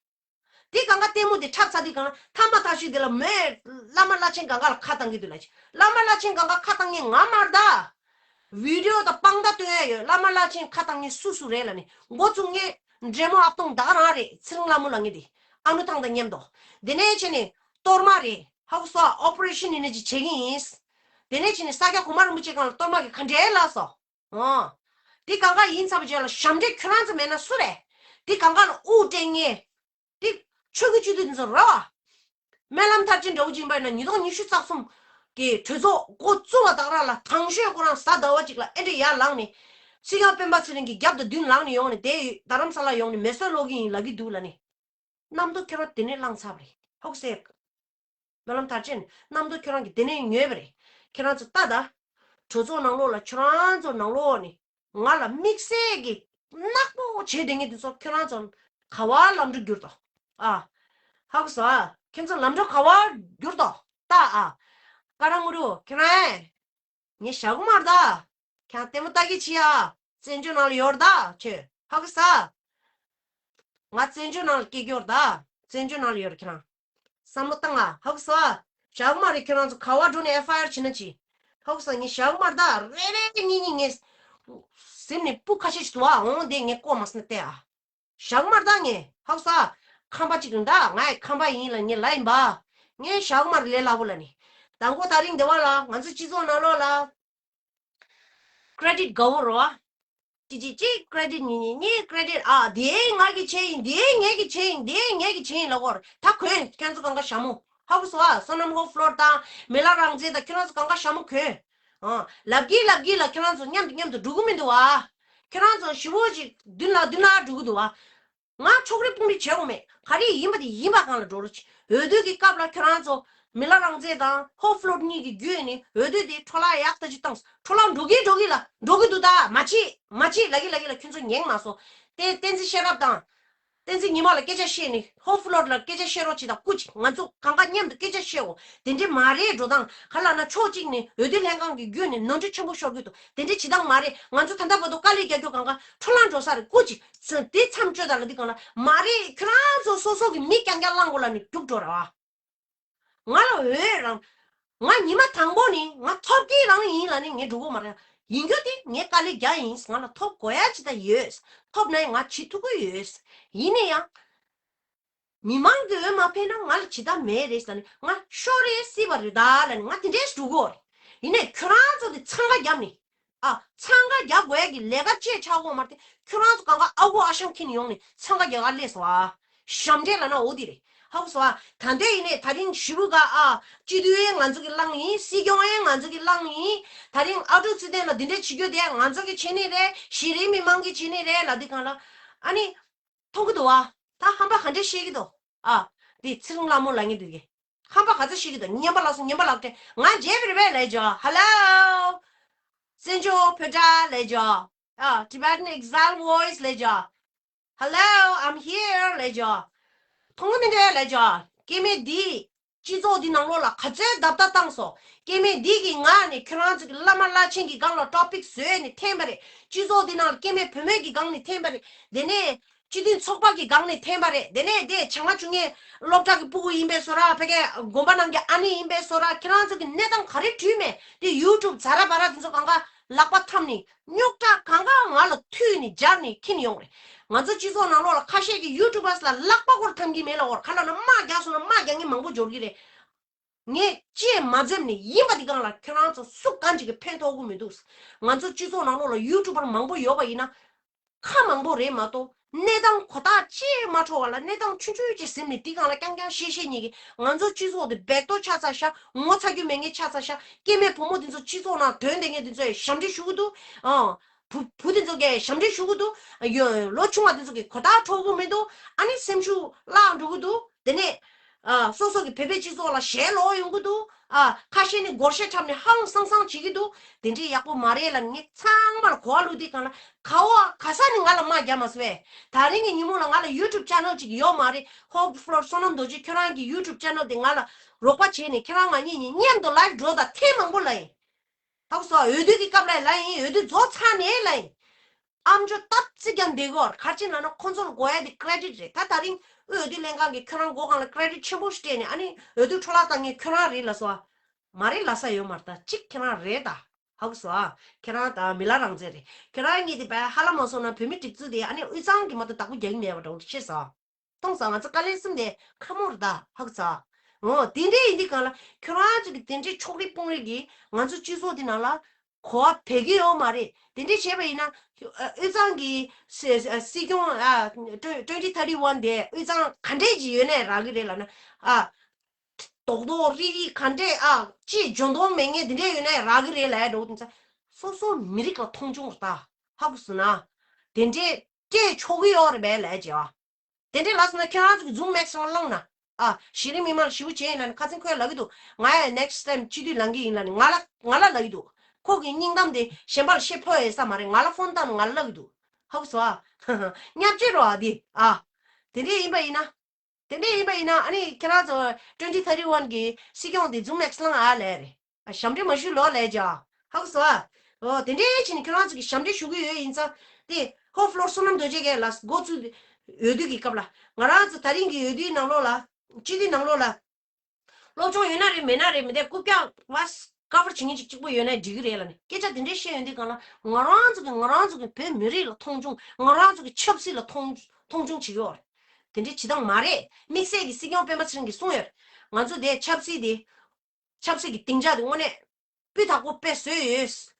འདི་གང་ག་ལྟད་མོ་དེ་འཁྲབ་ཚར་དུས་གང་ལ་ཐ་མ་ཐག་ཆོད་དེ་ལ་མོས་བླ་མ་བླ་ཆེན་གང་ག་ལ་ཁ་བཏང་གི་འདུག་ལ། བླ་མ་བླ་ཆེན་གང་ག་ཁ་བཏང་མཁན་ང་མ་རེད་ད། བི་ཌི་ཡོ་དང་དཔང་རྟགས་སྟོན་ཡས་ཡོད། བླ་མ་བླ་ཆེན་ཁ་བཏང་མཁན་སུ་སུ་རེད་ལབ་ནས། འགོ་བཙུགས་མཁན་འདྲེ་མོ་ཨབ་སྟོང་ད་ག་རང་རེད། ཚེ་རིང་ལྷ་མོ་ལབ་མཁན་དེ། ཨ་ནུ་ཐང་དང་མཉམ་དུ། དེ་ནས་བྱས་ནས་གཏོར་མ་རེད། ཧ་གོ་སོང་། ཨོ་པ་རེ་ཤན་ཡིན་ན་ཅིག་བྱེད་ཀྱི་ཡིན། དེ་ནས་བྱས་ནས་ས་སྐྱ་གོང་མ་རིན་པོ་ཆེ་སྒང་ལ་གཏོར་མ་གི་ག་འདྲའི་ལབ་སོང་། ཨོ། འདི་གང་ག་ཡིན་ཚར་བའི་རྗེས་ལ་ཞབས་འདྲེན་ཁྱོད་རང་ཚོ་མེད་ན་སུ་རེད། འདི་གང་ག་ལ་དབུ་སྤྲད་མཁན། འདི་ཆོས་ཀྱི་སྤྱི་འཐུས་འདི་ཚོ་རེད་བ། སྨོན་ལམ་མཐར་ཕྱིན་འདྲ་བོ་ཅིག་ཡིན་པ་ཡིན་ན་ཉིས་སྟོང་ཉི་ཤུ་རྩ་གསུམ་ གི་གྲོས་ཚོགས་འགོ་བཙུགས་པ་དང་རང་ལ་དང་ཤོས་ཁོ་རང་གཟའ་ཟླ་བ་གཅིག་ལ་ཨེ་འདྲ་ཡར་ལངས་ནས། སྲིད་སྐྱོང་སྤེན་པ་ཚེ་རིང་གི་རྒྱབ་དང་མདུན་ལངས་ནས་ཡོང་ནས་དེ་རྡ་རམ་ས་ལ་ཡོང་ནས་མེ་གསོད་སློག་གི་ཡིན་ལབ་ཀྱི་འདུག་ལབ་ནས། གནམ་ཐོ་ཁྱོད་རང་དེ་ནས་བླངས་ཚར་བ་རེད། ཧོག་སེ། སྨོན་ལམ་མཐར་ཕྱིན། གནམ་ཐོ་ཁྱོད་རང་གིས་དེ་ནས་ཉོས་པ་རེད། ཁྱེད་རང་ཚོ་ལྟ་ད། གྲོས་ཚོགས་ནང་ལོགས་ལ་ཁྱོད་རང་ཚོ་ནང་ལོགས་ནས་ང་ལ་དམིགས་བསལ་གྱི་ནག་པོ་བྱེད་བསྡད་མཁན་དེ་ཚོ་ཁྱོད་རང་ཚོ་ག་བ་ལམ་འགྲོ་གྱུར་ཏོ། ཨ། ཧ་གོ་སོང་ཨ། ཁྱོད་ཚོ་ལམ་འགྲོ་ག་བ་གྱུར་ཏོ། ལྟ་ཨ། ཀ་ར་ངུ་རུ་ཁྱོད་རང་ཨེ། ངས་བཞག་གི་མ་རེད་ད། ཁྱེད་རང་ལྟད་མོ་ལྟ་གི་ཆི་ཡ། བཙན་བྱོལ་ནང་ལ་ཡོད་རེད་ད་ཁྱོད། ཧ་གོ་ས། ང་བཙན་བྱོལ་ནང་ལ་སྐྱེས་ཀྱི་ཡོད་རེད་ད། བཙན་བྱོལ་ནང་ལ་ཡོད་རེད་ཁྱེད་རང་། བསམ་བློ་བཏང་ང་། ཧ་གོ་ས། བཞག་གི་མ་རེད། ཁྱེད་རང་ཚོ་ག་བ་འགྲོ་ནས་ཨེཕ་ཨའི་ཨར་བྱེད་ན་ཅི། ཧ་གོ་ས། ངས་བཞག་གི་མ་རེད་ད། རེ་རེ་གཉིས་གཉིས་ངས་ཟིན་ནས་སྤུ་ཁ་ཤས་ཤིག་འདུག་ཨ། འོང་དེ་ངས་ལྐོག་མ་ཟིན་ན་བལྟས་ཨ། བཞག་མར་ད་ངས། ཧ་གོ་ས། ཁམས་པ་གཅིག་རེད་ད། ང་ཡི་ཁམས་པ་ཡིན་ལ་ངས་ལབ་ཡིན་པ། ངས་བཞག་མར་ལས་སླ་པོ་ལ་ནི། དང་པོ་དེ་རིང་འདི་བ་ལ་ང་ཚོ་སྤྱི་ཚོགས་ནང་ལོགས་ལ། ཀྲེ་ཌིཊ་དགའ་བོ་རོ། གཅིག་གཅིག་གཅིག་ཀྲེ་ཌིཊ། གཉིས་གཉིས་གཉིས་ཀྲེ་ཌིཊ། ཨ་དེ་ང་གི་བྱས་ཡིན། དེ་ངེད་ཀྱི་བྱས་ཡིན། དེ་ངེད་ཀྱི་བྱས་ཡིན་ལབ་གོ་ར། ད་གོན་ཁྱེད་ཚོ་གང་ག་ཞྭ་མོ། ཧ་གོ་སོང་ཨ། བསོད་ནམས་ཧོབ་ཕློར་དང་མི་ལ་རང་བཙན་དང་ཁྱེད་རང་ཚོ་གང་ག་ཞྭ་མོ་གོན། ཨ། ལབ་ཀྱི་ལབ་ཀྱི་ལ་ཁྱེད་རང་ཚོ་མཉམ་དུ་མཉམ་དུ་འགྲོ་གི་མི་འདུག་བ། ཁྱེད་རང་ཚོ་ཞི་བོ་ཅིག་མདུན་ལ་མདུན་ལ་འགྲོ་གི་འདུག་བ། ང་ཕྱོགས་རིས་དཔུང་རིས་བྱེད་དགོས་མེད། ག་རེ་ཡིན་པ་དེ་ཡིན་པ་སྒང་ལ་འགྲོ་རོགས་གྱིས། འོས་བསྡུ་གི་སྐབས་ལ་ཁྱེད་རང་ཚོ་མི་ལ་རང་བཙན་དང་ཧོབ་ཕློར་གཉིས་ཀྱི་བརྒྱུད་ནས་འོས་བསྡུ་དེ་འཕྲོ་བརླག་ཡག་ཐག་ཆོད་བཏང་སོང་། འཕྲོ་བརླག་འགྲོ་གི་འགྲོ་གི་ལ་འགྲོ་གི་འདུག་ད། མ་བྱེད་མ་བྱེད་ལབ་ཀྱི་ལབ་ཀྱི་ལ་ཁྱེད་ཚོ་ཉན་མ་སོང་། དེ་བསྟན་འཛིན་ཤེས་རབ་དང་། བསྟན་འཛིན་ཉི་མ་ལ་སྐད་ཆ་བཤད་ནས་ཧོབ་ཕློར་ལ་སྐད་ཆ་བཤད་རོགས་བྱེད་དང་། སྐུ་མཁྱེན། ང་ཚོ་གང་ག་མཉམ་དུ་སྐད་ཆ་བཤད་འོ། དེ་འདྲས་མ་རེད། འགྲོ་སྟངས་ག་ལབ་ན་ཕྱོགས་གཅིག་ནས་འོས་བསྡུ་ལྷན་ཁང་གི་བརྒྱུད་ནས་ནོར་འཁྲུལ་ཆེན་པོ་ཤོར་གྱི་འདུག་དེ་འདྲས་བྱེད་སྟངས་མ་རེད། ང་ཚོ་ད་ལྟ་བར་དུ་དཀའ་ལས་རྒྱག་རྒྱུ་གང་ག་འཕྲོ་བརླག་འགྲོ་ས་རེད། སྐུ་མཁྱེན། དེ་མཚམས་གཅོད་དང་ལ་འདི་གང་ལ་མ་རེད། ཁྱོད་རང་ཚོ་སོ་སོ་གི་མི་རྐྱང་རྐྱང་བླངས་དགོས་ལ་ནི་རྒྱུགས་འགྲོ་ར་བ། ང་ལ་འོས་རང་། ང་ཉི་མ་དང་པོ་ནི་ང་ཐོབ་ཀྱི་རང་ཡིན་ལ་ནི་ངས་འགྲོ་གི་མ་རེད། ཡིན་རྒྱུ་དེ་ངས་དཀའ་ལས་རྒྱག་ཡིན། ང་ལ་ཐོབ་དགོས་ཡ་ཅི་ད་ཡོད། ཐོབ་ན་ཡང་ང་བྱེད་ཐུབ་ཀྱི་ཡོད། ཡིན་ན་ཡང་། མི་མང་གི་འོས་མ་ཕེབས་ན་ང་ལ་བྱེད་ཐབས་མེད་རེད་ཟེར་ནས་ང་ཤོར་རེ་སྲིད་པ་རེད་ད་ལབ་ནས་ང་དེ་འདྲས་འགྲོ་གི་ཡོད་རེད། ཡིན་ནའི་ཁྱོད་རང་ཚོ་དེ་འཚང་ཁ་བརྒྱབ་ནས། ཨ། འཚང་ཁ་རྒྱག་དགོས་ཡ་གི་ལས་ཀ་བཅས་ཆགས་གོ་མ་རེད་དེ། ཁྱོད་རང་ཚོ་གང་ག་ཨ་ཁུ་ཨ་ཞང་ཁྱེར་ནས་ཡོང་ནས་འཚང་ཁ་རྒྱག་ག་སླེབས་སོང་ཨ། ཞབས་འདྲེན་ལབ་ན་འོ་དེ་རེད། ཧ་གོ་སོང་ཨ། ད་ལྟའི་ཡིན་ནའི་ད་རིང་ཞི་བུ་ག་ཨ། སྤྱི་འཐུས་ང་ཚོ་གི་བླངས་ཡིན། སྲིད་སྐྱོང་ཡང་ང་ཚོ་གི་བླངས་ཡིན། ད་རིང་ཨ་ཀྲུག་ཚེ་བརྟན་ལ་འདི་འདྲ་བྱེད་རྒྱུ་དེ་ང་ཚོ་གི་བྱེད་ནི་རེད། གཞི་རིམ་མི་མང་གི་བྱེད་ནི་རེད་ལབ་དུས་གང་ལ། ཨ་ནི། མཐོང་གི་འདུག་ཨ། ད་ཧམ་པ་ག་འདྲ་བཤད་ཀྱི་འདུག་ཨ། འདི་ཚེ་རིང་ལྷ་མོ་ལབ་མཁན་འདུག་གི། ཧམ་པ་ག་ཚོད་བཤད་ཀྱི་འདུག་ངན་པ་ལབ་སོང་། ངན་པ་ལབ་སྟེ། ང་རྗེས་པི་རི་བེ་ལབ་ཅོ། Hello། བཙན་བྱོལ་བོད་སྒྲ་ལབ་ཅོ། ཨ། Tibetan Exile Voice ལབ་ཅོ། Hello, I'm here ལབ་ཅོ། མཐོང་གི་མི་འདུག་ལབ་ཅོ། སྐྱེ་དམན་འདི། སྤྱི་ཚོགས་འདི་ནང་ལོགས་ལ་ག་ཚོད་རྡབ་རྡབ་བཏང་སོང་། སྐྱེ་དམན་འདི་གི་ངག་ནས་ཁྱོད་རང་ཚོ་གི་བླ་མ་བླ་ཆེན་གྱི་སྒང་ལ་ཊོ་པིག་བཟོས་ནས་འཐེན་པ་རེད། སྤྱི་ཚོགས་འདི་ནང་ལ་སྐྱེ་དམན་བུ་མོ་གི་སྒང་ནས་འཐེན་པ་རེད། དེ་ནས་སྤྱི་མཐུན་ཚོགས་པ་གི་སྒང་ནས་འཐེན་པ་རེད། དེ་ནས་དེ་བྱང་མ་བཅུ་ངེས་སློབ་གྲྭ་གི་སྤུ་གུ་ཡིན་པའི་བཟོ་འདྲ། ཕ་གི་དགོན་པ་ནང་གི་ཨ་ནེ་ཡིན་པའི་བཟོ་འདྲ། ཁྱེད་རང་ཚོ་གི་གནས་སྟངས་ག་རེ་བྲིས་མེད་དེ། ཡུ་ཊུབ་ཛ་ར་བ་ར་དེ་ཚོ་གང་ག་ལག་པ་འཐམ་ནས་རྙོག་དྲ་གང་ག་ང་ལ་མཐུད་ནས་སྦྱར་ནས་འཁྱེར་ཡོང་རེད། ང་ཚོ་སྤྱི་ཚོགས་ནང་ལོགས་ལ་ཁ་ཤས་ཀྱི་ཡུ་ཊུབ་པར་ལ་ལག་པ་སྐོར་འཐམ་གྱི་མེད་ལ། འོར་ཁ་ལ་ན་དམག་རྒྱག་སོང་ན་དམག་རྒྱག་མཁན་མང་པོ་འབྱོར་གྱི་རེད། ངས་ཅིས་མ་འཛེམས་ནས་ཡིན་པ་འདི་གང་ལ་ཁྱོད་རང་ཚོ་སུ་གང་ཅིག་གིས་ཕན་ཐོགས་ཀྱི་མི་འདུག་ང་ཚོ་སྤྱི་ཚོགས་ནང་ལོགས་ལ་ཡུ་ཊུབ་པར་མང་པོ་ཡོད་པ་ཡིན་ན། ཁ་མང་པོ་རེད་མ་གཏོགས་གནས་སྟངས་གོ་ཐག་ཅིས་མ་འཕྲོ་བ་ལ། གནས་སྟངས་ཆུང་ཆུང་ཅིག་ཟིན་ནས་འདི་གང་ལ་རྐྱང་རྐྱང་བཤད་བཤད་ཉིད་ཀྱིས་ང་ཚོ་སྤྱི་ཚོགས་འདི་སྦལ་ཏོ་ཆགས་ཚར་ཤག་ངོ་ཚ་རྒྱུ་མེད་མཁན་ཆགས་ཚར་ཤག་སྐྱེ་དམན་བུ་མོ་འདི་ཚོ་སྤྱི་ཚོགས་ནང་དོན་ལྡན་མཁན་འདི་ཚོ་ཡང་ཞབས་འདྲེན་ཞུ་གི་འདུག་ཨང་། བུ་བུ་དེ་ཚོ་གས་ཞབས་འདྲེན་ཞུ་གི་འདུག་ཡོ། ལོ་ཆུང་བ་དེ་ཚོ་གི་གོ་བརྡ་འཕྲོད་གི་མི་འདུག་ཨ་ནི་སེམས་ཤུགས་བརླག་འགྲོ་གི་འདུག་དེ་ནས་ཨ། སོ་སོ་གི་བོད་པའི་སྤྱི་ཚོགས་ལ་ཞེན་ལོག་ཡོང་གི་འདུག་ཨ། ཁ་ཤས་ནི་སྒོར་གཞས་འཁྲབ་ནས་ཧང་སང་སང་བྱེད་ཀྱི་འདུག་དེ་འདྲས་ཡག་པོ་མ་རེད་ལབ་ངས་ཚང་མར་གོ་བ་བླུགས་དུས་གང་ལ་ག་བ་ག་ས་ནས་ང་ལ་དམག་རྒྱབ་མ་སོང་བས། ད་རིང་གི་ཉིན་མོ་ལ་ང་ལ་ཡུ་ཊུབ་ཅེ་ནལ་ཅིག་ཡོད་མ་རེད། ཧོབ་ཕློར་བསོད་ནམས་རྡོ་རྗེ་ཁྱོད་རང་གི་ཡུ་ཊུབ་ཅེ་ནལ་དེ་ང་ལ་རོགས་པ་བྱས་ནས་ཁྱེད་རང་ང་གཉིས་གཉིས་མཉམ་དུ་ལའིབ་འགྲོ་དང་ཐེངས་མང་པོ་ལབ་ཡིན། ཧ་གོ་སོང་། འོས་བསྡུ་གི་སྐབས་ལ་ལབ་ཡིན། འོས་བསྡུ་རྫོགས་ཚར་ནས་ལབ་ཡིན། ཨམ་ཅོག་སྟབས་རྩིས་ཀྱང་བདེ་གོ། ག་རེ་བྱས་ན་ན་ཁོང་ཚོ་ལ་དགོས་ཡ་དེ་ཀྲེ་ཌིཊ་རེད། ད་ད་རིང་འོས་བསྡུ་ལྷན་ཁང་གིས་ཁྱོད་རང་མགོ་སྒང་ལ་ཀྲེ་ཌིཊ་ཆེན་པོ་ཞིག་སྤྲད་ནས་ཨ་ནི་འོས་བསྡུ་འཕྲོ་བརླག་བཏང་མཁན་ཁྱོད་རང་རེད་ལབ་སོང་ཨ། མ་རེད་ལབ་ས་ཡོད་མ་རེད། ད་གཅིག་ཁྱེད་རང་རེད་ད། ཧ་གོ་སོང་ཨ། ཁྱེད་རང་ད་མི་ལ་རང་བཙན་རེད། ཁྱེད་རང་གཉིས་དེ་བས་ཧ་ལམ་མ་སོང་ན་བོད་མི་སྒྲིག་འཛུགས་དེ་ཨ་ནི་དབུས་གཙང་གི་མ་གཏོགས་བདག་པོ་རྒྱག་གི་མེད་པ་འདྲ་བོ་ཤེས་སོང་། མཐོང་སོང་། ང་ཚོ་དཀའ་ལས་སེམས་ནས་ཁ་མོར་ད་ཧ་གོ་ཚ། འོ་དེ་འདྲས་ཡིན་དུས་གང་ལ་ཁྱོད་རང་ཚོ་གི་དེ་འདྲས་ཕྱོགས་རིས་དཔུང་རིས་ཀྱིས་ང་ཚོ་སྤྱི་ཚོགས་འདི་ནང་ལ་གོ་བ་བེད་ཀྱི་ཡོད་མ་རེད། དེ་འདྲས་བྱས་པ་ཡིན་ན་དབུས་གཙང་གི་སྲིད་སྐྱོང་twenty thirty one དེ་དབུས་གཙང་ག་འདྲས་ཀྱི་ཡོད་ནས་རག་གི་རེད་ལབ་ན་ཨ། རྡོག་རྡོག་རིལ་རིལ་ག་འདྲས་ཨ་ཅི་འཇོན་ཐང་མེད་མཁན་དེ་འདྲས་ཡོད་ན་རག་གི་རེད་ལབ་ཡ་འགྲོ་གི་འདུག་ས། སོ་སོ་མི་རིགས་ལ་མཐོང་ཆུང་རེད་ད། ཧ་གོ་སོང་ན། དེ་འདྲས་སྤྲད་ཆོག་གི་ཡོད་རེད་པས་ལབ་ཡ་བྱས་ཨ། དེ་འདྲས་ལབ་སོང་ན་ཁྱེད་རང་ཚོ་གི་Zoom Max་རང་བླངས་ན། ཨ་གཞི་རིམ་མི་མང་ལ་ཞེ་པོ་བྱས་ཡིན་ལབ་ནས་ཁ་སང་ཁོས་ལབ་གི་འདུག་ང་ཡང་next time་སྤྱི་འཐུས་ལངས་གི་ཡིན་ལབ་ནས་ང་ལ་ང་ལ་ལབ་གི་འདུག་ཁོ་གི་སྙིང་གཏམ་དེ་གཞན་པ་ལ་བཤད་ཕོད་ཡོད་ས་མ་རེད། ང་ལ་ཕོན་བཏང་ནས་ང་ལ་ལབ་གི་འདུག་ཧ་གོ་སོང་ཨ། བརྙས་བཅོས་རོ་ཨ་དེ་ཨ། དེ་འདྲས་ཡིན་པ་ཡིན་ན། དེ་འདྲས་ཡིན་པ་ཡིན་ན་ཨ་ནི་ཁྱེད་རང་ཚོ་twenty thirty one་གི་སྲིད་སྐྱོང་དེ་Zoom Max་བླངས་ཨ་ལབ་རེད། ཨ་ཞབས་འདྲེན་མ་ཞུ་ལོ་ལབ་ཅག་ཧ་གོ་སོང་ཨ། འོ་དེ་འདྲས་བྱས་ནས་ཁྱེད་རང་ཚོ་གི་ཞབས་འདྲེན་ཞུ་གི་ཡོད་ཡིན་ཙང་དེ་ཧོ་ཕློར་བསོད་ནམས་རྡོ་རྗེ་གས་ལ་འགོ་བཙུགས་འོས་བསྡུ་གི་སྐབས་ལ་ང་རང་ཚོ་ད་རིང་གི་འོས་བསྡུའི་ནང་ལོགས་ལ་སྤྱི་འཐུས་ནང་ལོགས་ལ། སློབ་སྦྱོང་ཡོད་ན་རེད་མེད་ན་རེད་མི་དེ་རྐུབ་བཀྱག་བ་ཀ་བར་བྱེད་མཁན་ཅིག་གཅིག་པོ་ཡོད་ན་འགྲིག་གི་རེད་ལབ་ནས་སྐད་ཆ་དེ་འདྲས་བཤད་ཡོང་དུས་སྒང་ལ་ང་རང་ཚོ་གི་ང་རང་ཚོ་གི་བོད་མི་རིགས་ལ་མཐོང་ཆུང་ང་རང་ཚོ་གི་ཆབ་སྲིད་ལ་མཐོང་མཐོང་ཆུང་བྱེད་ཀྱི་ཡོད་རེད། དེ་འདྲས་བྱེད་སྟངས་མ་རེད། དམིགས་བསལ་གྱི་སྲིད་སྐྱོང་སྤེན་པ་ཚེ་རིང་གིས་གསུངས་ཡོད་རེད། ང་ཚོ་དེ་ཆབ་སྲིད་དེ་ཆབ་སྲིད་ཀྱི་སྡིངས་ཆ་དེ་དངོས་གནས་སྤུས་དག་པོ་དཔེ་བཟོས་ཡོད།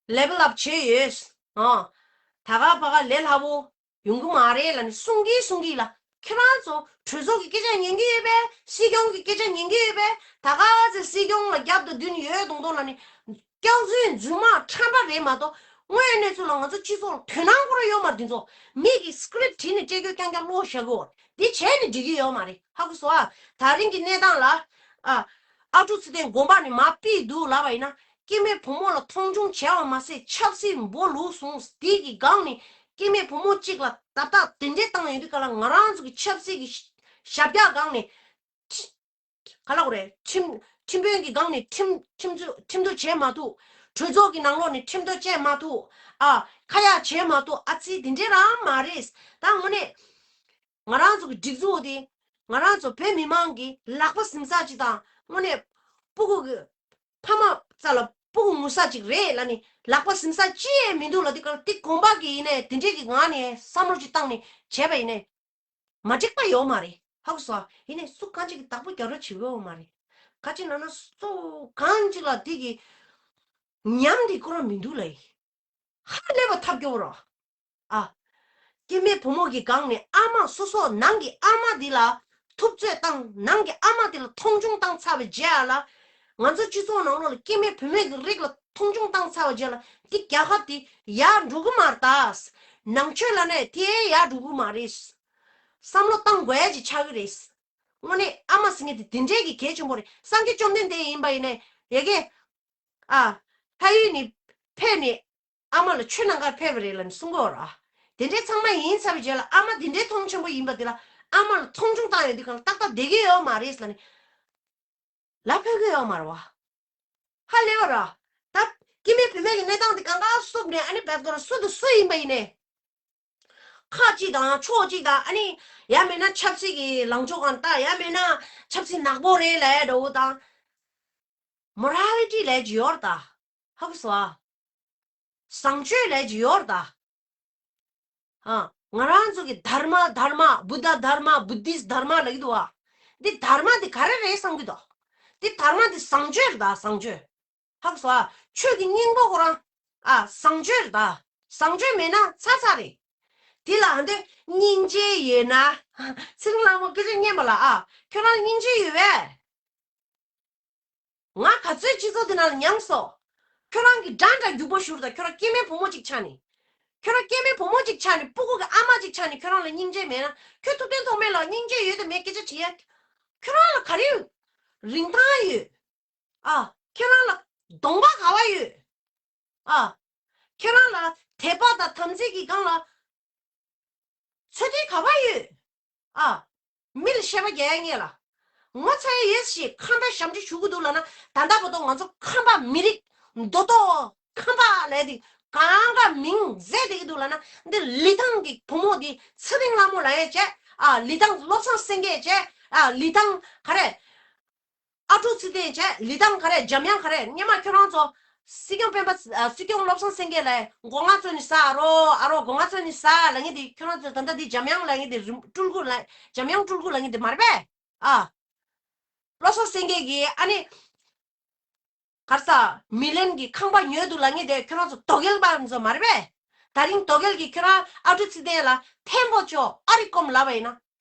Level up་བྱས་ཡོད། ཨ། ད་ག་ཕ་ག་ལས་སླ་པོ་ཡོང་གི་མ་རེད་ལབ་ནས་གསུང་གིན་གསུང་གིན་ལ། ཁྱེད་རང་ཚོ་གྲོས་ཚོགས་ཀྱི་སྐད་ཆ་ཉན་གི་ཡོད་པས། སྲིད་སྐྱོང་གི་སྐད་ཆ་ཉན་གི་ཡོད་པས། ད་ག་ཚོད་སྲིད་སྐྱོང་ལ་རྒྱབ་དང་མདུན་ཡོད་མདོག་མདོག་ལབ་ནས་སྐྱག་རྫུན་རྫུན་མ་ཁྲམ་པ་རེད་མ་གཏོགས་དངོས་གནས་ཚུལ་ལ་ང་ཚོ་སྤྱི་ཚོགས་ལ་དོན་སྣང་ཁོ་རང་ཡོད་མ་རེད། འདི་ཚོ་མི་གི་script་བྲིས་ནས་སྤྲད་རྒྱུ་རྐྱང་རྐྱང་བློ་བཞག་གི་ཡོད་རེད། འདི་བྱས་ནས་འགྲིག་གི་ཡོད་མ་རེད། ཧ་གོ་སོང་ཨ། ད་རིང་གི་གནས་སྟངས་ལ་ཨ་ཨ་ཀྲུག་ཚེ་བརྟན་དགོན་པ་ནས་མར་ཕུད་འདུག་ལབ་པ་ཡིན་ན། སྐྱེ་དམན་བུ་མོ་ལ་མཐོང་ཆུང་བྱས་པ་མ་ཟད་ཆབ་སྲིད་འབོ་ལུག་བཟུང་། དེ་གི་སྒང་ནས་སྐྱེ་དམན་བུ་མོ་གཅིག་ལ་ཏག་ཏག་དེ་འདྲས་བཏང་ཡོང་དུས་ག་ལ་ང་རང་ཚོ་གི་ཆབ་སྲིད་ཀྱི་ཞབས་བཀྱག་སྒང་ནས་ག་ལ་གོ་རེད། ཁྲིམས་ཁྲིམས་དཔོན་གྱི་སྒང་ནས་ཁྲིམས་ཁྲིམས་གཏུག་ཁྲིམས་གཏུག་བྱས་མ་ཐུབ། གྲོས་ཚོགས་ཀྱི་ནང་ལོགས་ནས་ཁྲིམས་གཏུག་བྱས་མ་ཐུབ། ཨ་ཁ་ཡག་བྱས་མ་ཐུབ། ཨ་ཙི་དེ་འདྲས་རང་མ་རེད། ད་དངོས་གནས། ང་རང་ཚོ་གི་སྒྲིག་འཛུགས་དེ་ང་རང་ཚོ་བོད་མི་མང་གི་ལག་པ་ཟིན་ས་ཅིག་དང་དངོས་གནས་སྤུ་གུ་གི་ཕ་མ་རྩ་ལ་སྤུ་གུ་ངུ་ས་ཅིག་རེད་ལབ་ནས་ལག་པ་ཟིན་ས་ཅི་ཡང་མི་འདུག་ལབ་དུས་སྐབས་དེ་དགོན་པ་གི་ཡིན་ནའི་དེ་འདྲས་ཀྱི་ངང་ནས་བསམ་བློ་ཅིག་བཏང་ནས་བྱས་པ་ཡིན་ནའི་མ་འགྲིག་པ་ཡོད་མ་རེད། ཧ་གོ་སོང་། ཡིན་ནའི་སུ་གང་ཅིག་གི་བདག་པོ་རྒྱག་རོགས་བྱེད་ཀྱི་ཡོད་མ་རེད། ག་ཅི་ལབ་ན་སུ་གང་ཅིག་ལ་དེ་གི་ཉམས་དེ་ཁོ་རང་མི་འདུག་ལབ་ཡིན། ཧ་ལས་པ་ཐབས་སྐྱོ་བོ་རོ། ཨ། སྐྱེ་དམན་བུ་མོ་གི་སྒང་ནས་ཨ་མ་སོ་སོ་ནང་གི་ཨ་མ་འདི་ལ་ཐུབ་ཚོད་བཏང་། ནང་གི་ཨ་མ་འདི་ལ་མཐོང་ཆུང་བཏང་ཚར་བའི་རྗེས་ལ། ང་ཚོ་སྤྱི་ཚོགས་ནང་ལོགས་ལ་སྐྱེ་དམན་བུད་མེད་ཀྱི་རིགས་ལ་མཐོང་ཆུང་བཏང་ཚར་བའི་རྗེས་ལ་འདི་རྒྱལ་ཁབ་འདི་ཡར་འགྲོ་གི་མ་རེད་ད། ནང་ཆོས་ལབ་ནས་དེ་ཡར་འགྲོ་གི་མ་རེད། བསམ་བློ་བཏང་དགོས་ཡ་ཅིག་ཆགས་ཀྱི་རེད། དངོས་གནས་ཨ་མ་ཟེར་མཁན་དེ་དེ་འདྲས་ཀྱི་གལ་ཆེན་པོ་རེད། སངས་རྒྱས་བཅོམ་ལྡན་འདས་ཡིན་པ་ཡིན་ནའི་ཡ་གི་ཨ། ཕ་ཡུལ་ནས་ཕེབས་ནས་ཨ་མ་ལ་ཆོས་གནང་གར་ཕེབས་པ་རེད་ལབ་ནས་གསུང་གི་ཡོད་རེད་ཨ། དེ་འདྲའི་ཚང་མ་ཡིན་ཚར་བའི་རྗེས་ལ་ཨ་མ་དེ་འདྲའི་མཐོང་ཆེན་པོ་ཡིན་པ་དེ་ལ་ཨ་མ་ལ་མཐོང་ཆུང་བཏང་ཡོད་དུས་གང་ལ་ཏག་ཏག་བསྡད་ཀྱི་ཡོད་མ་རེད་ལབ་ནས་ལབ་ཕོད་ཀྱི་ཡོད་མ་རེད་བ། ཧ་ལས་པ་ར། ད་སྐྱེ་དམན་བུད་མེད་ཀྱི་གནས་སྟངས་དེ་གང་ག་བསུབ་ནས་ཨ་ནི་བེད་སྐོར་སུ་དང་སུ་ཡིན་པ་ཡིན་ནའི། ཁག་ཅིག་དང་ཕྱོགས་ཅིག་དང་ཨ་ནི་ཡང་མིན་ན་ཆབ་སྲིད་ཀྱི་ལངས་ཕྱོགས་གང་ལྟ། ཡང་མིན་ན་ཆབ་སྲིད་ནག་པོ་རེད་ལབ་ཡ་འདྲ་བོ་དང་། མོ་ར་ལི་ཊི་ལབ་ཀྱི་ཡོད་རེད་ད། ཧ་གོ་སོང་ཨ། བཟང་སྤྱོད་ལབ་ཀྱི་ཡོད་རེད་ད། ཨ། ང་རང་ཚོ་གི་དྷརྨ་དྷརྨ་བུདྡྷ་དྷརྨ་བུད་དྷིསྚ་དྷརྨ་ལབ་ཀྱི་འདུག་ཨ། འདི་དྷརྨ་འདི་ག་རེ་རེད་བསམ་གྱི་འདུག་འདི་དྷརྨ་འདི་བཟང་སྤྱོད་རེད་ད་བཟང་སྤྱོད། ཧ་གོ་སོང་ཨ། ཆོས་ཀྱི་སྙིང་པོ་ཁོ་རང་ཨ་བཟང་སྤྱོད་རེད་ད། བཟང་སྤྱོད་མེད་ན་ཚར་ཚར་རེད། དེ་ལ་འདི་སྙིང་རྗེ་ཡོད་ན། ཚེ་རིང་ལྷ་མོ་སྐད་ཆ་སྙན་པ་ལ་ཨ། ཁྱོད་རང་སྙིང་རྗེ་ཡོད་པས། ང་ག་ཚོད་སྤྱི་ཚོགས་འདི་ནང་ལ་མྱངས་སོང་། ཁྱོད་རང་གི་འདྲ་འདྲ་རྒྱུག་པ་ཞུ་རུ་དང་ཁྱོད་རང་སྐྱེ་དམན་བུ་མོ་གཅིག་ཆགས་ནས། ཁྱོད་རང་སྐྱེ་དམན་བུ་མོ་གཅིག་ཆགས་ནས་སྤུ་གུ་གི་ཨ་མ་གཅིག་ཆགས་ནས་ཁྱོད་རང་ལ་སྙིང་རྗེ་མེད་ན་ཁྱོད་ཐུབ་བསྟན་ཐོགས་མེད་ལ་སྙིང་རྗེ་ཡོད་དང་མེད་སྐད་ཆ་དྲིས་ཡ། ཁྱོད་རང་ལ་ག་རེ་ཡོད། རིན་ཐང་ཡོད། ཨ། ཁྱོད་རང་ལ་གདོང་པ་ག་བ་ཡོད། ཨ། ཁྱོད་རང་ལ་དད་པ་དང་དམ་ཚིག་གི་སྒང་ལ་ཚོད་ལྟའི་ག་བ་ཡོད། ཨ། མི་ལ་བཤད་པ་རྒྱག་ཡ་ངེས་ལ། ངོ་ཚ་ཡ་ཡོད་ཞེས་ཁམས་པ་ཞབས་འདྲེན་ཞུ་གི་འདུག་ལབ་ན་ད་ལྟ་བར་དུ་ང་ཚོ་ཁམས་པ་མི་རིགས་མདོ་ཏོ་ཁམས་པ་ལས་དེ་གང་ག་མིང་མཛད་བསྡད་ཀྱི་འདུག་ལབ་ན་འདི་ལི་ཐང་གི་བུ་མོ་དེ་ཚེ་རིང་ལྷ་མོ་ལབ་ཡ་བྱས། ཨ། ལི་ཐང་བློ་བཟང་སེང་གེ་བྱས། ཨ། ལི་ཐང་ག་རེ། ཨ་ཀྲུག་ཚེ་བརྟན་བྱས། ལི་ཐང་ག་རེ། འཇམ་དབྱངས་ག་རེ། སྔོན་མ་ཁྱོད་རང་ཚོ་སྲིད་སྐྱོང་སྤེན་པ། ཨ། སྲིད་སྐྱོང་བློ་བཟང་སེང་གེ་ལ་སྒོ་ང་བཙོས་ནས་ཟ་ཨ་རོ། ཨ་རོ་སྒོ་ང་བཙོས་ནས་ཟ་ལབ་མཁན་དེ་ཁྱོད་རང་ཚོ་ད་ལྟ་དེ་འཇམ་དབྱངས་ལབ་མཁན་དེ་རིམ་སྤྲུལ་སྐུ་ལ། འཇམ་དབྱངས་སྤྲུལ་སྐུ་ལབ་མཁན་དེ་མ་རེད་པས། ཨ། བློ་བཟང་སེང་གེ་གིས་ཨ་ནི་ག་རེ་ཟ། མི་ལོན་གྱི་ཁང་པ་ཉོས་འདུག་ལབ་མཁན་དེ་ཁྱོད་རང་ཚོ་དོ་གལ་པ་ཚོ་མ་རེད་པས། ད་རིང་དོ་གལ་གྱིས་ཁྱོད་རང་ཨ་ཀྲུག་ཚེ་བརྟན་ལ་ཐེན་པོ་ཅོ་ཨ་རི་ཀོམ་ལབ་པ་ཡིན་ན་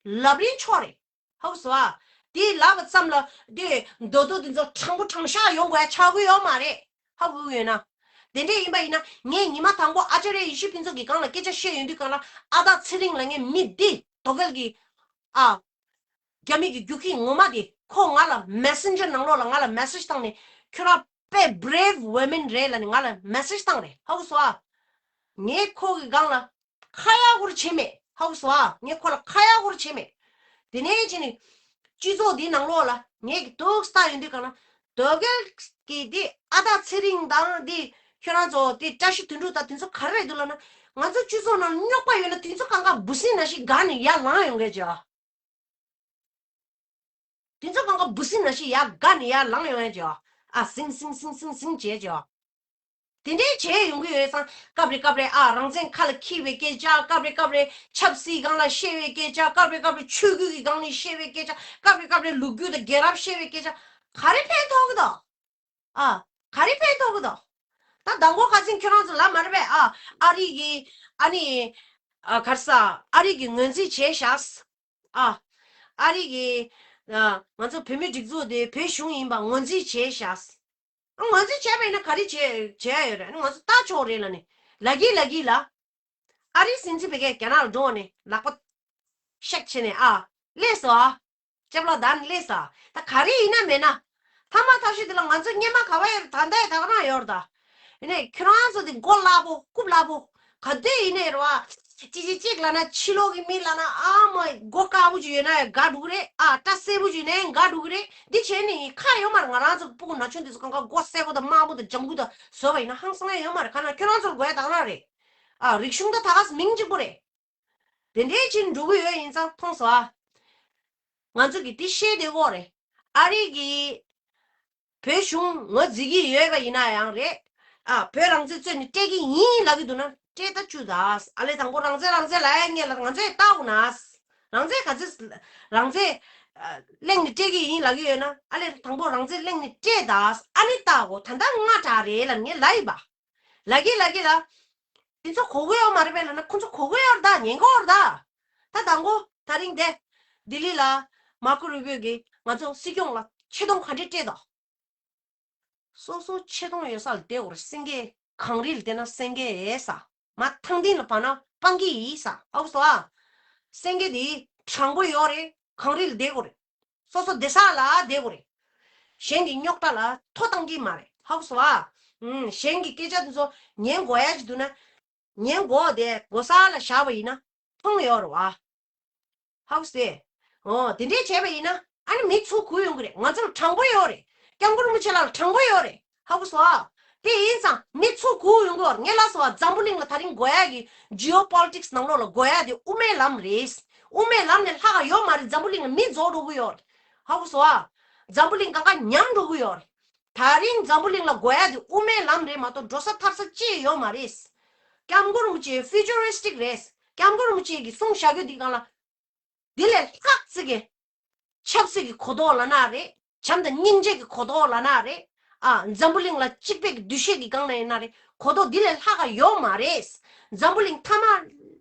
ལབ་རིན་ཆོག་རེད། ཧ་གོ་སོང་ཨ། དེ་ལབ་པ་ཙམ་ལ་དེ་མདོ་སྟོད་དེ་ཚོ་དྲང་པོ་དྲང་བཞག་ཡོང་དགོས་ཡ་ཆགས་ཀྱི་ཡོད་མ་རེད། ཧ་གོ་གི་ཡོད་ན། དེ་འདྲས་ཡིན་པ་ཡིན་ན་ངས་ཉི་མ་དང་པོ་ཨ་ཅཱརྱ་ཡེ་ཤེས་ཕུན་ཚོགས་ཀྱི་སྒང་ལ་སྐད་ཆ་བཤད་ཡོང་དུས་སྒང་ལ་ཨ་སྟག་ཚེ་རིང་ལ་ངས་མི་འདི་དོ་གལ་གྱི་ཨ། རྒྱ་མི་གི་རྒྱུག་ཁྱི་ངོ་མ་དེ་ཁོ་ང་ལ་མེ་སེན་ཇར་ནང་ལོགས་ལ་ང་ལ་མེ་སེཇ་བཏང་ནས་ཁྱོད་རང་དཔེ་བྷི་རེབ་ཝི་མེན་རེད་ལབ་ནས་ང་ལ་མེ་སེཇ་བཏང་རེད། ཧ་གོ་སོང་ཨ། ངས་ཁོ་གི་སྒང་ལ་ཁ་ཡག་པོ་བྱས་མེད། ཧ་གོ་སོང་ཨ། ངས་ཁོ་ལ་ཁ་ཡག་པོ་བྱས་མེད། དེ་ནས་ཅི་ནི་སྤྱི་ཚོགས་འདིའི་ནང་ལོགས་ལ་ངས་ཀྱི་འདུག་ལྟ་ཡོང་དུས་གང་ན་དོ་གལ་གྱི་འདི་ཨ་སྟག་ཚེ་རིང་དང་འདི་ཁྱོད་རང་ཚོ་འདི་བཀྲ་ཤིས་དོན་གྲུབ་དང་དེ་ཚོ་ག་རེ་རེད་འདུག་ལབ་ན། ང་ཚོ་སྤྱི་ཚོགས་ནང་རྙོག་པ་ཡོད་ན་དེ་ཚོ་གང་ག་འབུ་སྲིན་ནང་བཞིན་སྒང་ནས་ཡར་ལངས་ཡོང་གི་བྱས། དེ་ཚོ་གང་ག་འབུ་སྲིན་ནང་བཞིན་ཡར་སྒང་ནས་ཡར་ལངས་ཡོང་ཡ་བྱས། ཨ་སིང་སིང་སིང་སིང་སིང་བྱས་བྱས། དེ་འདྲའི་བྱས་ཡོང་གི་ཡོད་ཙང་སྐབས་རེ་སྐབས་རེ་ཨ་རང་བཙན་ཁ་ལ་འཁྱེར་བའི་སྐད་ཆ། སྐབས་རེ་སྐབས་རེ་ཆབ་སྲིད་སྒང་ལ་བཤད་པའི་སྐད་ཆ། སྐབས་རེ་སྐབས་རེ་ཆོས་བརྒྱུད་ཀྱི་སྒང་ནས་བཤད་པའི་སྐད་ཆ། སྐབས་རེ་སྐབས་རེ་ལོ་རྒྱུས་དང་རྒྱལ་རབས་བཤད་པའི་སྐད་ཆ། ག་རེ་ཕན་ཐོགས་ཀྱི་འདུག་ཨ། ག་རེ་ཕན་ཐོགས་ཀྱི་འདུག་ད་མདང་དགོང་ཁ་སང་ཁྱོད་རང་ཚོ་ལབ་མ་རེད་པས། ཨ། ཨ་རི་གི་ཨ་ནི་ཨ་ག་རེ་ཟ། ཨ་རི་གི་ངོས་འཛིན་བྱས་བཞག་ཨ། ཨ་རི་གི་ཨ་ང་ཚོ་བོད་མི་སྒྲིག་འཛུགས་དེ་བོད་གཞུང་ཡིན་པ་ངོས་འཛིན་བྱས་བཞག་ཨ། ངོས་འཛིན་བྱས་པ་ཡིན་ན་ག་རེ་བྱས་བྱས་ཡོད་རེད། ཨ་ནི་ང་ཚོ་ལྟ་ཆོག་རེད་ལབ་ནས་ལབ་ཀྱི་ལབ་ཀྱི་ལ། ཨ་རིའི་སྲིད་འཛིན་ཕ་གིར་རྒྱ་ནག་ལ་འགྲོ་ནས་ལག་པ་ཤེག་བྱས་ནས་ཨ། སླེབས་སོང་ཨ། ལྕེབ་ལ་བསྡད་ནས་སླེབས་ས། ད་ག་རེ་ཡིན་ན་མེད་ན། ཐ་མ་ཐ་ཤི་དེ་ལ་ང་ཚོ་སྔོན་མ་ག་བ་ཡོད་རེད། ད་ལྟ་ཡང་ད་ག་རང་ཡོད་རེད་ད། ཡིན་ནའི་ཁྱོད་རང་ཚོ་དེ་མགོ་སླ་པོ་རྐུབ་སླ་པོ། ག་དུས་ཡིན་ནའི་རེད་བ། ཅི་ཅི་ཅིག་ལབ་ན་ཕྱི་ལོགས་ཀྱི་མི་ལབ་ན་ཨ་མ་མགོ་དཀར་པོ་ཅིག་ཡོད་ན་ཡང་དགའ་འགྲོ་གི་རེད། ཨ་སྐྲ་སེར་པོ་ཅིག་ཡོད་ན་ཡང་དགའ་འགྲོ་གི་རེད། འདི་བྱས་ནས་ཁ་ཡོད་མ་རེད། ང་རང་ཚོ་སྤུ་གུ་ན་ཆུང་དེ་ཚོ་གང་ག་མགོ་སེར་པོ་དང་དམར་པོ་དང་ལྗང་གུ་དང་བཟོས་པ་ཡིན་ན་ཧང་སང་ཡ་ཡོད་མ་རེད། ག་ན་ཁྱོད་རང་ཚོར་དགོས་ཡ་ད་ག་རང་རེད། ཨ་རིག་གཞུང་ད་ད་ག་མིང་གཅིག་པོ་རེད། དེ་འདྲའི་ཕྱིར་འགྲོ་གི་ཡོད་ཡིན་ཙང་མཐོང་སོང་ཨ། ང་ཚོ་གིས་འདི་ཤེས་བདེ་བོ་རེད། ཨ་རི་གིས་བོད་གཞུང་ངོས་འཛིན་གྱི་ཡོད་པ་ཡིན་ན་ཡང་རེད། ཨ་བོད་རང་བཙན་རྩོད་ནས་སྤྲད་ཀྱི་ཡིན་ལབ་ཀྱི་འདུག་ན་སྤྲད་ད་བཅུག་ད། ཨ་ལས་དང་པོ་རང་བཙན་རང་བཙན་ལབ་ཡ་ངས་ལ་ང་ཚོས་ལྟ་འོ་ན། རང་བཙན་ག་ཚོད་རང་བཙན་ཨ་གླེང་ནས་སྤྲད་ཀྱི་ཡིན་ལབ་ཀྱི་ཡོད་ན། ཨ་ལས་དང་པོ་རང་བཙན་གླེང་ནས་སྤྲད་ད། ཨ་ནི་ལྟ་འོ། ད་ལྟ་ང་དྲག་རེད་ལབ་ངས་ལབ་ཡིན་པ། ལབ་ཀྱི་ལབ་ཀྱི་ལ། དེ་ཚོ་གོ་གི་ཡོད་མ་རེད་པས་ལབ་ན་ཁོ་ཚོ་གོ་གི་ཡོད་རེད་ད། ཉན་གི་ཡོད་རེད་ད། ད་དང་པོ་ད་རིང་དེ་ལྡི་ལི་ལ་མར་ཁོ་རུ་བོད་ཀྱིས་ང་ཚོ་སྲིད་སྐྱོང་ལ་ཆེ་མཐོང་ག་འདྲས་སྤྲད་དོ། སོ་སོ་ཆེ་མཐོང་ཡོད་ས་ལ་བསྡད་དགོས་རེད། སེང་གེ་གངས་རི་ལ་བསྡད་ན་སེང་གེ་ཡས་ས། མ་ཐང་སྟེང་ལ་བབས་ན་སྤང་གི་ཡིན་ས། ཨའུ་སོ་ཨ། སེང་གེ་དེ་དྲང་པོ་ཡོད་རེད། གངས་རི་ལ་བསྡད་དགོས་རེད། སོ་སོ་བསྡད་ས་ལ་བསྡད་དགོས་རེད། གཞན་གྱི་རྙོག་དྲ་ལ་ཐོ་བཏང་གི་མ་རེད། ཧ་གོ་སོང་ཨ། ཨུམ། གཞན་གྱི་སྐད་ཆ་དེ་ཚོ་ཉན་དགོས་ཡ་ཅིག་འདུག་ན། ཉན་དགོས་དེ་དགོས་ས་ལ་བཞག་པ་ཡིན་ན་མཐོང་ཡོད་རེད་བ། ཧ་གོ་སོང་ཨེ། འོ་དེ་འདྲས་བྱས་པ་ཡིན་ན་ཨ་ནི་མི་ཚུར་སྒུག་ཡོང་གི་རེད། ང་ཚོ་ལ་དྲང་པོ་ཡོད་རེད། སྐྱབས་མགོན་རིན་པོ་ཆེ་ལགས་ལ་དྲང་པོ་ཡོད་རེད། ཧ་གོ་སོང་ཨ། དེ་ཡིན་ཙང་མི་ཚུར་སྒུག་ཡོང་གི་ཡོད་རེད། ངས་ལབ་སོང་ཨ། འཛམ་བུ་གླིང་ལ་ད་རིང་དགོས་ཡ་གི་ཇི་ཨོ་པོ་ལི་ཊིག་སི་ནང་ལོགས་ལ་དགོས་ཡ་དེ་དབུ་མའི་ལམ་རེད། དབུ་མའི་ལམ་ལས་ལྷག་ག་ཡོད་མ་རེད། འཛམ་བུ་གླིང་ལ་མི་རྫོགས་འགྲོ་གི་ཡོད་རེད། ཧ་གོ་སོང་ཨ། འཛམ་བུ་གླིང་གང་ག་ཉམས་འགྲོ་གི་ཡོད་རེད། ད་རིང་འཛམ་བུ་གླིང་ལ་དགོས་ཡ་དེ་དབུ་མའི་ལམ་རེད་མ་གཏོགས་འགྲོ་ས་ཐར་ས་ཅི་ཡང་ཡོད་མ་རེད། སྐྱབས་མགོན་རིན་པོ་ཆེ་ཕིའུ་ཅར་ཨིསི་ཊིག་རེད། སྐྱབས་མགོན་རིན་པོ་ཆེ་གིས་གསུངས་བཞག་རྒྱུ་འདི་སྒང་ལ། འདི་ལས་ལྷག་ཙི་གི་ཆབ་སྲིད་ཀྱི་གོ་རྟོགས་ལབ་ན་རེད། བྱམས་དང་སྙིང་རྗེ་གི་གོ་རྟོགས་ལབ་ན་རེད། ཨ། འཛམ་བུ་གླིང་ལ་གཅིག་པའི་གི་འདུ་ཤེས་ཀྱི་སྒང་ལ་ཡིན་ན་རེད། གོ་རྟོགས་འདི་ལས་ལྷག་ག་ཡོད་མ་རེད། འཛམ་བུ་གླིང་མཐའ་མ་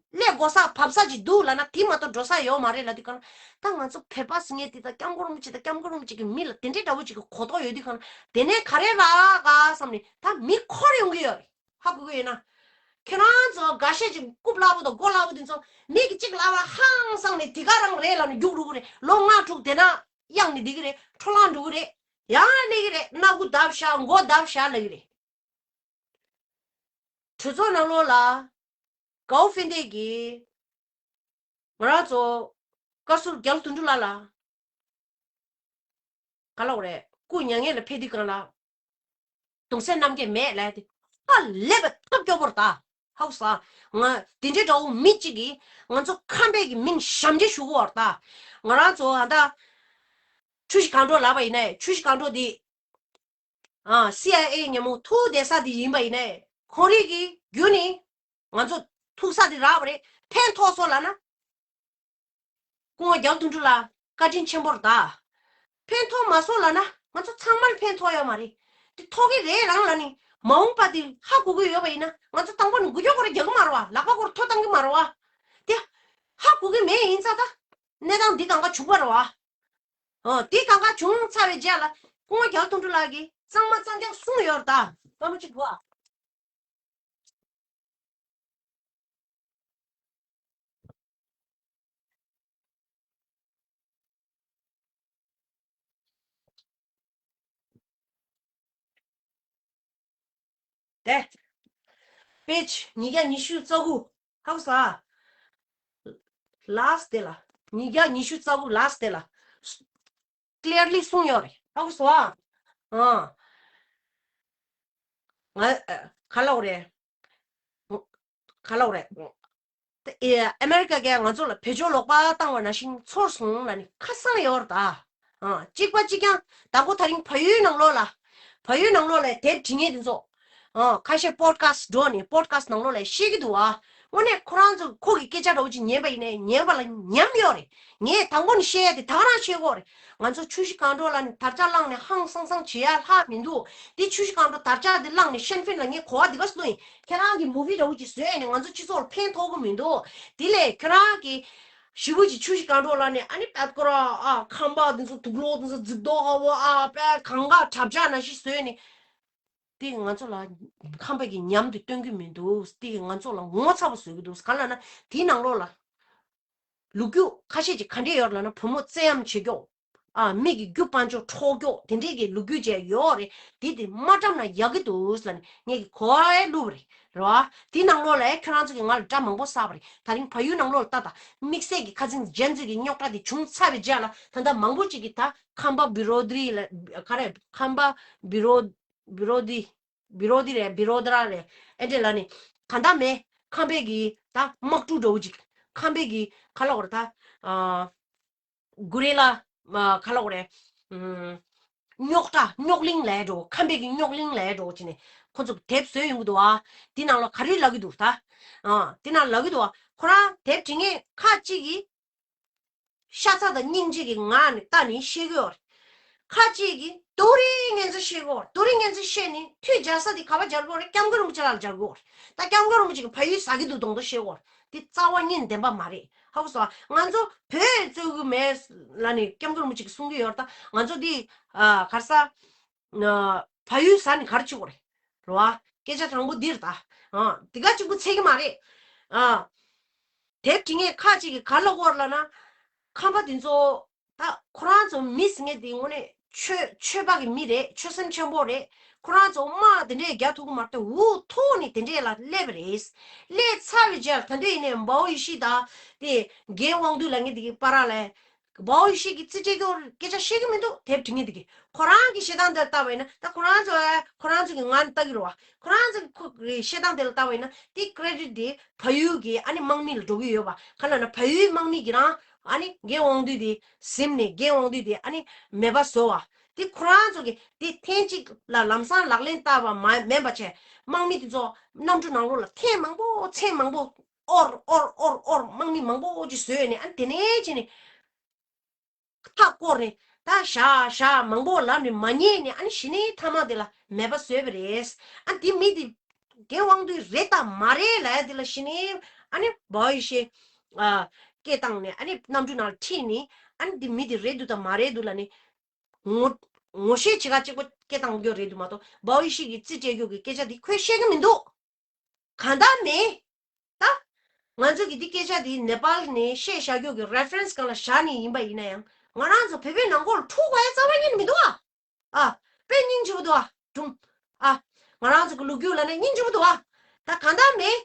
སླེབས་དགོས་ས་བབས་ས་ཅིག་འདུག་ལབ་ན་དེ་མ་གཏོགས་འགྲོ་ས་ཡོད་མ་རེད་ལབ་དུས་སྒང་ལ། ད་ང་ཚོ་བོད་པ་ཟེར་མཁན་དེ་ད་སྐྱབས་མགོན་རིན་པོ་ཆེ་དང་སྐྱབས་མགོན་རིན་པོ་ཆེ་གི་མི་ལ་དེ་འདྲའི་འདྲ་བོ་ཅིག་གི་གོ་རྟོགས་ཡོད་དུས་སྒང་ལ་དེ་ནས་ག་རེ་རག་ག་བསམ་ནས་ད་མི་འཁོར་ཡོང་གི་ཡོད་རེད། ཧ་གོ་གི་ཡོད་ན། ཁྱེད་རང་ཚོ་འགའ་ཤས་ཀྱིས་རྐུབ་སླ་པོ་དང་མགོ་སླ་པོ་དེ་ཚོ་མི་གི་གཅིག་ལབ་པ་ཧང་སངས་ནས་དེ་ག་རང་རེད་ལབ་ནས་རྒྱུགས་འགྲོ་གི་རེད། ལོ་ལྔ་དྲུག་དེ་ན་གཡང་ནས་བསྡད་ཀྱི་རེད། འཕྲོ་བརླག་འགྲོ་གི་རེད། ཡང་སླེབས་ཀྱི་རེད། སྣ་ཁུག་བརྡབས་བཞག་མགོ་བརྡབས་བཞག་ལབ་ཀྱི་རེད། གྲོས་ཚོགས་ནང་ལོགས་ལ་ཀའོ་ཧྥེ་ཏེ་གིས་ང་རང་ཚོ་བཀའ་ཟུར་རྒྱ་ལོ་དོན་གྲུབ་ལགས་ལ། ག་ལབ་དགོས་རེད། སྐུ་མྱ་ངན་ལ་ཕེབས་དུས་སྒང་ལ། གདུང་སེམས་རྣམ་དགྱེས་མེད་ལབ་དེ། ཧ་ལས་པའི་ཐབས་སྐྱོ་པོ་རེད་ད། ཧ་གོ་སོང་། ང་དེ་འདྲའི་འདྲ་བོ་མི་གཅིག་གིས་ང་ཚོ་ཁམས་པའི་གི་མིང་ཞབས་འདྲེན་ཞུ་གི་ཡོད་རེད་ད། ང་རང་ཚོ་ཨ་ད་ཆུ་བཞི་སྒང་དྲུག་ལབ་པ་ཡིན་ནའི་ཆུ་བཞི་སྒང་དྲུག་འདི། ཨ། སི་ཨའི་ཨེ་ཉིན་མོ་ཐུག་བསྡད་ས་དེ་ཡིན་པ་ཡིན་ནའི་ཁོང་རང་གི་བརྒྱུད་ནས་ང་ཚོ་ཐུག་ས་དེ་རག་པ་རེད། ཕན་ཐོགས་སོང་ལབ་ན། སྐུ་ངོ་རྒྱ་ལོ་དོན་གྲུབ་ལགས་བཀའ་དྲིན་ཆེན་པོ་རེད་ད། ཕན་ཐོགས་མ་སོང་ལབ་ན་ང་ཚོ་ཚང་མར་ཕན་ཐོགས་ཡོད་མ་རེད། དེ་ཐོགས་ཀྱི་རེད་རང་ལབ་ནི་མ་འོངས་པ་དེ་ཧ་གོ་གི་ཡོད་པ་ཡིན་ན་ང་ཚོ་དང་པོ་ནས་འགུལ་སྐྱོད་སྐོར་རྒྱག་གི་མ་རེད་བ། ལག་པ་སྐོར་ཐོ་བཏང་གི་མ་རེད་བ། དེ་ཧ་གོ་གི་མེད་ཡིན་ཙང་ད་གནས་སྟངས་འདི་གང་ག་བྱུང་བ་རེད་བ། ཨོ་དེ་གང་ག་བྱུང་ཚར་བའི་རྗེས་ལ་སྐུ་ངོ་རྒྱ་ལོ་དོན་གྲུབ་ལགས་ཀྱིས་གཙང་མ་གཙང་རྐྱང་གསུངས་ཡོད་རེད་ད། བཀའ་མོལ་གཅིག་གོ། དེ། པེ་ཇི་ཉིས་བརྒྱ་ཉི་ཤུ་རྩ་དགུ། ཧ་གོ་སོང་ཨ། ལཱ་སི་ཊི་དེ་ལ། ཉིས་བརྒྱ་ཉི་ཤུ་རྩ་དགུ་ལཱ་སི་ཊི་དེ་ལ། ཀི་ལི་ཡར་ལི་གསུངས་ཡོད་རེད། ཧ་གོ་སོང་ཨ། ཨ། ང་ཨ། ག་ལབ་དགོས་རེད། ག་ལབ་དགོས་རེད། ཨེ། ཨ་མེ་རི་ཀ་གིས་ང་ཚོ་ལ་བེད་སྤྱོད་ལོག་པ་བཏང་བ་ནང་བཞིན་ཚོར་སོང་ལབ་ནས་ཁ་སང་ཡོད་རེད་ད། ཨ། གཅིག་པ་གཅིག་རྐྱང་། དང་པོ་ད་རིང་བལ་ཡུལ་ནང་ལོགས་ལ། བལ་ཡུལ་ནང་ལོགས་ལ་དེབ་འབྲི་མཁན་དེ་ཚོ། ཨ། ཁ་ཤས་པོ་ཌི་ཁ་སི་ཊི་འགྲོ་ནས་པོ་ཌི་ཁ་སི་ཊི་ནང་ལོགས་ལ་བཤད་ཀྱི་འདུག་ཨ། དངོས་གནས་ཁོ་རང་ཚོ་ཁོ་གི་སྐད་ཆ་འདྲ་བོ་ཅིག་ཉན་པ་ཡིན་ནའི་ཉན་པ་ལ་ཉམས་ཡོད་རེད། ངས་དང་པོ་ནས་བཤད་ཡ་དེ་ད་ག་རང་བཤད་ཀྱི་ཡོད་རེད། ང་ཚོ་ཆུ་བཞི་སྒང་དྲུག་ལ་ནི་དར་ཆ་བསླངས་ནས་ཧང་སང་སང་བྱེད་ཡ་ལྷག་མི་འདུག་དེ་ཆུ་བཞི་སྒང་དྲུག་དར་ཆ་དེ་བསླངས་ནས་ཤན་ཧྥིན་ལ་ངས་གོ་བ་འདི་ག་སོང་ཡིན། ཁྱེད་རང་གི་མུ་བི་འདྲ་བོ་ཅིག་བཟོས་ནས་ང་ཚོ་སྤྱི་ཚོགས་ལ་ཕན་ཐོགས་ཀྱི་མི་འདུག་དེ་ལས་ཁྱེད་རང་གི་ཞི་བུ་ཅིག་ཆུ་བཞི་སྒང་དྲུག་ལ་ནི་ཨ་ནི་པད་ཀོ་ར་ཨ་ཁམས་པ་འདི་ཚོ་དུག་ལོག་འདི་ཚོ་རྫིག་མདོག་ཁ་བོ་ཨ་པད་གང་ག་གྲབས་ཆག་ནང་བཞིན་བཟོས་ནས། དེ་ང་ཚོ་ལ་ཁམས་པ་གི་ཉམས་དེ་སྟོན་གྱི་མི་འདུག་དེ་ང་ཚོ་ལ་ངོ་ཚ་པོ་བཟོ་གི་འདུག་ག་ལབ་ན་དེའི་ནང་ལོགས་ལ། ལོ་རྒྱུས་ཁ་ཤས་ཅིག་ག་འདྲས་ཡོད་ལབ་ན་བུ་མོ་བཙན་གཡེམ་བྱེད་ཀྱོག་ཨ། མི་གི་རྒྱུ་སྤང་ཅོག་འཕྲོག་ཀྱོག་དེ་འདྲས་ཀྱི་ལོ་རྒྱུས་ཅིག་ཡོད་རེད། དེ་དེ་མ་བཀྲམ་ན་ཡག་གི་འདུག་ལབ་ནས་ངས་ཀྱི་གོ་བ་བླུགས་པ་རེད། རེད་བ། དེ་ནང་ལོགས་ལ་ཁྱོད་རང་ཚོ་གིས་ང་ལ་སྒྲ་མང་པོ་བསགས་པ་རེད། ད་རིང་བལ་ཡུལ་ནང་ལོགས་ལ་ལྟ་དང་། དམིགས་བསལ་གྱི་ཁ་སང་ཇེན་ཛི་གི་རྙོག་དྲ་དེ་བྱུང་ཚར་བའི་རྗེས་ལ་ད་ལྟ་མང་པོ་ཅིག་གིས་ད་ཁམས་པ་བི་རོ་དྷི་ལ་ག་རེ་ཁམས་པ་བི་རོ་བི་རོ་དྷི། བི་རོ་དྷི་རེད། བི་རོ་དྷ་ར་རེད། ཨེ་འདྲས་ལབ་ནས་གང་ལྟར་མེད། ཁམས་པའི་གི་ད་དམག་འཁྲུག་འདྲ་བོ་ཅིག་ཁམས་པའི་གི་ག་ལབ་དགོས་རེད་ད། ཨ། གུ་རེ་ལ། ཨ། ག་ལབ་དགོས་རེད། ཨུམ། རྙོག་དྲ་རྙོག་གླེང་ལབ་འགྲོ། ཁམས་པའི་གི་རྙོག་གླེང་ལབ་འགྲོ་བྱས་ནས་ཁོ་ཚོ་དེབ་བཟོས་ཡོང་གི་འདུག་ཨ། དེ་ནང་ལ་ག་རེ་ལབ་ཀྱི་འདུག་ད། ཨ། དེ་ནང་ལབ་ཀྱི་འདུག་ཨ། ཁོ་རང་དེབ་འབྲི་མཁན་ཁ་ཅིག་གིས། ཤ་ཚ་དང་སྙིང་རྗེ་གི་ངང་ནས་ལྟ་ནས་བཤད་ཀྱི་ཡོད་རེད། ཁ་ཅིག་གིས་རྡོ་རིང་ངན་ཚོ་བཤད་ཀྱི་ཡོད་རེད། རྡོ་རིང་ངན་ཚོ་བཤད་ནས་མཐུ་སྦྱར་ས་དེ་ག་པར་སྦྱར་གྱི་ཡོད་རེད། སྐྱབས་མགོན་རིན་པོ་ཆེ་ལགས་ལ་སྦྱར་གྱི་ཡོད་རེད། ད་སྐྱབས་མགོན་རིན་པོ་ཆེ་གིས་བལ་ཡུལ་ཟ་གི་འདུག་མདོག་མདོག་བཤད་ཀྱི་ཡོད་རེད། དེ་རྩ་བ་ཉིད་བདེན་པ་མ་རེད། ཧ་གོ་སོང་ང་། ང་ཚོ་བོད་རྩོད་གི་མེད་ལབ་ནས་སྐྱབས་མགོན་རིན་པོ་ཆེ་གིས་གསུང་གི་ཡོད་རེད། ད་ང་ཚོ་འདི་ཨ་ག་རེ་ཟ། ཨ། བལ་ཡུལ་ཟ་ནས་ག་རེ་བྱེད་དགོས་རེད། རེད་བ། སྐད་ཆ་དྲང་པོ་འདི་རེད་ད། ཨ། འདི་ག་གཅིག་པུ་ཚད་ཀྱི་མ་རེད། ཨ། དེབ་འབྲི་མཁན་ཁ་ཅིག་གིས་ག་ལབ་ཀྱི་ཡོད་རེད་ལབ་ན། ཁམས་པ་འདི་ཚོ། ད་ཁོ་རང་ཚོ་མི་ཟེར་མཁན་འདི་དངོས་གནས་ཆོས་ཆོས་པ་གི་མི་རེད། ཆོས་སེམས་ཆེན་པོ་རེད། ཁོ་རང་ཚོ་དམག་དེ་འདྲས་རྒྱག་ཐུབ་ཀྱི་མ་རེད། དེ་འུ་ཐུག་ནས་དེ་འདྲས་ལ་སླེབས་པ་རེད། སླེབས་ཚར་བའི་རྗེས་ལ་ད་དུང་ཡིན་ནའི་བའོ་ཡེ་ཤི་དང་དེ་རྒན་དབང་འདུས་ལབ་མཁན་དེ་གི་བར་ལ། བའོ་ཡེ་ཤི་གིས་རྩིས་སྤྲད་རྒྱུ་སྐད་ཆ་བཤད་ཀྱི་མི་འདུག་དེབ་འབྲི་མཁན་དེ་གིས་ཁོ་རང་གི་བཤད་སྟངས་དེ་ལ་ལྟ་བ་ཡིན་ན། ད་ཁོ་རང་ཚོ་ཁོ་རང་ཚོ་གི་ངག་ནས་ལྟ་གི་རེད་བ། ཁོ་རང་ཚོ་གི་ཁོ་གི་བཤད་སྟངས་དེ་ལ་ལྟ་བ་ཡིན་ན་དེ་ཀི་རེ་ཌིཊ་དེ་བལ་ཡུལ་གི་ཨ་ནི་དམག་མི་ལ་འགྲོ་གི་ཡོད་པ། ག་ལབ་ན་བལ་ཡུལ་དམག་མི་གིས་རང་ཨ་ནི་རྒན་དབང་འདུས་དེ་ཟིན་ནས་རྒན་དབང་འདུས་དེ་ཨ་ནི་མེད་པ་བཟོ་བ། དེ་ཁོ་རང་ཚོ་གིས་དེ་ཐེངས་གཅིག་ལ་ལམ་སང་ལག་ལེན་བསྟར་བ་མ་མིན་པ་བྱས། དམག་མི་དེ་ཚོ་གནམ་གྲུ་ནང་ལོགས་ལ་ཐེངས་མང་པོ་ཚེག་མང་པོ། འོར་འོར་འོར་འོར། དམག་མི་མང་པོ་ཅིག་བཟོས་ནས་ཨ་ནི་དེ་ནས་བྱས་ནས་མཐའ་བསྐོར་ནས་ད་བཞག་བཞག་མང་པོ་ལབ་ནས་མ་ཉན་ནས། ཨ་ནི་གཞི་ནས་མཐའ་མ་དེ་ལ་མེད་པ་བཟོས་པ་རེད། ཨ་ནི་དེ་མི་དེ་རྒན་དབང་འདུས་རེད་དང་མ་རེད་ལབ་ཡ་དེ་ལ་གཞི་ནས་ཨ་ནི་བའོ་ཡེ་ཤི་ཨ་སྐད་བཏང་ནས། ཨ་ནི་གནམ་གྲུ་ནང་ལ་ཁྲིད་ནས། ཨ་ནི་དེ་མི་དེ་རེད་འདུག་དང་མ་རེད་འདུག་ལབ་ནས། ངོ་ངོ་ཤེས་བྱེད་ག་གཅིག་པོ་སྐད་བཏང་རྒྱུ་རེད་འདུག་མ་གཏོགས། བའོ་ཡེ་ཤི་གིས་རྩིས་སྤྲད་རྒྱུ་གི་སྐད་ཆ་འདི་ཁོས་བཤད་གི་མི་འདུག་གང་ལྟར་མེད། ད་ང་ཚོ་གི་འདི་སྐད་ཆ་འདི་ནེ་པཱལ་ནས་བཤད་བཞག་རྒྱུ་གི་རེ་ཕ་རེན་སི་སྒང་ལ་བཞག་ནས་ཡིན་པ་ཡིན་ན་ཡང་། ང་རང་ཚོ་བོད་པའི་ནང་ཁོག་ལ་འཁྲུག་དགོས་ཡ་རྩ་བ་ཉིད་ནས་མི་འདུག་ཨ། ཨ། དཔེ་སྙིང་རྗེ་པོ་འདུག་ཨ། སྒྲུང་། ཨ། ང་རང་ཚོ་གི་ལོ་རྒྱུས་ལ་ནི་སྙིང་རྗེ་པོ་འདུག་ཨ། ད་གང་ལྟར་མེད།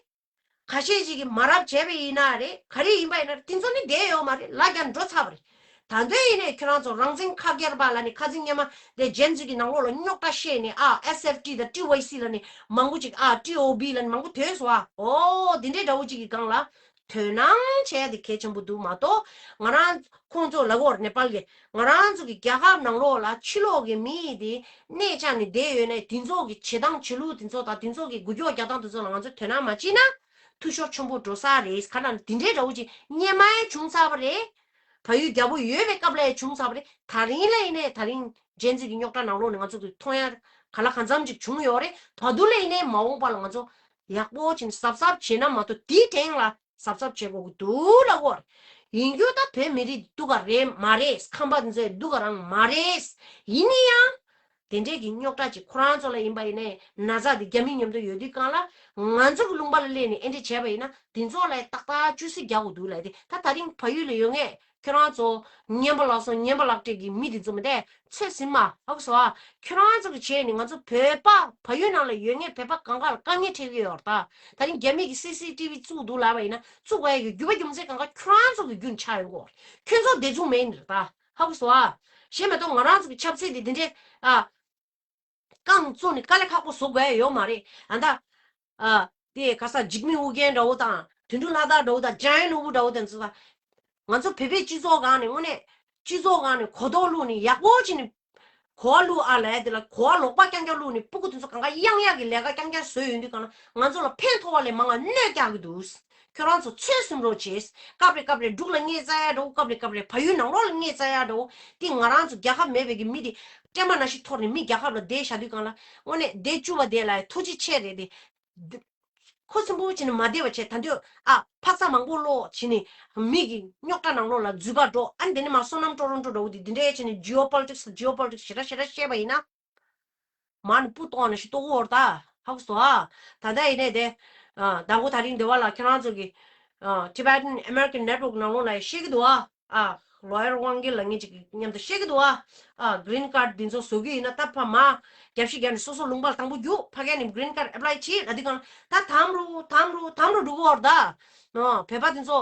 ཁ་ཤས་ཅིག་གིས་མ་རབས་བྱས་པ་ཡིན་ན་རེད། ག་རེ་ཡིན་པ་ཡིན་ན་རེད། དེ་ཚོ་ནི་བསྡད་ཡོད་མ་རེད། ལ་རྒྱ་འགྲོ་ཚར་བ་རེད། ད་དུང་ཡིན་ནའི་ཁྱོད་རང་ཚོ་རང་བཙན་ཁ་སྒེར་པ་ལབ་ནས་ཁ་སང་སྔོན་མ་དེ་ཇེན་ཛི་གི་ནང་ལོགས་ལ་རྙོག་དྲ་བཤད་ནས། ཨ། ཨེས་ཨེཕ་ཊི་དང་ཊི་ཝའི་སི་ལབ་ནས་མང་པོ་ཅིག་ཨ། ཊི་ཨོ་བི་ལབ་ནས་མང་པོ་ཐོན་སོང་ཨ། ཨོ། དེ་འདྲའི་འདྲ་བོ་ཅིག་གི་སྒང་ལ་དོ་སྣང་བྱས་ཏེ་གལ་ཆེན་པོ་འདུག་མ་གཏོགས། ང་རང་ཁོང་ཚོ་ལབ་ཀྱི་ཡོད་རེད། ནེ་པཱལ་གྱིས་ང་རང་ཚོ་གི་རྒྱལ་ཁབ་ནང་ལོགས་ལ་ཕྱི་ལོགས་ཀྱི་མི་དེ་གནས་བཅག་ནས་བསྡད་ཡོད་ནའི། དེ་ཚོ་གི་བྱེད་སྟངས་བྱེད་ལུགས་དེ་ཚོ་དང་དེ་ཚོ་གི་འགུལ་སྐྱོད་རྒྱག་སྟངས་དེ་ཚོ་ལ་ང་ཚོས་དོ་སྣང་མ་བྱས་ན་འཐུས་ཤོར་ཆེན་པོ་འགྲོ་ས་རེད། ག་ལབ་ན་དེ་འདྲའི་འདྲ་བོ་ཅིག་སྔོན་མ་ཡང་བྱུང་ཚར་བ་རེད། བལ་ཡུལ་རྒྱལ་པོ་ཡོད་པའི་སྐབས་ལ་ཡང་བྱུང་ཚར་བ་རེད། ད་རིང་ལ་ཡིན་ནའི་ད་རིང་ཇེན་ཛི་གི་རྙོག་དྲ་ནང་ལོགས་ནས་ང་ཚོ་གི་མཐོང་ཡ་ག་ལ་གང་འཚམ་ཅིག་བྱུང་ཡོད་རེད། ད་དུང་ལ་ཡིན་ནའི་མ་འོངས་པ་ལ་ང་ཚོ་ཡག་པོ་བྱས་ནས་གཟབ་གཟབ་བྱས་ན་མ་གཏོགས། དེའི་སྟེང་ལ་ གཟབ་གཟབ་བྱེད་དགོས་ཀྱི་འདུག་ལབ་ཀྱི་ཡོད་རེད། ཡིན་རྒྱུ་ད་བོད་མི་རིགས་སྡུག་ག་རེད་མ་རེད། ཁམས་པ་འདི་ཚོ་སྡུག་ག་རང་མ་རེད། ཡིན་ན་ཡང་དེ་འདྲས་ཀྱི་རྙོག་དྲ་ཅིག་ཁོ་རང་ཚོ་ལ་ཡིན་པ་ཡིན་ནའི་ན་ཚ་འདི་རྒྱ་མི་མཉམ་དུ་ཡོད་དུས་སྒང་ལ་ང་ཚོ་གི་ལུང་པ་ལ་སླེབས་ནས་ཨེ་འདྲས་བྱས་པ་ཡིན་ན་དེ་ཚོ་ལ་ཏག་ཏག་བཅོས་སྒྲིག་རྒྱག་དགོས་འདུག་ལབ་དེ། ད་ད་རིང་བལ་ཡུལ་ལ་ཡོད་མཁན་ཁྱོད་རང་ཚོ་ངན་པ་ལགས་སོ་ངན་པ་ལགས་འདྲས་ཀྱི་མི་དེ་ཚོ་མི་དེ་ཚོད་ཟིན་མ་ཧ་གོ་སོང་ཨ། ཁྱོད་རང་ཚོ་གི་བྱས་ནས་ང་ཚོ་བོད་པ་བལ་ཡུལ་ནང་ལ་ཡོད་མཁན་བོད་པ་གང་ག་ལ་དཀའ་ངལ་འཕྲད་ཀྱི་ཡོད་རེད་ད། ད་རིང་རྒྱ་མི་གི་སི་སི་ཊི་བི་བཙུགས་འདུག་ལབ་པ་ཡིན་ན་བཙུགས་པ་ཡི་གི་རྒྱུ་བ་རྒྱུ་མཚན་གང་ག་ཁྱོད་རང་ཚོ་གི་རྒྱུ་ཆགས་ཡོང་གི་ཡོད་རེད། ཁྱོད་ཚོ་བདེ་མཚུངས་མེད་ནི་རེད་ད། ཧ་གོ་སོང་ཨ། གཞན་མ་གཏོགས་ང་རང་ཚོ་གི་ཆབ་སྲིད་དེ་དེ་འདྲའི་ཨ། རྐང་བཙུགས་ནས་དཀའ་ལས་ཁག་པོ་བཟོ་དགོས་ཡ་ཡོད་མ་རེད་ཨ་ད། ཨ། དེ་ག་ས་འཇིགས་མེད་ཨོ་རྒྱན་འདྲ་བོ་དང་དོན་གྲུབ་ལྷ་དར་འདྲ་བོ་དང་འཇམ་དབྱངས་ནོར་བུ་འདྲ་བོ་དང་ཚོ་ད། ང་ཚོ་བོད་པའི་སྤྱི་ཚོགས་སྒང་ནས་དངོས་གནས་སྤྱི་ཚོགས་སྒང་ནས་གོ་རྟོགས་བླུགས་ནས་ཡག་པོ་བྱས་ནས་གོ་བ་བླུགས་ཨ་ལས་དེ་ལ་གོ་བ་ལོག་པ་རྐྱང་རྐྱང་བླུགས་ནས་སྤུ་གུ་དེ་ཚོ་གང་ག་གཡང་གཡང་གི་ལས་ཀ་རྐྱང་རྐྱང་བཟོས་ཡོང་དུས་གང་ལ་ང་ཚོ་ལ་ཕན་ཐོགས་པ་ལས་མང་བ་གནོད་རྒྱག་གི་འདུག་ཁྱོད་རང་ཚོ་ཚོད་སེམས་རོགས་བྱེད། སྐབས་རེ་སྐབས་རེ་འབྲུག་ལ་བརྙས་བཙལ་ཡ་འགྲོ། སྐབས་རེ་སྐབས་རེ་བལ་ཡུལ་ནང་ལོགས་ལ་བརྙས་བཙལ་ཡ་འགྲོ། དེ་ང་རང་ཚོ་རྒྱལ་ཁབ་མེད་པའི་གི་མི་དེ་སྐྲན་པ་ནང་བཞིན་འཐོར་ནས་མི་རྒྱལ་ཁབ་ལ་བསྡད་བཞག་དུས་གང་ལ་དངོས་གནས་བསྡད་བཅུག་པ་དེ་ལ་ཐུགས་རྗེ་ཆེ་རེད་དེ། ཁོ་ཚིམ་པོ་བྱས་ནས་མ་བསྡད་པ་བྱས་ད་འདོད་ཨ་ཕག་ཚ་མང་པོ་ལོག་བྱས་ནས་མི་གི་རྙོག་དྲ་ནང་ལོགས་ལ་འཛུལ་ག་འགྲོ། ཨ་ནི་དེ་ནས་མ་བསོད་ནམས་ཀྲོ་རོང་ཀྲོ་འདྲ་བོ་དེ་དེ་འདྲའི་བྱས་ནས་ཇི་ཨོ་པོ་ལི་ཊིག་སི་ཇི་ཨོ་པོ་ལི་ཊིག་སི་ཞེ་དྲག་ཞེ་དྲག་བཤད་པ་ཡིན་ན། མ་ནི་སྤུ་གཏོང་ནས་ཤི་ཏོག་འོར་ད་ཧ་གོ་སོང་ཨ། ད་ལྟ་ཡིན་ནས་དེ། ཨ་ད་གོ་ད་རིང་འདི་བ་ལ་ཁྱེད་རང་ཚོ་གི་ཨ་Tibetan American Network ནང་ལོགས་ལ་ཤེས་ཀྱི་འདུག་ཨ། ཨ་ལོ་ཡར་དབང་རྒྱལ་ལ་ངེད་ཅིག་མཉམ་དུ་ཤེས་ཀྱི་འདུག་ཨ། ཨ་གི་རིན་ཀར་འདི་ཚོ་བཟོ་གི་ཡིན་ན་ད་ཕ་མ་རྒྱབ་ཤི་རྒྱབ་ནས་སོ་སོ་ལུང་པ་ལ་དང་པོ་རྒྱུགས་ཕ་གས་ནས་གི་རིན་ཀར་ཨེབ་ལའི་བྱེད་ལ་འདི་གང་ད་དམ་རུ་དམ་རུ་དམ་རུ་འགྲོ་གི་འོར་ད། ཨ་བོད་པ་འདི་ཚོ་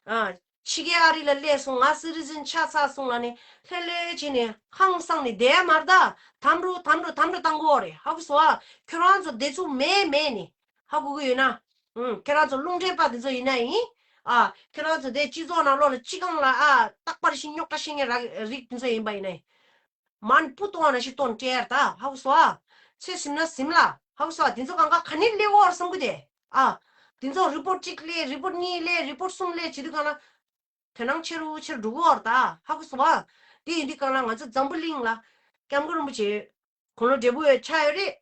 ཨ། ཕྱི་རྒྱལ་ཨ་རི་ལ་སླེབས་སོང་། ང་སི་ཊི་ཛིན་ཆགས་ཚར་སོང་ལབ་ནས་ལྷོད་ལྷོད་བྱས་ནས་ཧང་སངས་ནས་བསྡད་ཡ་མ་རེད་ད། དམ་རུ་དམ་རུ་དམ་རུ་བཏང་དགོས་རེད། ཧ་གོ་སོང་ཨ། ཁྱོད་རང་ཚོ་བདེ་ཚུགས་མེད་མེད་ནས་ཧ་གོ་གི་ཡོད་ན། ཨུམ། ཁྱོད་རང་ཚོ་རླུང་འཕྲིན་པ་དེ་ཚོ་ཡིན་ན་ཡིན། ཨ་ཁྱོད་རང་ཚོ་དེ་སྤྱི་ཚོགས་ནང་ལོགས་ལ་སྤྱི་ཁང་ལ་ཨ་རྟག་པར་ཞིག་རྙོག་དྲ་བཤད་མཁན་ར་རིགས་དེ་ཚོ་ཡིན་པ་ཡིན་ན་ཡིན། མ་ནི་སྤུ་གཏོང་བ་ནང་བཞིན་གཏོང་སྤྲད་ཡ་རེད་ད། ཧ་གོ་སོང་ཨ། ཚོད་ཟིན་ན་ཟིན་ལ། ཧ་གོ་སོང་ཨ། དེ་ཚོ་གང་ག་ག་ནས་སླེབས་ཡོད་རེད་བསམ་གི་དེ། ཨ། དེ་ཚོ་རི་པོར་ཊི་གཅིག་སླེབས། རི་པོར་ཊི་གཉིས་སླེབས། རི་པོར་ཊི་གསུམ་སླེབས་བྱེད་དུས་གང་ལ། དོ་སྣང་ཆེ་རུ་ཆེ་རུ་འགྲོ་གི་ཡོད་རེད་ད། ཧ་གོ་སོང་ཨ། དེ་ཡིན་དུས་གང་ལ་ང་ཚོ་འཛམ་བུ་གླིང་ལ་སྐྱབས་མགོན་རིན་པོ་ཆེ་དགུང་ལོ་བགྲེས་པོ་ཡོད་ཆགས་ཡོད་རེད།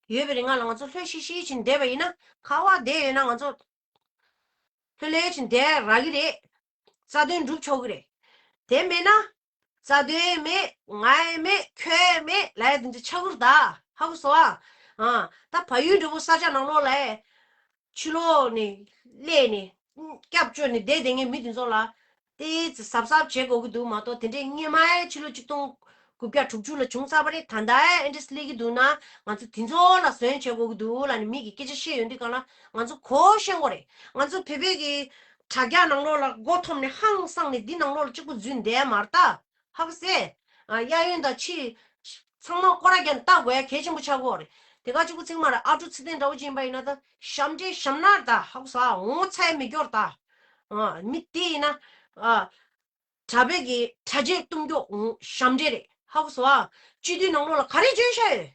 ཡོད་པའི་རིང་ལ་ང་ཚོ་ལྷོད་ཤིག་ཤིག་བྱས་བསྡད་པ་ཡིན་ན། ག་པར་བསྡད་ཡོད་ན་ང་ཚོ་ལྷོད་ལྷོད་བྱས་བསྡད་རག་གི་རེད། རྩ་དོན་འགྲུབ་ཆོག་གི་རེད། དེ་མེད་ན། རྩ་དོན་མེད། ང་ཡི་མེད། ཁྱོད་ཡི་མེད་ལབ་ཡ་དེ་འདྲ་ཆགས་ཀྱི་རེད་ད། ཧ་གོ་སོང་ཨ། ཨ་ད་བལ་ཡུལ་འདྲ་པོ་ས་ཆ་ནང་ལོགས་ལ་ཕྱི་ལོགས་ནས་སླེབས་ནས་སྐྱབས་བཅོལ་ནས་བསྡད་བསྡད་མཁན་མི་དེ་ཚོ་ལ་ཏོག་ཙམ་གཟབ་གཟབ་བྱེད་དགོས་ཀྱི་འདུག་མ་གཏོགས་དེ་འདྲའི་སྔོན་མ་ཡང་ཕྱི་ལོ་ཆིག་སྟོང་དགུ་བརྒྱ་དྲུག་ཅུ་ལ་བྱུང་ཚར་བ་རེད། ད་ལྟ་ཡང་ཨེ་འདྲས་སླེབས་ཀྱི་འདུག་ན་ང་ཚོ་དེ་ཚོ་ལ་ཟོན་བྱེད་དགོས་ཀྱི་འདུག་ལབ་ནས་མི་གིས་སྐད་ཆ་བཤད་ཡོང་དུས་གང་ལ་ང་ཚོ་གོ་ཤེས་དགོས་རེད། ང་ཚོ་བོད་པའི་གི་དྲ་རྒྱ་ནང་ལོགས་ལ་མགོ་འཐོམས་ནས་ཧང་སངས་ནས་འདི་ནང་ལོགས་ལ་གཅིག་པུ་འཛུལ་བསྡད་ཡ་མ་རེད་ད། ཧ་གོ་སོང་ཨ། གཡས་གཡོན་དང་ཕྱི་ཚང་མ་སྐོར་ར་བརྒྱབ་ནས་ལྟ་དགོས་ཡ་གལ་ཆེན་པོ་ཆགས་ཀྱི་ཡོད་རེད། དེ་ག་གཅིག་པུ་ཚང་མ་ར་ཨ་ཀྲུག་ཚེ་བརྟན་འདྲ་བོ་ཅིག་ཡིན་པ་ཡིན་ན་ད་ཞབས་འདྲེན་ཞབས་ནག་རེད་ད། ཧ་གོ་སོང་ཨ། ངོ་ཚ་ཡ་མེད་སྐྱོ་རེད་ད། ཨ་མི་དེ་ཡིན་ན་ཨ། དྲ་འབད་ཀྱི་དྲ་རྒྱའི་གཏུམ་སྐྱོ་ཞབས་འདྲེན་རེད། ཧ་གོ་སོང་ཨ། སྤྱི་འཐུས་ནང་ལོགས་ལ་ག་རེ་བྱོན་ཤག་ཡོད།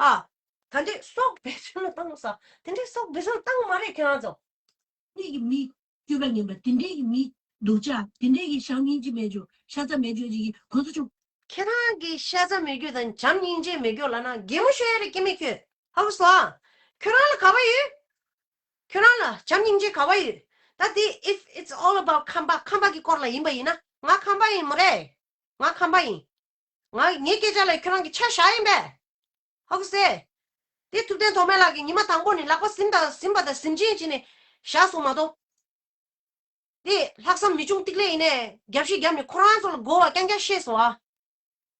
ཨ། ད་འདི་སྲོག་འབེན་བཟུང་ལ་བཏང་ས། དེ་འདྲའི་སྲོག་འབེན་བཟུང་བཏང་མ་རེད་ཁྱེད་རང་ཚོ། འདི་གི་མི་སྤྱོད་པ་ངན་པ་དེ་འདྲའི་གི་མི་སྡུག་ཅག་དེ་འདྲའི་གི་བྱམས་སྙིང་རྗེ་མེད་རྒྱུ་ཤ་ཚ་མེད་རྒྱུ་ཅིག་གི་གོ་ཚོད་ཆུང་། ཁྱེད་རང་གི་ཤ་ཚ་མེད་རྒྱུ་དང་བྱམས་སྙིང་རྗེ་མེད་རྒྱུ་ལབ་ན་གད་མོ་ཤོར་ཡ་རེད་སྐྱེ་མེད་ཁྱོད། ཧ་གོ་སོང་ཨ། ཁྱོད་རང་ལ་ག་པ་ཡོད། ཁྱོད་རང་ལ་བྱམས་སྙིང་རྗེ་ག་པ་ཡོད། ད་དེ་if it's all about ཁམས་པ་ཁམས་པ་གི་སྐོར་ལ་ཡིན་པ་ཡིན་ན་ང་ཁམས་པ་ཡིན་མ་རེད། ང་ཁམས་པ་ཡིན། ང་ངའི་སྐད་ཆ་ལ་ཁྱོད་རང་གི་ཆ་བཞག་ཡིན་པས། ཧ་གོ་སོང་ཨ། དེ་ཐུབ་བསྟན་ཐོགས་མེད་ལགས་ཀྱིས་ཉི་མ་དང་པོ་ནས་ལག་པ་ཟིན་དང་ཟིན་པ་དང་ཟིན་བྱིན་བྱས་ནས་བཞག་སོང་མ་གཏོགས། དེ་ལྷག་བསམ་མི་ཆུང་ཏིག་ལེ་ཡིན་ནས་རྒྱབ་བཤིག་རྒྱབ་ནས་ཁོ་རང་ཚོ་ལ་དགོས་པ་རྐྱང་རྐྱང་བཤད་སོང་ཨ།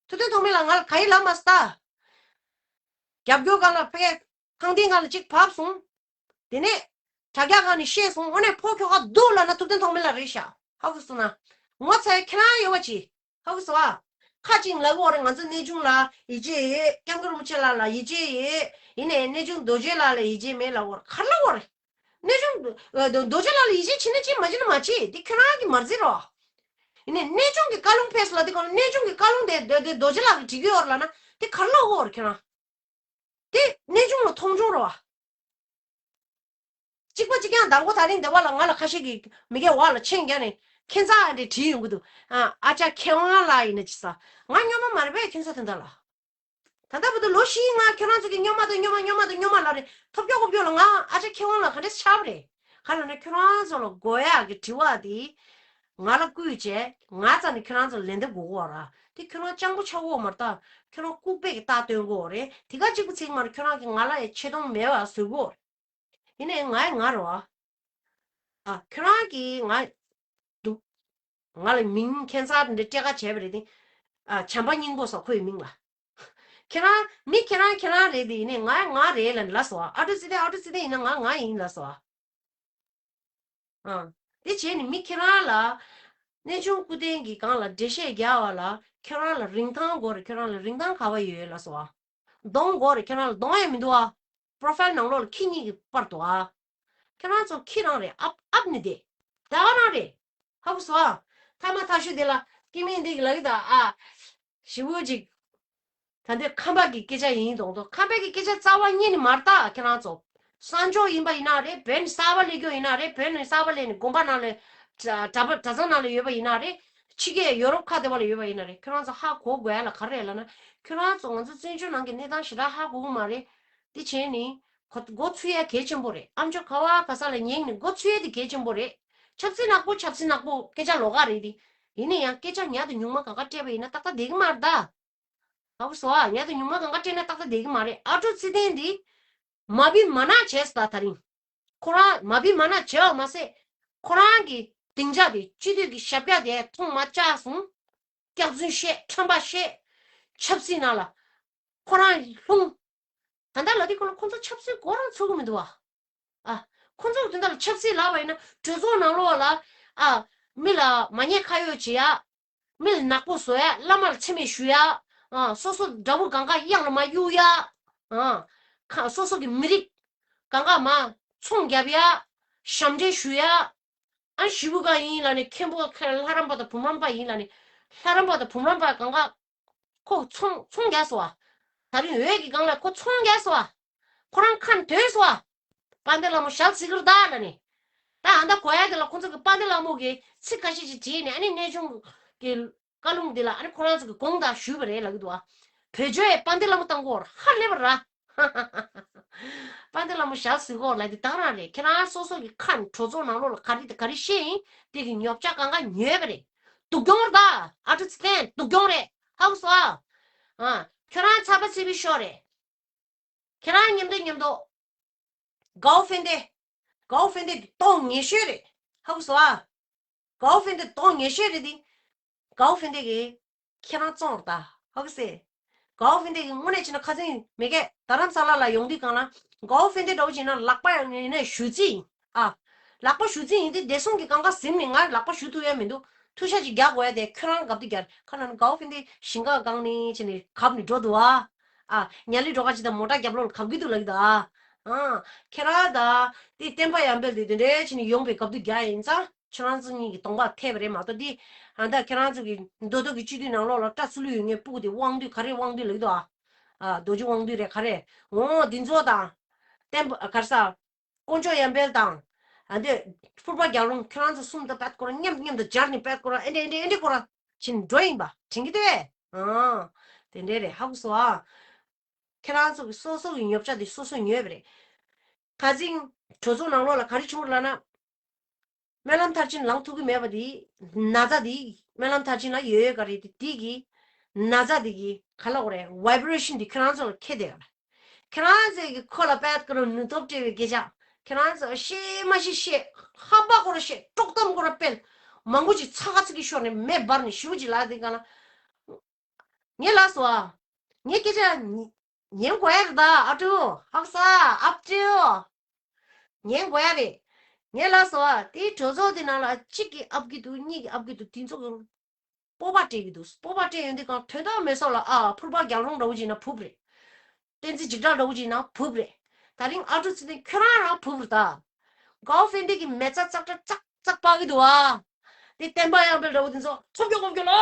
ཐུབ་བསྟན་ཐོགས་མེད་ལགས་ང་ལ་ག་ཡི་ལབ་མ་སོང་ད། རྒྱབ་སྐྱོར་སྒང་ལ་ཕ་གིའི་ཁང་སྟེང་སྒང་ལ་གཅིག་བབས་སོང་། དེ་ནས་དྲ་རྒྱ་སྒང་ནས་བཤད་སོང་། དངོས་གནས་ཕོ་ཁྱོ་ག་སྡུག་ལབ་ན་ཐུབ་བསྟན་ཐོགས་མེད་ལགས་རེད་ཤག་ཧ་གོ་སོང་ན། ངོ་ཚ་ཡ་ཁྱེད་རང་ཡོད་པ་ཅིག་ཧ་གོ་སོང་ཨ། ཁ་ཅིག་ལབ་ཀྱི་ཡོད་རེད། ང་ཚོ་གནས་ཆུང་ལ་ཡིད་ཆེས་ཡོད། སྐྱབས་མགོན་རིན་པོ་ཆེ་ལགས་ལ་ཡིད་ཆེས་ཡོད། ཡིན་ནའི་གནས་ཆུང་རྡོ་རྗེ་ལགས་ལ་ཡིད་ཆེས་མེད་ལབ་ཀྱི་ཡོད་རེད། ག་རེ་ལབ་ཀྱི་ཡོད་རེད། གནས་ཆུང་རྡོ་རྗེ་ལགས་ལ་ཡིད་ཆེས་བྱེད་ན་བྱེད་མ་བྱེད་ན་མ་བྱེད། འདི་ཁྱོད་རང་གི་མ་རྩིས་རོ། ཡིན་ནའི་གནས་ཆུང་གི་བཀའ་ལུང་ཕེབས་སོང་ལབ་དུས་གང་ལ་གནས་ཆུང་གི་བཀའ་ལུང་དེ་རྡོ་རྗེ་ལགས་ཀྱིས་འགྲིག་གི་ཡོད་རེད་ལབ་ན་དེ་ག་རེ་ལབ་ཀྱི་ཡོད་རེད་ཁྱོད་རང་། དེ་གནས་ཆུང་ལ་མཐོང་ཆུང་རེད་བ། གཅིག་པ་གཅིག་རྐྱང་དང་པོ་ད་རིང་འདི་བ་ལ་ང་ལ་ཁ་ཤས་ཀྱིས་མི་སྒེར་འོག་ལ་མཆན་བརྒྱབ་ནས་ཁྱད་མཚར་འདྲ་བྲིས་ཡོང་གི་འདུག་ཨ་ཨ་ཅག་མཁས་དབང་ལགས་ཡིན་ན་ཅི་ས། ང་སྨྱོན་མ་མ་རེད་པས་ཁྱོད་ཚོ་དེ་འདྲ་ལ། ད་ལྟ་བར་དུ་ལོ་བཞིའི་ནང་ཁྱོད་རང་ཚོ་གིས་སྨྱོན་མ་དང་སྨྱོན་མ་སྨྱོན་མ་དང་སྨྱོན་མ་ལབ་རེད། ཐོབ་སྐྱོ་ཁོབ་སྐྱོ་ལ་ང་ཨ་ཅག་མཁས་དབང་ལགས་ག་འདྲས་ཆགས་པ་རེད། ག་ལ་ན་ཁྱོད་རང་ཚོ་ལ་དགོས་ཡག་གི་དྲི་བ་དེ་ང་ལ་བསྐུལ་བྱས་ང་རྩ་ནས་ཁྱོད་རང་ཚོ་ལ་ལན་འདེབས་དགོས་གོ་ར། དེ་ཁྱོད་རང་སྤྱང་པོ་ཆགས་གོ་མ་རེད་ད། ཁྱོད་རང་ལྐུགས་པས་ཀྱི་རྟགས་སྟོན་གོ་རེད། དེ་ག་གཅིག་པུ་ཚིག་མ་རེད། ཁྱོད་རང་གིས་ང་ལ་ཡ་ཆེ་མཐོང་མེད་པ་བཟོས་གོ་རེད། ཡིན་ནའི་ང་ཡི་ང་རེད་བ། ཨ་ཁྱོད་རང་གིས་ང་འདུག་ང་ལ་མིང་ཁྱད་མཚར་འདི་སྤྲད་ཁ་བྱས་པ་རེད་དེ། ཨ་བྱམས་པ་སྙིང་པོ་ཟེར་ཁོའི་མིང་ལ། ཁྱེད་རང་མི་ཁྱེད་རང་ཁྱེད་རང་རེད་དེ། ཡིན་ནའི་ང་ང་རེད་ལབ་ནས་ལབ་སོང་ཨ། ཨ་ཀྲུག་ཙི་ཏན་ཨ་ཀྲུག་ཙི་ཏན་ཡིན་ན་ང་ང་ཡིན་ལབ་སོང་ཨ། ཨ། དེ་བྱས་ནས་མི་ཁྱེད་རང་ལ། གནས་ཆུང་སྐུ་རྟེན་གྱི་སྒང་ལ་འགྲེལ་བཤད་རྒྱག་པ་ལ་ཁྱོད་རང་ལ་རིན་ཐང་དགོས་རེད། ཁྱོད་རང་ལ་རིན་ཐང་ག་བ་ཡོད་ལབ་སོང་ཨ། གདོང་དགོས་རེད། ཁྱོད་རང་ལ་གདོང་ཡང་མི་འདུག་ཨ། པོ་རོ་ཕའིལ་ནང་ལོགས་ལ་ཁྱི་གཉིས་ཀྱི་པར་འདུག་ཨ། ཁྱོད་རང་ཚོ་ཁྱི་རང་རེད། ཨབ་ཨབ་ནི་དེ། ད་ག་རང་རེད། ཧ་གོ་སོང་ཨ། ཐ་མ་ཐ་ཤུ་དེ་ལ་སྐྱེ་དམན་འདི་གི་ལ་གི་ད་ཨ། ཞི་བོ་ཅིག་ད་འདི་ཁམས་པ་གི་སྐད་ཆ་ཡིན་མདོག་མདོག་ཁམས་པ་གི་སྐད་ཆ་རྩ་བ་ཉིད་ནས་མ་རེད་ད། ཁྱེད་རང་ཚོ་གསང་སྤྱོད་ཡིན་པ་ཡིན་ན་རེད། བོད་ནས་གསར་པ་སླེབས་རྒྱུ་ཡིན་ན་རེད། བོད་ནས་གསར་པ་སླེབས་ནས་དགོན་པ་ནང་ལ་གྲྭ་པ་གྲྭ་ཚང་ནང་ལ་ཡོད་པ་ཡིན་ན་རེད། ཕྱི་རྒྱལ་ཡོ་རོབ་ཁ་བདེ་བ་ལ་ཡོད་པ་ཡིན་ན་རེད། ཁྱོད་རང་ཚོ་ཧ་གོ་དགོས་ཡ་ལ་ག་རེ་རེད་ལབ་ན། ཁྱོད་རང་ཚོ་ང་ཚོ་བཙན་བྱོལ་ནང་གི་གནས་སྟངས་ཞེ་དྲག་ཧ་གོ་གི་མ་རེད། དེ་བྱས་ནས་གོ་མགོ་ཚོས་ཡ་གལ་ཆེན་པོ་རེད། ཨ་མཆོག་ག་བ་ག་ས་ལ་ཉན་ནས་མགོ་ཚོས་ཡ་དེ་གལ་ཆེན་པོ་རེད། ཆབ་སྲིད་ནག་པོ་ཆབ་སྲིད་ནག་པོ་སྐད་ཆ་ལོགས་ཀ་རེད་དེ། ཡིན་ན་ཡང་སྐད་ཆ་ཉག་དང་ཉུང་མ་གང་ག་སྤྲད་པ་ཡིན་ན་ཏག་ཏག་བསྡད་ཀྱི་མ་རེད་ད། ཧ་གོ་སོང་ཨ། ཉག་དང་ཉུང་མ་གང་ག་སྤྲད་ན་ཏག་ཏག་བསྡད་ཀྱི་མ་རེད། ཨ་ཀྲུག་ཙི་ཏན་འདི་མ་བི་མ་ན་བྱས་སོང་ད་ད་རིང་། ཁོ་རང་མ་བི་མ་ན་བྱས་པ་མ་ཟད། ཁོ་རང་གི་སྡིངས་ཆ་དེ་སྤྱི་འཐུས་ཀྱི་ཞབས་བཀྱག་དེ་མཐོང་མ་བཅག་སོང་། སྐྱག་རྫུན་བཤད་ཁྲམ་པ་བཤད། ཆབ་སྲིད་ནང་ལ་ཁོ་རང་ལྷུང་། ད་ལྟ་ལ་དེ་ཁོ་ལ་ཁོ་ཚོ་ཆབ་སྲིད་གོ་རང་ཚོར་གི་མི་འདུག་བ། ཨ། ཁོ་ཚོ་དེ་འདྲ་ལ་ཆབ་སྲིད་ལབ་པ་ཡིན་ན་གྲོས་ཚོགས་ནང་ལོགས་ལ། ཨ། མི་ལ་མ་ཉེས་ཁ་གཡོགས་བྱེད་ཡ། མི་ལ་ནག་པོ་བཟོ་ཡ། བླ་མ་ལ་མཚན་སྨད་ཞུ་ཡ། ཨ། སོ་སོ་དགྲ་བོ་གང་ག་གཡང་ལ་མ་གཡུག་ཡ། ཨ། ཁ་སོ་སོ་གི་མི་རིགས་གང་ག་མ་ཚོང་རྒྱབ་ཡ། ཞབས་འདྲེན་ཞུ་ཡ། ཨ་ཞི་བུ་ག་ཡིན་ལ་ནི་མཁན་པོ་ཁ་ལྷ་རམས་པ་དང་བུམ་རམས་པ་ཡིན་ལ་ནི། ལྷ་རམས་པ་དང་བུམ་རམས་པ་གང་ག་ཁོ་ཚོང་ཚོང་རྒྱག་སོང་བ། ད་རིང་འོད་ཀྱི་སྒང་ལ་ཁོ་ཚོང་རྒྱག་སོང་བ། ཁོ་རང་ཁ་འདོན་སོང་བ། དཔལ་ལྡན་ལྷ་མོ་ཞལ་གཟིགས་ཀྱི་རེད་ད་ལ་ནི། ད་ཨ་མདའ་གོ་ཡ་དེ་ལ་ཁོ་ཚོ་གི་དཔལ་ལྡན་ལྷ་མོ་གི་ཚིག་ཁ་ཤས་ཤིག་བྲིས་ནས་ཨ་ནི་གནས་ཆུང་གི་བཀའ་ལུང་འདི་ལ་ཨ་ནི་ཁོ་རང་ཚོ་གི་དགོངས་དག་ཞུས་པ་རེད་ལབ་ཀྱི་འདུག་ཨ། བོད་ཆོས་དཔལ་ལྡན་ལྷ་མོ་བཏང་གོ་ཧ་ལས་པ་ར། དཔལ་ལྡན་ལྷ་མོ་ཞལ་གཟིགས་གོ་ལབ་དེ་ད་རང་རེད། ཁྱེད་རང་སོ་སོ་གི་ཁ་ནས་གྲོས་ཚོགས་ནང་ལོགས་ལ་ག་རེ་དང་ག་རེ་བཤད་ཡིན་དེ་གི་ཉོབ་ཆ་གང་ག་ཉོས་པ་རེད། སྡུག་གྱོང་རེད་ད། ཨ་ཀྲུག་ཙི་ཏན་སྡུག་གྱོང་རེད། ཧ་གོ་སོང་ཨ། ཨ། ཁྱོད་རང་ཚ་བ་ཚ་བའི་ཤོག་རེད། ཁྱེད་རང་མཉམ་དུ་མཉམ་དུ། གའོ་ཧྥེན་ཏེ། གའོ་ཧྥེན་ཏེ་གཏོང་ངེས་ཤོས་རེད། ཧ་གོ་སོང་ཨ། གའོ་ཧྥེན་ཏེ་གཏོང་ངེས་ཤོས་རེད་དེ། གའོ་ཧྥེན་ཏེ་གིས་ཁྱེད་རང་བཙོང་ར་ད། ཧ་གོ་སེ། གའོ་ཧྥེན་ཏེ་གིས་དངོས་གནས་བྱས་ན་ཁ་སང་མེ་གེ་རྡ་རམ་ས་ལ་ལ་ཡོང་དུས་སྒང་ལ་གའོ་ཧྥེན་ཏེ་འདྲ་བོ་བྱས་ན་ལག་པ་ཡང་ངས་ནས་གཞུ་རྩིས་ཡིན། ཨ། ལག་པ་གཞུ་རྩིས་ཡིན་དུས་བདེ་སྲུང་གི་གང་ག་ཟིན་ནས་ང་ལག་པ་གཞུ་ཐུབ་ཡ་མི་འདུག་ཐུག་ཤ་ཅིག་རྒྱག་དགོས་ཡ་དེ་ཁྱོད་རང་གབ་ཏུ་རྒྱག་ཁ་ན་གའོ་ཧྥེན་ཏེ་ཞིང་ཁ་སྒང་ནས་བྱས་ནས་གབ་ནས་འགྲོ་འདུག་ཨ། ཨ། ཉ་ལི་སྒྲོ་ག་ཅིག་དང་མོ་ཊ་རྒྱབ་ལོགས་ལ་གབ་གི་འདུག་ལབ་ཀྱི་འདུག་ཨ། ཨ། ཁྱེད་རང་ད་དེ་བསྟན་པ་ཡར་འཕེལ་དེ་དེ་འདྲའི་བྱས་ནས་ཡོང་པའི་གབ་ཏུ་རྒྱག་ཡིན་ཙང་། ཁྱེད་རང་ཚོ་གཉིས་ཀྱི་གདོང་པ་ཐེབས་པ་རེད་མ་གཏོགས་འདི། ཨ་ད་ཁྱེད་རང་ཚོ་གི་མདོ་སྟོད་ཀྱི་སྤྱི་འཐུས་ནང་ལོགས་ལ་སྐྲ་ཚུ་ལུ་ཡོད་ངེས་སྤུ་གུ་དེ་དབང་འདུས་ག་རེ་དབང་འདུས་ལབ་ཀྱི་འདུག་ཨ། ཨ་རྡོ་རྗེ་དབང་འདུས་རེད་ག་རེ། འོ་འདི་ཚོ་དང་། བསྟན་པ་ག་རེ་ཟ། དཀོན་མཆོག་ཡར་འཕེལ་དང་། ཨ་འདི་ཕུར་པ་རྒྱལ་རོང་ཁྱེད་རང་ཚོ་གསུམ་དང་པད་ཁོ་ར་མཉམ་མཉམ་དུ་སྦྱར་ནས་པད་ཁོ་ར་ཨེ་འདྲེ་ཨེ་འདྲེ་ཨེ་འདྲེ་ཁོ་ར་ཕྱིན་འགྲོ་ཡིན་པ་དྲན་གྱི་འདུག་ཨ། དེ་འདྲེ་རེད་ཧ་གོ་སོང་ཨ། ཁྱེད་རང་ཚོ་གི་སོ་སོ་གི་ཉོབ་ཆ་དེ་སོ་སོ་ཉོས་པ་རེད། ཁ་སང་གྲོས་ཚོགས་ནང་ལོགས་ལ་ག་རེ་བྱུང་རེད་ལབ་ན། སྨོན་ལམ་མཐར་ཕྱིན་ལངས་ཐུབ་ཀྱི་མེད་པ་དེ། ན་ཚ་དེ་སྨོན་ལམ་མཐར་ཕྱིན་ལ་ཡོད་ཡོད་ག་རེད་དེ་དེ་གི་ན་ཚ་དེ་གི་ག་ལ་འོ་རེད་བའི་བྷི་རེ་ཤན་དེ་ཁྱེད་རང་ཚོ་ལ་ཁེལ་བསྡད་ཡོད་རེད། ཁྱེད་རང་ཚོ་གི་ཁོ་ལ་པད་ཀ་རུ་ནུས་སྟོབས་སྤྲད་པའི་སྐད་ཆ་ཁྱེད་རང་ཚོ་བཤད་མ་བཤད་བཤད། ཧམ་པ་ཁོ་ར་བཤད་དཀྲོག་གཏམ་ཁོ་ར་སྤེལ། མང་པོ་ཅིག་ཚ་ཁ་ཚིག་གི་ཤོར་ནས་མེ་འབར་ནས་ཞི་བོ་ཅིག་ལ་དེ་ག་ལ། ངས་ལབ་སོང་ཨ། ངས་སྐད་ཆ་ཉན་ཉན་དགོས་ཡ་རེད་ད་ཨ་ཀྲུག་ཧ་གོ་སོང་ཨ་ཨ་ཀྲུག་ཉན་དགོས་ཡ་རེད། ངས་ལབ་སོང་ཨ་དེའི་གྲོས་ཚོགས་དེ་ནང་ལ་གཅིག་གིས་ཨབ་ཀྱི་འདུག་གཉིས་ཀྱིས་ཨབ་ཀྱི་འདུག་དེ་ཚོ་གི་སྤོབས་པ་སྤྲད་ཀྱི་འདུག་སྤོབས་པ་སྤྲད་ཡོང་དུས་གང་དོན་དག་མེད་ས་ལ་ཨ་ཕུར་པ་རྒྱལ་རོང་འདྲ་བོ་ཅིག་ན་བུབ་རེད། བསྟན་འཛིན་འཇིགས་བྲལ་འདྲ་བོ་ཅིག་ན་བུབ་རེད། ད་རིང་ཨ་ཀྲུག་ཚེ་བརྟན་ཁྱོད་རང་རང་བུབ་རེད་ད། གའོ་ཧྥེན་ཏེ་གི་མེ་བཙའ་ཙག་ཙག་ཙག་ཙག་སྤར་གི་འདུག་ཨ། དེ་བསྟན་པ་ཡར་འཕེལ་འདྲ་བོ་དེ་ཚོ་ཚོ་ཀྱོ་ཀོ་ཀྱོ་ལ་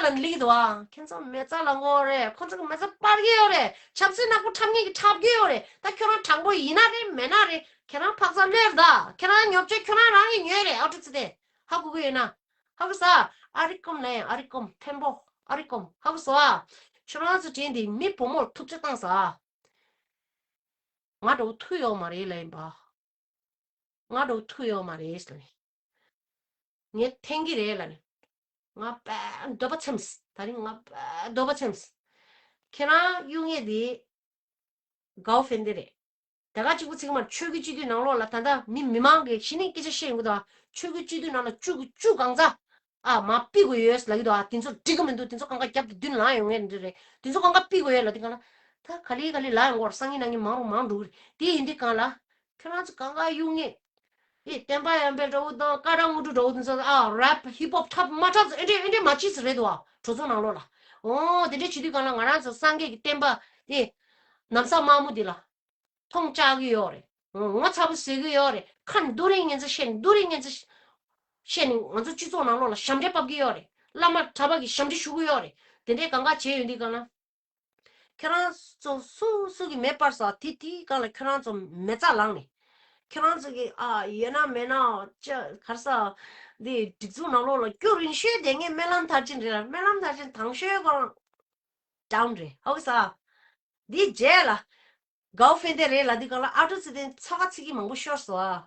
ལ་ལི་གི་འདུག་ཨ། ཁྱེད་ཚོ་མེ་བཙའ་ལ་ངོ་རེད། ཁོ་ཚོ་གི་མེ་བཙའ་སྤར་གི་ཡོད་རེད། ཆབ་སྲིད་ནག་པོ་འཁྲབ་མཁན་གི་འཁྲབ་གི་ཡོད་རེད། ད་ཁྱོད་རང་དྲང་པོ་ཡིན་ན་རེད་མེད་ན་རེད་ཁྱེད་རང་འཕག་འཚག་ལོས་རེད་ད། ཁྱེད་རང་ཉོབ་ཆ་ཁྱོད་རང་རང་གིས་ཉོས་རེད། ཨ་ཀྲུག་ཚེ་བརྟན་ཧ་གོ་གི་ཡོད་ན། ཧ་གོ་ས། ཨ་རི་ཀོམ་ལ་ཡང་ཨ་རི་ཀོམ་འཕན་པོ་ཨ་རི་ཀོམ་ཧ་གོ་སོང་ཨ། ཁྱོད་རང་ཚོ་དྲན་དེ་མི་བུ་མོར་ཐུབ་ཆ་བཏང་ས་ཨ། ང་འདྲ་བོ་ཐུ་ཡོད་མ་རེད་ལ་ཡིན་པ། ང་འགྲོ་ཐུབ་ཡོད་མ་རེད་ལབ་ནས། ངས་འཐེན་གྱི་རེད་ལབ་ནས། ང་དཔེ་འདོད་པ་ཚིམས། ད་རིང་ང་དཔེ་འདོད་པ་ཚིམས། ཁྱེད་རང་གཡུལ་ངེས་དེ་གའོ་ཧྥེན་དེ་རེད། དེ་ག་གཅིག་པུ་ཚིག་མར་ཆོས་ཀྱི་སྤྱི་འཐུས་ནང་ལོགས་ལ་ད་ལྟ་མི་མི་མང་གི་གཞི་ནས་སྐད་ཆ་བཤད་ཡོང་གི་འདུག་ཆོས་ཀྱི་སྤྱི་འཐུས་ནང་ལ་བཅུ་གི་བཅུ་གང་ཚ། ཨ་མ་ཕི་དགོས་ཡོད་ལབ་ཀྱི་འདུག་ཨ་དེ་ཚོ་འགྲིག་གི་མི་འདུག་དེ་ཚོ་གང་ག་རྒྱབ་ཏུ་མདུན་ལངས་ཡོང་ངེས་འདྲ་རེད། དེ་ཚོ་གང་ག་ཕི་དགོས་ཡོད་ལབ་དེ་གང་ལ། ད་ག་ལེ་ག་ལེ་ལ་ཡོང་གོ་སང་ཉིན་གནངས་ཉིན་མང་རུ་མང་འགྲོ་གི་རེད། དེ་ཡིན་དུས་གང་ལ། ཁྱོད་རང་ཚོ་གང་ག་གཡུལ་ངེས། ཨེ་བསྟན་པ་ཡར་འཕེལ་འདྲ་བོ་དང་སྐད་གྲགས་དངོས་གྲུབ་འདྲ་བོ་དེ་ཚོ་ཨ་རེབ་ཧིབ་ཧོབ་འཁྲབ་མ་འཁྲབ་ཚོ་ཨེ་འདྲས་ཨེ་འདྲས་མ་བྱེད་ཚོ་རེད་འདུག་ཨ་གྲོས་ཚོགས་ནང་ལོགས་ལ། ཨོ་དེ་འདྲས་བྱེད་དུས་གང་ལ་ང་རང་ཚོ་སངས་རྒྱས་ཀྱི་བསྟན་པ་དེ་ནམ་བཟའ་དམར་མོ་དེ་ལ་མཐོང་བཅག་གི་ཡོད་རེད། ངོ་ཚ་པོ་བཟོ་གི་ཡོད་རེད། ཁ་ནས་རྡོ་རིང་ངན་ཚ་བཤད་ནས་རྡོ་རིང་ངན་ཚ་བཤད་ནས་ང་ཚོ་སྤྱི་ཚོགས་ནང་ལོགས་ལ་ཞབས་འདྲེན་ཕབ་ཀྱི་ཡོད་རེད། བླ་མ་གྲྭ་པ་གི་ཞབས་འདྲེན་ཞུ་གི་ཡོད་རེད། དེ་འདྲས་གང་ག་བྱས་ཡོད་དུས་གང་ལ། ཁྱེད་རང་ཚོ་སུ་སུ་གི་མེ་སྤར་ས་དེ་དེའི་སྒང་ལ་ཁྱེད་རང་ཚོ་མེ་བཙའ་ལངས་ནས། ཁྱེད་རང་ཚོ་གི་ཨ་ཡོད་ན་མེད་ན་ཅ་གར་ས་འདི་སྒྲིག་འཛུགས་ནང་ལོགས་ལ་སྐྱོ་རིན་ཤོས་དེ་ངས་སྨོན་ལམ་མཐར་ཕྱིན་རེད་ལ། སྨོན་ལམ་མཐར་ཕྱིན་དང་ཤོས་གང་ཌའོན་རེད། ཧོ་གི་ས་འདི་རྗེས་ལ་གའོ་ཧྥེན་དེ་རེད་ལ། འདི་སྒང་ལ་ཨ་ཀྲུག་ཚེ་བརྟན་ཚ་ཁ་ཚིག་གི་མང་པོ་ཤོར་སོང་ཨ།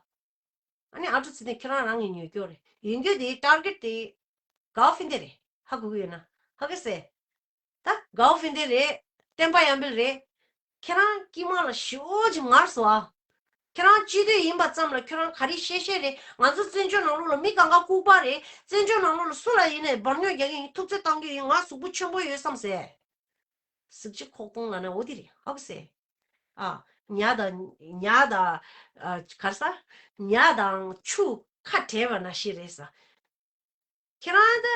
ཨ་ནི་ཨ་ཀྲུག་ཚེ་བརྟན་ཁྱེད་རང་རང་གི་ཉོས་སྐྱོར་རེད། ཡོང་རྒྱུ་དེ་ཊར་གེཊ་དེ་གའོ་ཧྥིན་དེ་རེད། ཧ་གོ་གི་ཡོད་ན། ཧ་གོ་སེ། ད་གའོ་ཧྥིན་དེ་རེད། བསྟན་པ་ཡར་འཕེལ་རེད། ཁྱེད་རང་དཀྱིལ་མ་ལ་ཞེ་པོ་ཅིག་ངར་སོང་ཨ། ཁྱེད་རང་སྤྱི་འཐུས་ཡིན་པ་ཙམ་ལ་ཁྱེད་རང་ག་རེ་བཤད་བཤད་རེད། ང་ཚོ་བཙན་བྱོལ་ནང་ལོགས་ལ་མི་གང་ག་ལྐུགས་པ་རེད། བཙན་བྱོལ་ནང་ལོགས་ལ་སུ་ལ་ཡིན་ནའི་འབར་ཉོག་རྒྱག་གི་ཡིན། ཐུབ་ཚོད་བཏང་གི་ཡིན། ང་གཟུགས་པོ་ཆེན་པོ་ཡོད་བསམ་སེ། གཟི་བརྗིད་ཁོག་སྟོང་ལ་ནི་འོ་དེ་རེད། ཧ་གོ་སེ། ཨ། ཉ་དང་ཉ་དང་། ཨ། གར་ས། ཉ་དང་ཆུ་ཁ་བྲལ་བ་ན་ཤི་རེད་ས། ཁྱེད་རང་ད།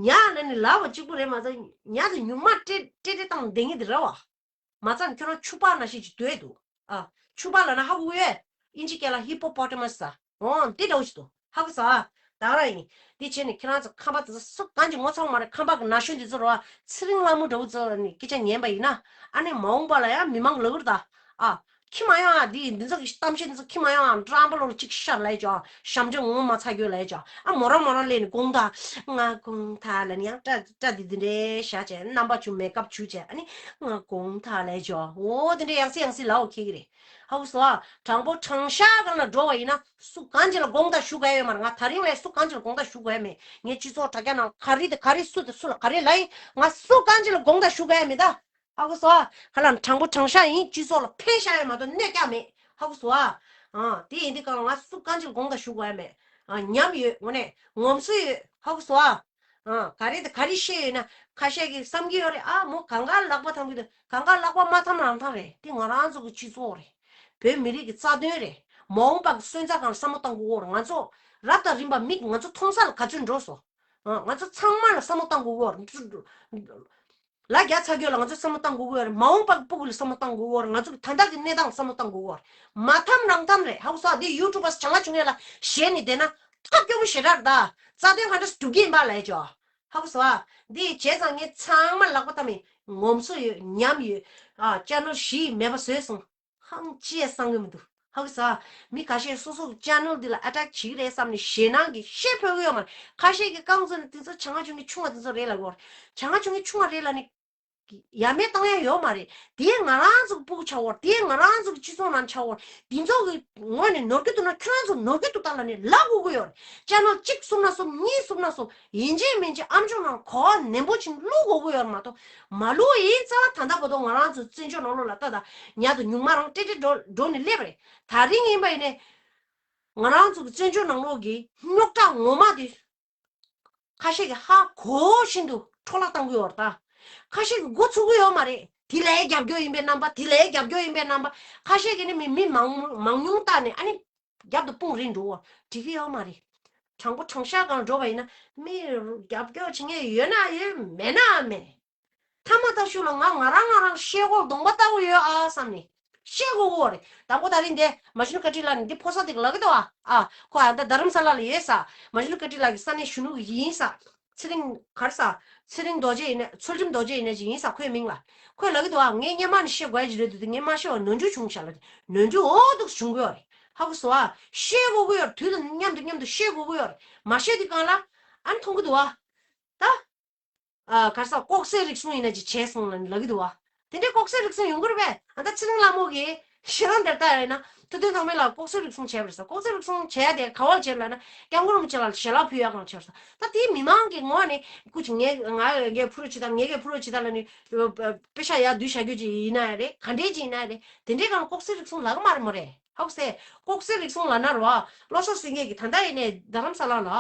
ཉ་ལ་ནི་ལབ་པ་གཅིག་པུ་རེད་མ་ཚད་ཉ་དང་ཉུང་མ་ཏྲེ་ཏྲེ་ཏྲེ་བཏང་བསྡད་ངེས་དེ་རེད་བ། མ་ཚད་ཁྱོད་རང་ཆུ་པག་ན་ཤི་ཅིག་སྡོད་འདུག་ཨ། ཆུ་པག་ལ་ན་ཧ་གོ་ཡོད། ཨིན་ཇི་སྐད་ལ་ཧི་པོ་པོ་ཊེ་མ་སི་ས། འོ་འདི་འདྲ་བོ་ཞིག་འདུག་ཧ་གོ་ས། ད་ག་རང་ཡིན། འདི་བྱས་ནས་ཁྱེད་རང་ཚོ་ཁམས་པ་དེ་ཚོ་སུ་གང་གི་ངོ་ཚ་བོ་མ་རེད། ཁམས་པ་གི་ན་གཞོན་དེ་ཚོ་རེད་བ། ཚེ་རིང་ལྷ་མོ་འདྲ་བོ་ཚོ་ནི་སྐད་ཆ་ཉན་པ་ཡིན་ན། ཨ་ནི་མ་འོངས་པ་ལ་ཡང་མི་མང་ལ་གུར་ད། ཨ། ཁྱི་མ་ཡོང་ཨ། འདི་འདི་ཚོ་གི་གཏམ་བཤད་འདི་ཚོ་ཁྱི་མ་ཡོང་ཨ། ཀྲམ་པ་ལོ་ལ་གཅིག་ཤར་ལས་ཅོ། ཞབས་འདྲེན་ངོ་མ་ཚ་རྒྱུ་ལས་ཅོ། ཨ་མོ་རང་མོ་རང་ལས་ནི་དགོང་ད། ང་དགོང་ད་ལ་ནི་ཡང་སྐྲ་སྐྲ་འདི་འདི་འདྲའི་བཞག་བྱས་རྣམ་པ་ཆུ་མེ་ཀབ་ཆུ་བྱས། ཨ་ནི་ང་དགོང་ད་ལས་ཅོ། འོ་འདི་འདྲའི་ཡང་སི་ཡང་སི་ལའོ་ཁྱི་གི་རེད། ཧ་གོ་སོང་ཨ། དྲང་པོ་དྲང་བཞག་གང་ལ་འགྲོ་བ་ཡིན་ན་སུ་གང་ཅི་ལ་དགོངས་དག་ཞུ་ག་ཡོད་མ་རེད། ང་ད་རིང་ལས་སུ་གང་ཅི་ལ་དགོངས་དག་ཞུ་ག་ཡོད་མེད། ངས་སྤྱི་ཚོགས་དྲ་རྒྱ་ནང་ག་རེ་དེ་ག་རེ་སུ་དེ་སུ་ལ་ག་རེ་ལ་ཡིན་ང་སུ་གང་ཅི་ལ་དགོངས་དག་ཞུ་ག་ཡོད་མེད་ད། ཧ་གོ་སོང་ཨ། ཁ་ལ་དྲང་པོ་དྲང་བཞག་ཡིན། སྤྱི་ཚོགས་ལ་ཕན་བཞག་ཡོད་མ་གཏོགས་གནོད་སྐྱེལ་མེད། ཧ་གོ་སོང་ཨ། ཨ། དེ་ཡིན་དུས་གང་ལ་ང་སུ་གང་ཅི་ལ་དགོངས་དག་ཞུ་དགོས་ཡ་མེད། ཨ། ཉམས་ཡོད། ངོ་ནས་ངོམ་སོ་ཡོད། ཧ་གོ་སོང་ཨ། ཨ། ག་རེ་དང་ག་རེ་བཤད་ཡོད་ན་ཁ་ཤས་ཀྱིས་བསམ་གྱི་ཡོད་རེད། ཨ་མོ་གང་ག་ལག་པ་འཐམ་གྱི་འདུག་གང་ག་ལག་པ་མ་འཐམ་རང་འཐམ་རེད། དེ་ང་རང་ཚོ་གི་སྤྱི་ཚོགས་རེད། བོད་མི་རིགས་ཀྱི་རྩ་དོན་རེད། མ་འོངས་པ་གི་སོན་རྩ་གང་བསམ་བློ་བཏང་དགོས་ཀྱི་ཡོད་རེད། ང་ཚོ་རབ་དང་རིམ་པ་མིག་ང་ཚོ་མཐོང་ས་ལ་ག་ཚོད་འགྲོ་སོང་། ང་ཚོ་ཚང་མ་ལ་བསམ་བློ་བཏང་དགོས་ཀྱི་ཡོད་རེད། ལ་རྒྱ་ཚ་རྒྱུ་ལ་ང་ཚོས་བསམ་བློ་བཏང་དགོས་ཀྱི་ཡོད་རེད། མ་འོངས་པ་གི་སྤུ་གུ་ལ་བསམ་བློ་བཏང་དགོས་ཀྱི་ཡོད་རེད། ང་ཚོ་གི་ད་ལྟ་གི་གནས་སྟངས་ལ་བསམ་བློ་བཏང་དགོས་ཀྱི་ཡོད་རེད། མ་འཐམ་རང་འཐམ་རེད། ཧ་གོ་སོང་། འདི་ཡུ་ཊུབ་པར་བྱང་ང་བྱུང་ཡས་ལ་ཞེད་ནས་བསྡད་ན་ཐབས་སྐྱོ་པོ་ཞེ་དྲག་རེད་ད། རྩ་དོན་ག་འདྲ་སྒྲུབ་ཀྱི་ཡིན་པ་ལ་ཡ་ཅོ། ཧ་གོ་སོང་། འདི་བྱས་ཙང་ངས་ཚང་མ་ལག་པ་བརྡབས་ནས་ངོམ་སོ་ཡོད། ཉམས་ཡོད། ཨ། ཅེ་ནལ་བཞི་མེད་པ་བཟོས་སོང་། ཧང་ཅི་ཡང་བསམ་གི་མི་འདུག་ཧ་གོ་སོང་། མི་ཁ་ཤས་སོ་སོ་གི་ཅེ་ནལ་འདི་ལ་ཨ་ཊེག་བྱེད་ཀྱི་རེད་བསམ་ནས་ཞེད་སྣང་གིས་བཤད་ཕོད་ཀྱི་ཡོད་མ་རེད། ཁ་ཤས་ཀྱིས་རྐང་བཙུགས་ནས་དེ་ཚོ་བྱང་ང་བྱུང་གི་ཆུང་བ་དེ་ཚོ་རེད་ལབ་ཀྱི་ཡོད་རེད། བྱང་ང་བྱུང་གི་ཆུང་བ་རེད་ལབ་ནས་ཡ་མེད་བཏང་ཡ་ཡོད་མ་རེད། དེ་ང་རང་ཚོ་གི་སྤུ་གུ་ཆགས་ཡོད་རེད། དེ་ང་རང་ཚོ་གི་སྤྱི་ཚོགས་ནང་ཆགས་ཡོད་རེད། དེ་ཚོ་གི་ངོས་ནས་ནོར་གྱི་འདུག་ན་ཁྱོད་རང་ཚོ་ནོར་གྱི་འདུག་ད་ལབ་ནས་ལབ་དགོས་ཀྱི་ཡོད་རེད། ཅེ་ནལ་གཅིག་བཙུགས་ན་བཙུགས། གཉིས་བཙུགས་ན་བཙུགས། ཡིན་གཅིག་མིན་གཅིག་ཨམ་ཅོག་ནང་གོ་བ་ནན་པོ་ཅིག་བླུག་དགོས་ཀྱི་ཡོད་རེད་མ་གཏོགས། མ་བླུག་ཡིན་རྩ་བ་ད་ལྟ་བར་དུ་ང་རང་ཚོ་བཙན་བྱོལ་ནང་ལོགས་ལ་ལྟ་དང་ཉ་དང་ཉུང་མ་རང་ཏྲེ་ཏྲེ་འགྲོ་འགྲོ་ནས་སླེབས་རེད། ད་རིང་ཡིན་པ་ཡིན་ནའི་ང་རང་ཚོ་གི་བཙན་བྱོལ་ནང་ལོགས་ཀྱི་རྙོག་དྲ་ངོ་མ་དེ་ཁ་ཤས་ཀྱིས་ཧ་གོ་བཞིན་དུ་འཕྲོ་བརླག་བཏང་གི་ཡོད་རེད་ད། ཁ་ཤས་ཀྱིས་འགོ་ཚུགས་ཀྱི་ཡོད་མ་རེད། དེ་ལའི་རྒྱབ་སྐྱོར་ཡིན་པའི་རྣམ་པ། དེ་ལའི་རྒྱབ་སྐྱོར་ཡིན་པའི་རྣམ་པ། ཁ་ཤས་ཀྱིས་ནི་མི་མི་མང་མང་ཉུང་བལྟས་ནས་ཨ་ནི་རྒྱབ་ཏུ་དཔུང་རེད་འགྲོ་བ་འགྲིག་གི་ཡོད་མ་རེད། དྲང་པོ་དྲང་བཞག་སྒང་འགྲོ་བ་ཡིན་ན་མི་རྒྱབ་སྐྱོར་བྱེད་མཁན་ཡོད་ན་ཡོད། མེད་ན་མེད། ཐ་མ་ད་ཤུགས་ལ་ང་ང་རང་ང་རང་ཤེལ་སྒོར་གདོང་པ་ལྟ་བུ་ཡོད་ཨ་བསམ་ནས་ཤེལ་སྒོར་བོར་རེད། དང་པོ་ད་རིང་འདི་མ་ཤུ་ནུ་ཀ་ཏི་ལགས་ནི་འདི་ཕོ་གསར་དེ་ལབ་ཀྱི་འདུག་ཨ། ཨ་ཁོ་ཨ་ད་རྡ་རམ་ས་ལ་ལ་ཡོད་ས། མ་ཤུ་ནུ་ཀ་ཏི་ལགས་ཀྱི་ས་གནས་གཞོན་ནུ་ཡིན་ས། ཚེ་རིང་གར་ས། ཚེ་རིང་རྡོ་རྗེ་ཡིན་ན་ཚུལ་ཁྲིམས་རྡོ་རྗེ་ཡིན་ན་ཅིག་ཡིན་ས། ཁོའི་མིང་ལ། ཁོས་ལབ་ཀྱི་འདུག་ཨ། ངས་སྔོན་མ་ནས་ཤེས་དགོས་ཀྱི་རེད་འདུག་དེ་ངས་མ་ཤེས་པ་ནོར་འཁྲུལ་བྱུང་ཤག་ལབ། ནོར་འཁྲུལ་འོ་འདུག་བྱུང་གི་ཡོད་རེད། ཧ་གོ་སོང་ཨ། ཤེས་དགོས་ཀྱི་ཡོད་རེད། དུས་དང་མཉམ་དུ་མཉམ་དུ་ཤེས་དགོས་ཀྱི་ཡོད་རེད། མ་ཤེས་དུས་སྒང་ལ་ཨ་ནི་མཐོང་གི་འདུག་ཨ། ད། ཨ་གར་ས་ལྐོག་ཟ་རིགས་གསུམ་ཡིན་ན་ཅིག་བྱས་སོང་ལབ་ལབ་ཀྱི་འདུག་བ། དེ་འདྲའི་ལྐོག་ཟ་རིགས་གསུམ་ཡོང་གི་རེད་པས། ཨ་ད་ཚེ་རིང་ལྷ་མོ་གིས་ ཤེས་རང་དེར་ལྟ་ཡ་ཡིན་ན་ཐུབ་བསྟན་ཐོགས་མེད་ལ་ལྐོག་གསོད་རིགས་གསུམ་བྱས་པ་རེད་ཟེར། ལྐོག་གསོད་རིགས་གསུམ་བྱས་ཏེ་ག་བར་བྱས་ལབ་ན་སྐྱབས་མགོན་རིན་པོ་ཆེ་ལ་ཞལ་ལག་ཕུལ་ཡ་གང་བྱས་ཟེར། ད་དེའི་མི་མང་གི་ངོས་ནས་སྐུ་མཁྱེན་ངས་ང་ངས་ཕུལ་རོགས་བྱེད་དང་ངས་གས་ཕུལ་རོགས་བྱེད་དང་ལབ་ནས་པེ་ཤ་ཡར་བསྡུས་བཞག་རྒྱུ་ཅིག་ཡིན་ན་ཡང་རེད། ག་འདྲས་ཅིག་ཡིན་ན་ཡང་རེད། དེ་འདྲའི་སྒང་ལ་ལྐོག་གསོད་རིགས་གསུམ་ལབ་ཀྱི་མ་རེད་མོ་རེད། ཧ་གོ་སོང་ངས། ལྐོག་གསོད་རིགས་གསུམ་ལབ་ན་རེད་བ། བློ་བཟང་སེང་གེ་གིས་ད་ལྟ་ཡིན་ནའི་རྡ་རམ་ས་ལ་ལ་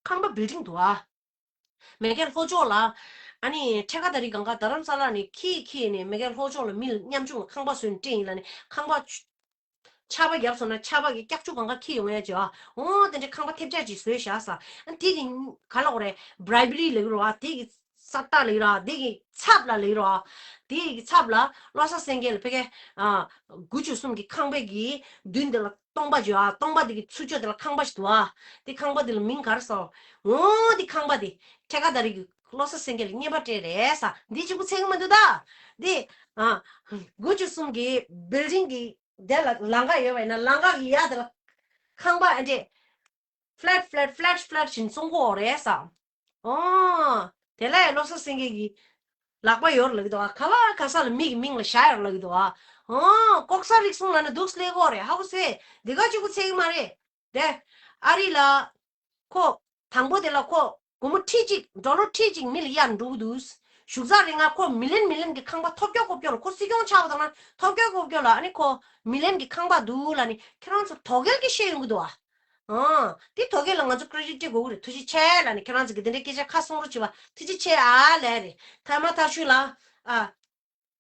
ཁང་པ་བིལ་ཌིང་འདུག་ཨ། མེ་ཀེལ་ལྷོ་ཕྱོགས་ལ། ཨ་ནི་ཁྲེ་ཁ་ད་རི་གངས་ཁ་རྡ་རམ་ས་ལ་ནས་ཁྱེར་ཁྱེར་ནས་མེ་ཀེལ་ལྷོ་ཕྱོགས་ལ་མི་ལ་ཉམ་ཆུང་ལ་ཁང་པ་བཟོས་ནས་སྤྲད་ཡིན་ལབ་ནས་ཁང་པ་ཆུ་ཆར་པ་བརྒྱབ་སོང་ན་ཆར་པ་གི་ཀྱག་ཀྱུ་གང་ག་འཁྱེར་ཡོང་ཡ་བྱས་ཨ། འོ་དེ་འདྲའི་ཁང་པ་ཐེབས་ཆག་ཅིག་བཟོས་བཞག་ས། ཨ་དེ་གི་ག་ལ་འོ་རེད། བྲའི་བི་རི་ལབ་ཀྱི་རེད་བ། དེ་གི་ས་རྟགས་ལབ་ཀྱི་རེད་བ། དེ་གི་ཚབ་ལ་ལབ་ཀྱི་རེད་བ། དེ་གི་ཚབ་ལ་བློ་བཟང་སེང་གེ་ལ་ཕ་གི་ཨ་དགུ་བཅུ་གསུམ་གི་ཁང་པའི་གི་མདུན་དེ་ལ་སྟོང་པ་བྱས་ཨ། སྟོང་པ་དེ་གི་ཚུར་ཕྱོགས་དེ་ལ་ཁང་པ་ཞིག་འདུག་ཨ། དེ་ཁང་པ་དེ་ལ་མིང་ག་རེ་ཟེར། འོ་དེ་ཁང་པ་དེ་ཁྲེ་ཁ་ད་རི་གི་བློ་བཟང་སེང་གེ་ལ་རྔན་པ་སྤྲད་རེད་ས། འདི་གཅིག་པུ་ཚད་ཀྱི་མི་འདུག་ད། དེ་ཨ་དགུ་བཅུ་གསུམ་གི་བིལ་ཌིང་གི་དེ་ལ་ལམ་ཁ་ཡོད་པ་ཡིན་ན་ལམ་ཁ་གི་ཡ་དེ་ལ་ཁང་པ་ཨ་འདྲས་ཕ་ལེཊ་ཕ་ལེཊ་ཕ་ལེཊ་ཕ་ལེཊ་བྱས་ནས་བཙོང་གི་ཡོད་རེད་ས། ཨོ། དེ་ལ་ཡང་བློ་བཟང་སེང་གེ་གི་ལག་པ་ཡོད་རེད་ལབ་ཀྱི་འདུག་ཨ། ག་བ་ག་ས་ལ་མི་གི་མིང་ལ་བཞག་ཡོད་རེད་ལབ་ཀྱི་འདུག་ཨ། ཨོ། ལྐོག་ཟ་རིགས་གསུམ་ལབ་ན་འདུག་སེ་ལབ་ཀྱི་ཡོད་རེད། ཧ་གོ་སོང་ངས། འདི་ག་གཅིག་པུ་ཚད་ཀྱི་མ་རེད། དེ། ཨ་རི་ལ། ཁོ། དང་པོ་དེ་ལ་ཁོ། སྒོར་མོ་ཁྲི་གཅིག་ཌོ་ལར་ཁྲི་གཅིག་མི་ལ་གཡར་འགྲོ་གི་འདུག་བཞུགས་ཚར་རིང་ང་ཁོ་མི་ལན་མི་ལན་གྱི་ཁང་པ་ཐོབ་སྐྱོ་ཀོབ་སྐྱོ་ལ་ཁོ་སྲིད་སྐྱོང་ཆགས་པ་དང་ན་ཐོབ་སྐྱོ་ཀོབ་སྐྱོ་ལ་ཨ་ནི་ཁོ་མི་ལན་གྱི་ཁང་པ་འདུག་ལབ་ནི་ཁྱེད་རང་ཚོ་དོ་གལ་གྱི་བཤད་ཡོང་གི་འདུག་ཨ། ཨང་། དེ་དོ་གལ་ལ་ང་ཚོ་ཀྲེ་ཌིཊ་སྤྲད་དགོས་ཀྱི་རེད། ཐུགས་རྗེ་ཆེ་ལབ་ནི་ཁྱེད་རང་ཚོ་གི་དེ་འདྲའི་སྐད་ཆ་ཁ་གསུང་རོགས་བྱེད་པ་ཐུགས་རྗེ་ཆེ་ཨ་ལབ་རེད། ཐ་མ་ཐག་ཆོད་ལ། ཨ།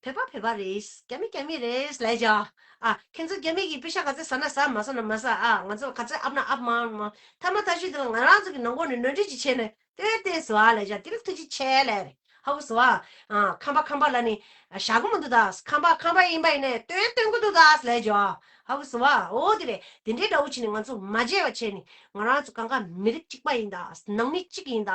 བོད་པ་བོད་པ་རེད། རྒྱ་མི་རྒྱ་མི་རེད་ལབ་བྱས། ཨ། ཁྱེད་ཚོ་རྒྱ་མི་གི་པེ་ཤ་ག་ཚད་ཟ་ན་ཟ། མ་ཟ་ན་མ་ཟ། ཨ། ང་ཚོ་ལ་ག་ཚད་ཨབ་ན་ཨབ། མ་མ། ཐ་མ་ཐག་ཆོད་དེ་ལ་ང་རང་ཚོ་གི་ནང་སྒོ་ནས་ནོར་འཁྲུལ་ཅིག་བྱས་ནས་ལྟོས་ལྟོས་ཟེར་བ་ལབ་བྱས། དེ་ལ་ཐུགས་རྗེ་ཆེ་ལབ་རེད། ཧ་གོ་སོང་ཨ། ཨ། ཁང་པ་ཁང་པ་ལབ་ནི་བཞག་གི་མི་འདུག་ད། ཁང་པ་ཁང་པ་ཡིན་པ་ཡིན་ནའི་སྟོན་སྟོན་གི་འདུག་ད་ལབ་བྱས། ཧ་གོ་སོང་ཨ། འོ་དེ་རེད། དེ་འདྲའི་འདྲ་བོ་བྱས་ནས་ང་ཚོ་མ་བརྗེད་པ་བྱས་ནས་ང་རང་ཚོ་གང་ག་མི་རིགས་གཅིག་པ་ཡིན་ད། ནང་མི་གཅིག་ཡིན་ད།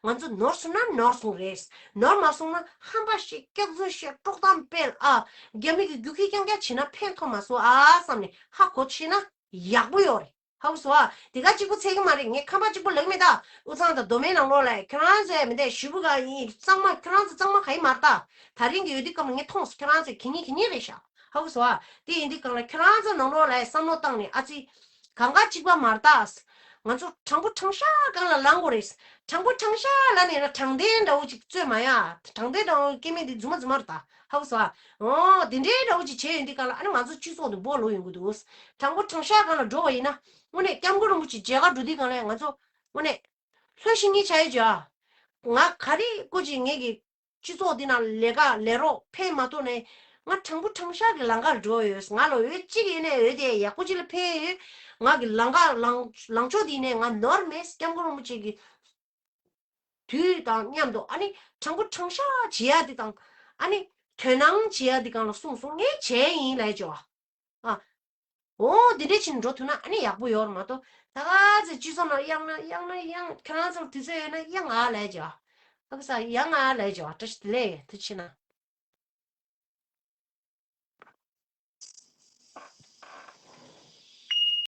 ང་ཚོ་ནོར་སོང་ན་ནོར་སོང་རེད། ནོར་མ་སོང་ན་ཧམ་པ་བཤད། སྐྱག་རྫུན་བཤད། དཀྲོག་གཏམ་སྤེལ་ཨ། རྒྱ་མི་གི་རྒྱུག་ཁྱི་རྐྱང་རྐྱང་བྱས་ན་ཕན་ཐོགས་མ་སོང་ཨ་བསམ་ནས་ཧ་གོ་ཤེས་ན་ཡག་པོ་ཡོད་རེད། ཧ་གོ་སོང་ཨ། དེ་ག་གཅིག་པུ་ཚད་ཀྱི་མ་རེད། ངས་ཁང་པ་གཅིག་པུ་ལབ་ཀྱི་མེད་ད། དབུས་གཙང་དང་མདོ་སྨད་ནང་ལོགས་ལ་ཁྱོད་རང་ཚོས་མི་འདས་ཞུ་བུ་གང་ཡིན་གཙང་མ། ཁྱོད་རང་ཚོ་གཙང་མ་ག་ཡིན་མ་རེད་ད། ད་རིང་གི་འོས་བསྡུ་སྐབས་ལ་ངས་མཐོང་སོང་། ཁྱོད་རང་ཚོས་གད་སྙིགས་གད་སྙིགས་རེད་ཤག་ཧ་གོ་སོང་ཨ། དེ་ཡིན་དུས་གང་ལ་ཁྱོད་རང་ཚོ་ནང་ལོགས་ལ་བསམ་བློ་བཏང་ནས་ཨ་ཙི། གང་ག་གཅིག་པ་མ་རེད་ད། ང་ཚོ་དྲང་པོ་དྲང་བཞག་སྒང་ལ་ལངས་དགོས་རེད། དྲང་པོ་དྲང་བཞག་ལབ་ནས་ན་དྲང་བདེན་འདྲ་བོ་ཅིག་རྩོད་མ་ཡ། དྲང་བདེན་འདྲ་བོ་སྐྱེ་མེད་འདི་རྫུན་མ་རྫུན་མ་རེད་ད། ཧ་གོ་སོང་ཨ། འོ་དེ་འདྲའི་འདྲ་བོ་ཅིག་བྱས་ཡོང་དུས་གང་ལ་ཨ་ནི་ང་ཚོ་སྤྱི་ཚོགས་འདི་སྦོ་ལོག་ཡོང་གི་འདུག་དྲང་པོ་དྲང་བཞག་སྒང་ལ་འགྲོ་བ་ཡིན་ན་དངོས་གནས་སྐྱབས་མགོན་རིན་པོ་ཆེ་མཇལ་ཁ་འགྲོ་དུས་གང་ལ་ང་ཚོ་དངོས་གནས་ལྷོད་ཤིང་གཉིས་ཆ་ཡོད་ཅོ་ཨ། ང་ག་རེ་སྐུ་མཁྱེན་ངེད་ཀྱི་སྤྱི་ཚོགས་འདི་ནང་ལས་ཀ་ལས་རོགས་ཕན་མ་ཐོགས་ནས་ང་དྲང་པོ་དྲང་བཞག་གི་ལམ་ཁར་འགྲོ་ཡོད། ང་ལ་འོས་གཅིག་ཡིན་ནའི་འོས་དེ་ཡག་པོ་ཅིག་ལ་ཕན་ཡོད། ང་གི་ལམ་ཁ་ལངས་ལངས་ཕྱོགས་འདི་ནས་ང་ནོར་མེད། སྐྱབས་མགོན་རིན་པོ་ཆེ་གི་དུས་དང་མཉམ་དུ་ཨ་ནི་དྲང་པོ་དྲང་བཞག་བྱེད་ཡ་འདི་དང་ཨ་ནི་དོ་སྣང་བྱེད་ཡ་འདི་སྒང་ལ་གསུངས་སོང་། ངས་བྱས་ཡིན་ལབ་ཅོ་ཨ། འོ་འདི་འདྲས་ཕྱིན་འགྲོ་ཐུབ་ན་ཨ་ནི་ཡག་པོ་ཡོད་རེད་མ་གཏོགས་ད་ག་ཚོད་སྤྱི་ཚོགས་ནང་གཡང་ན་གཡང་ན་གཡང་། ཁྱེད་རང་ཚོར་དུས་ཚོད་ཡོད་ན་གཡང་ཨ་ལབ་ཅོ་ཨ། ཨ་ཁུ་ས་གཡང་ཨ་ལབ་ཅོ་ཨ། བཀྲ་ཤིས་བདེ་ལེགས། ཐུགས་རྗེ་ཆེ་གནང་།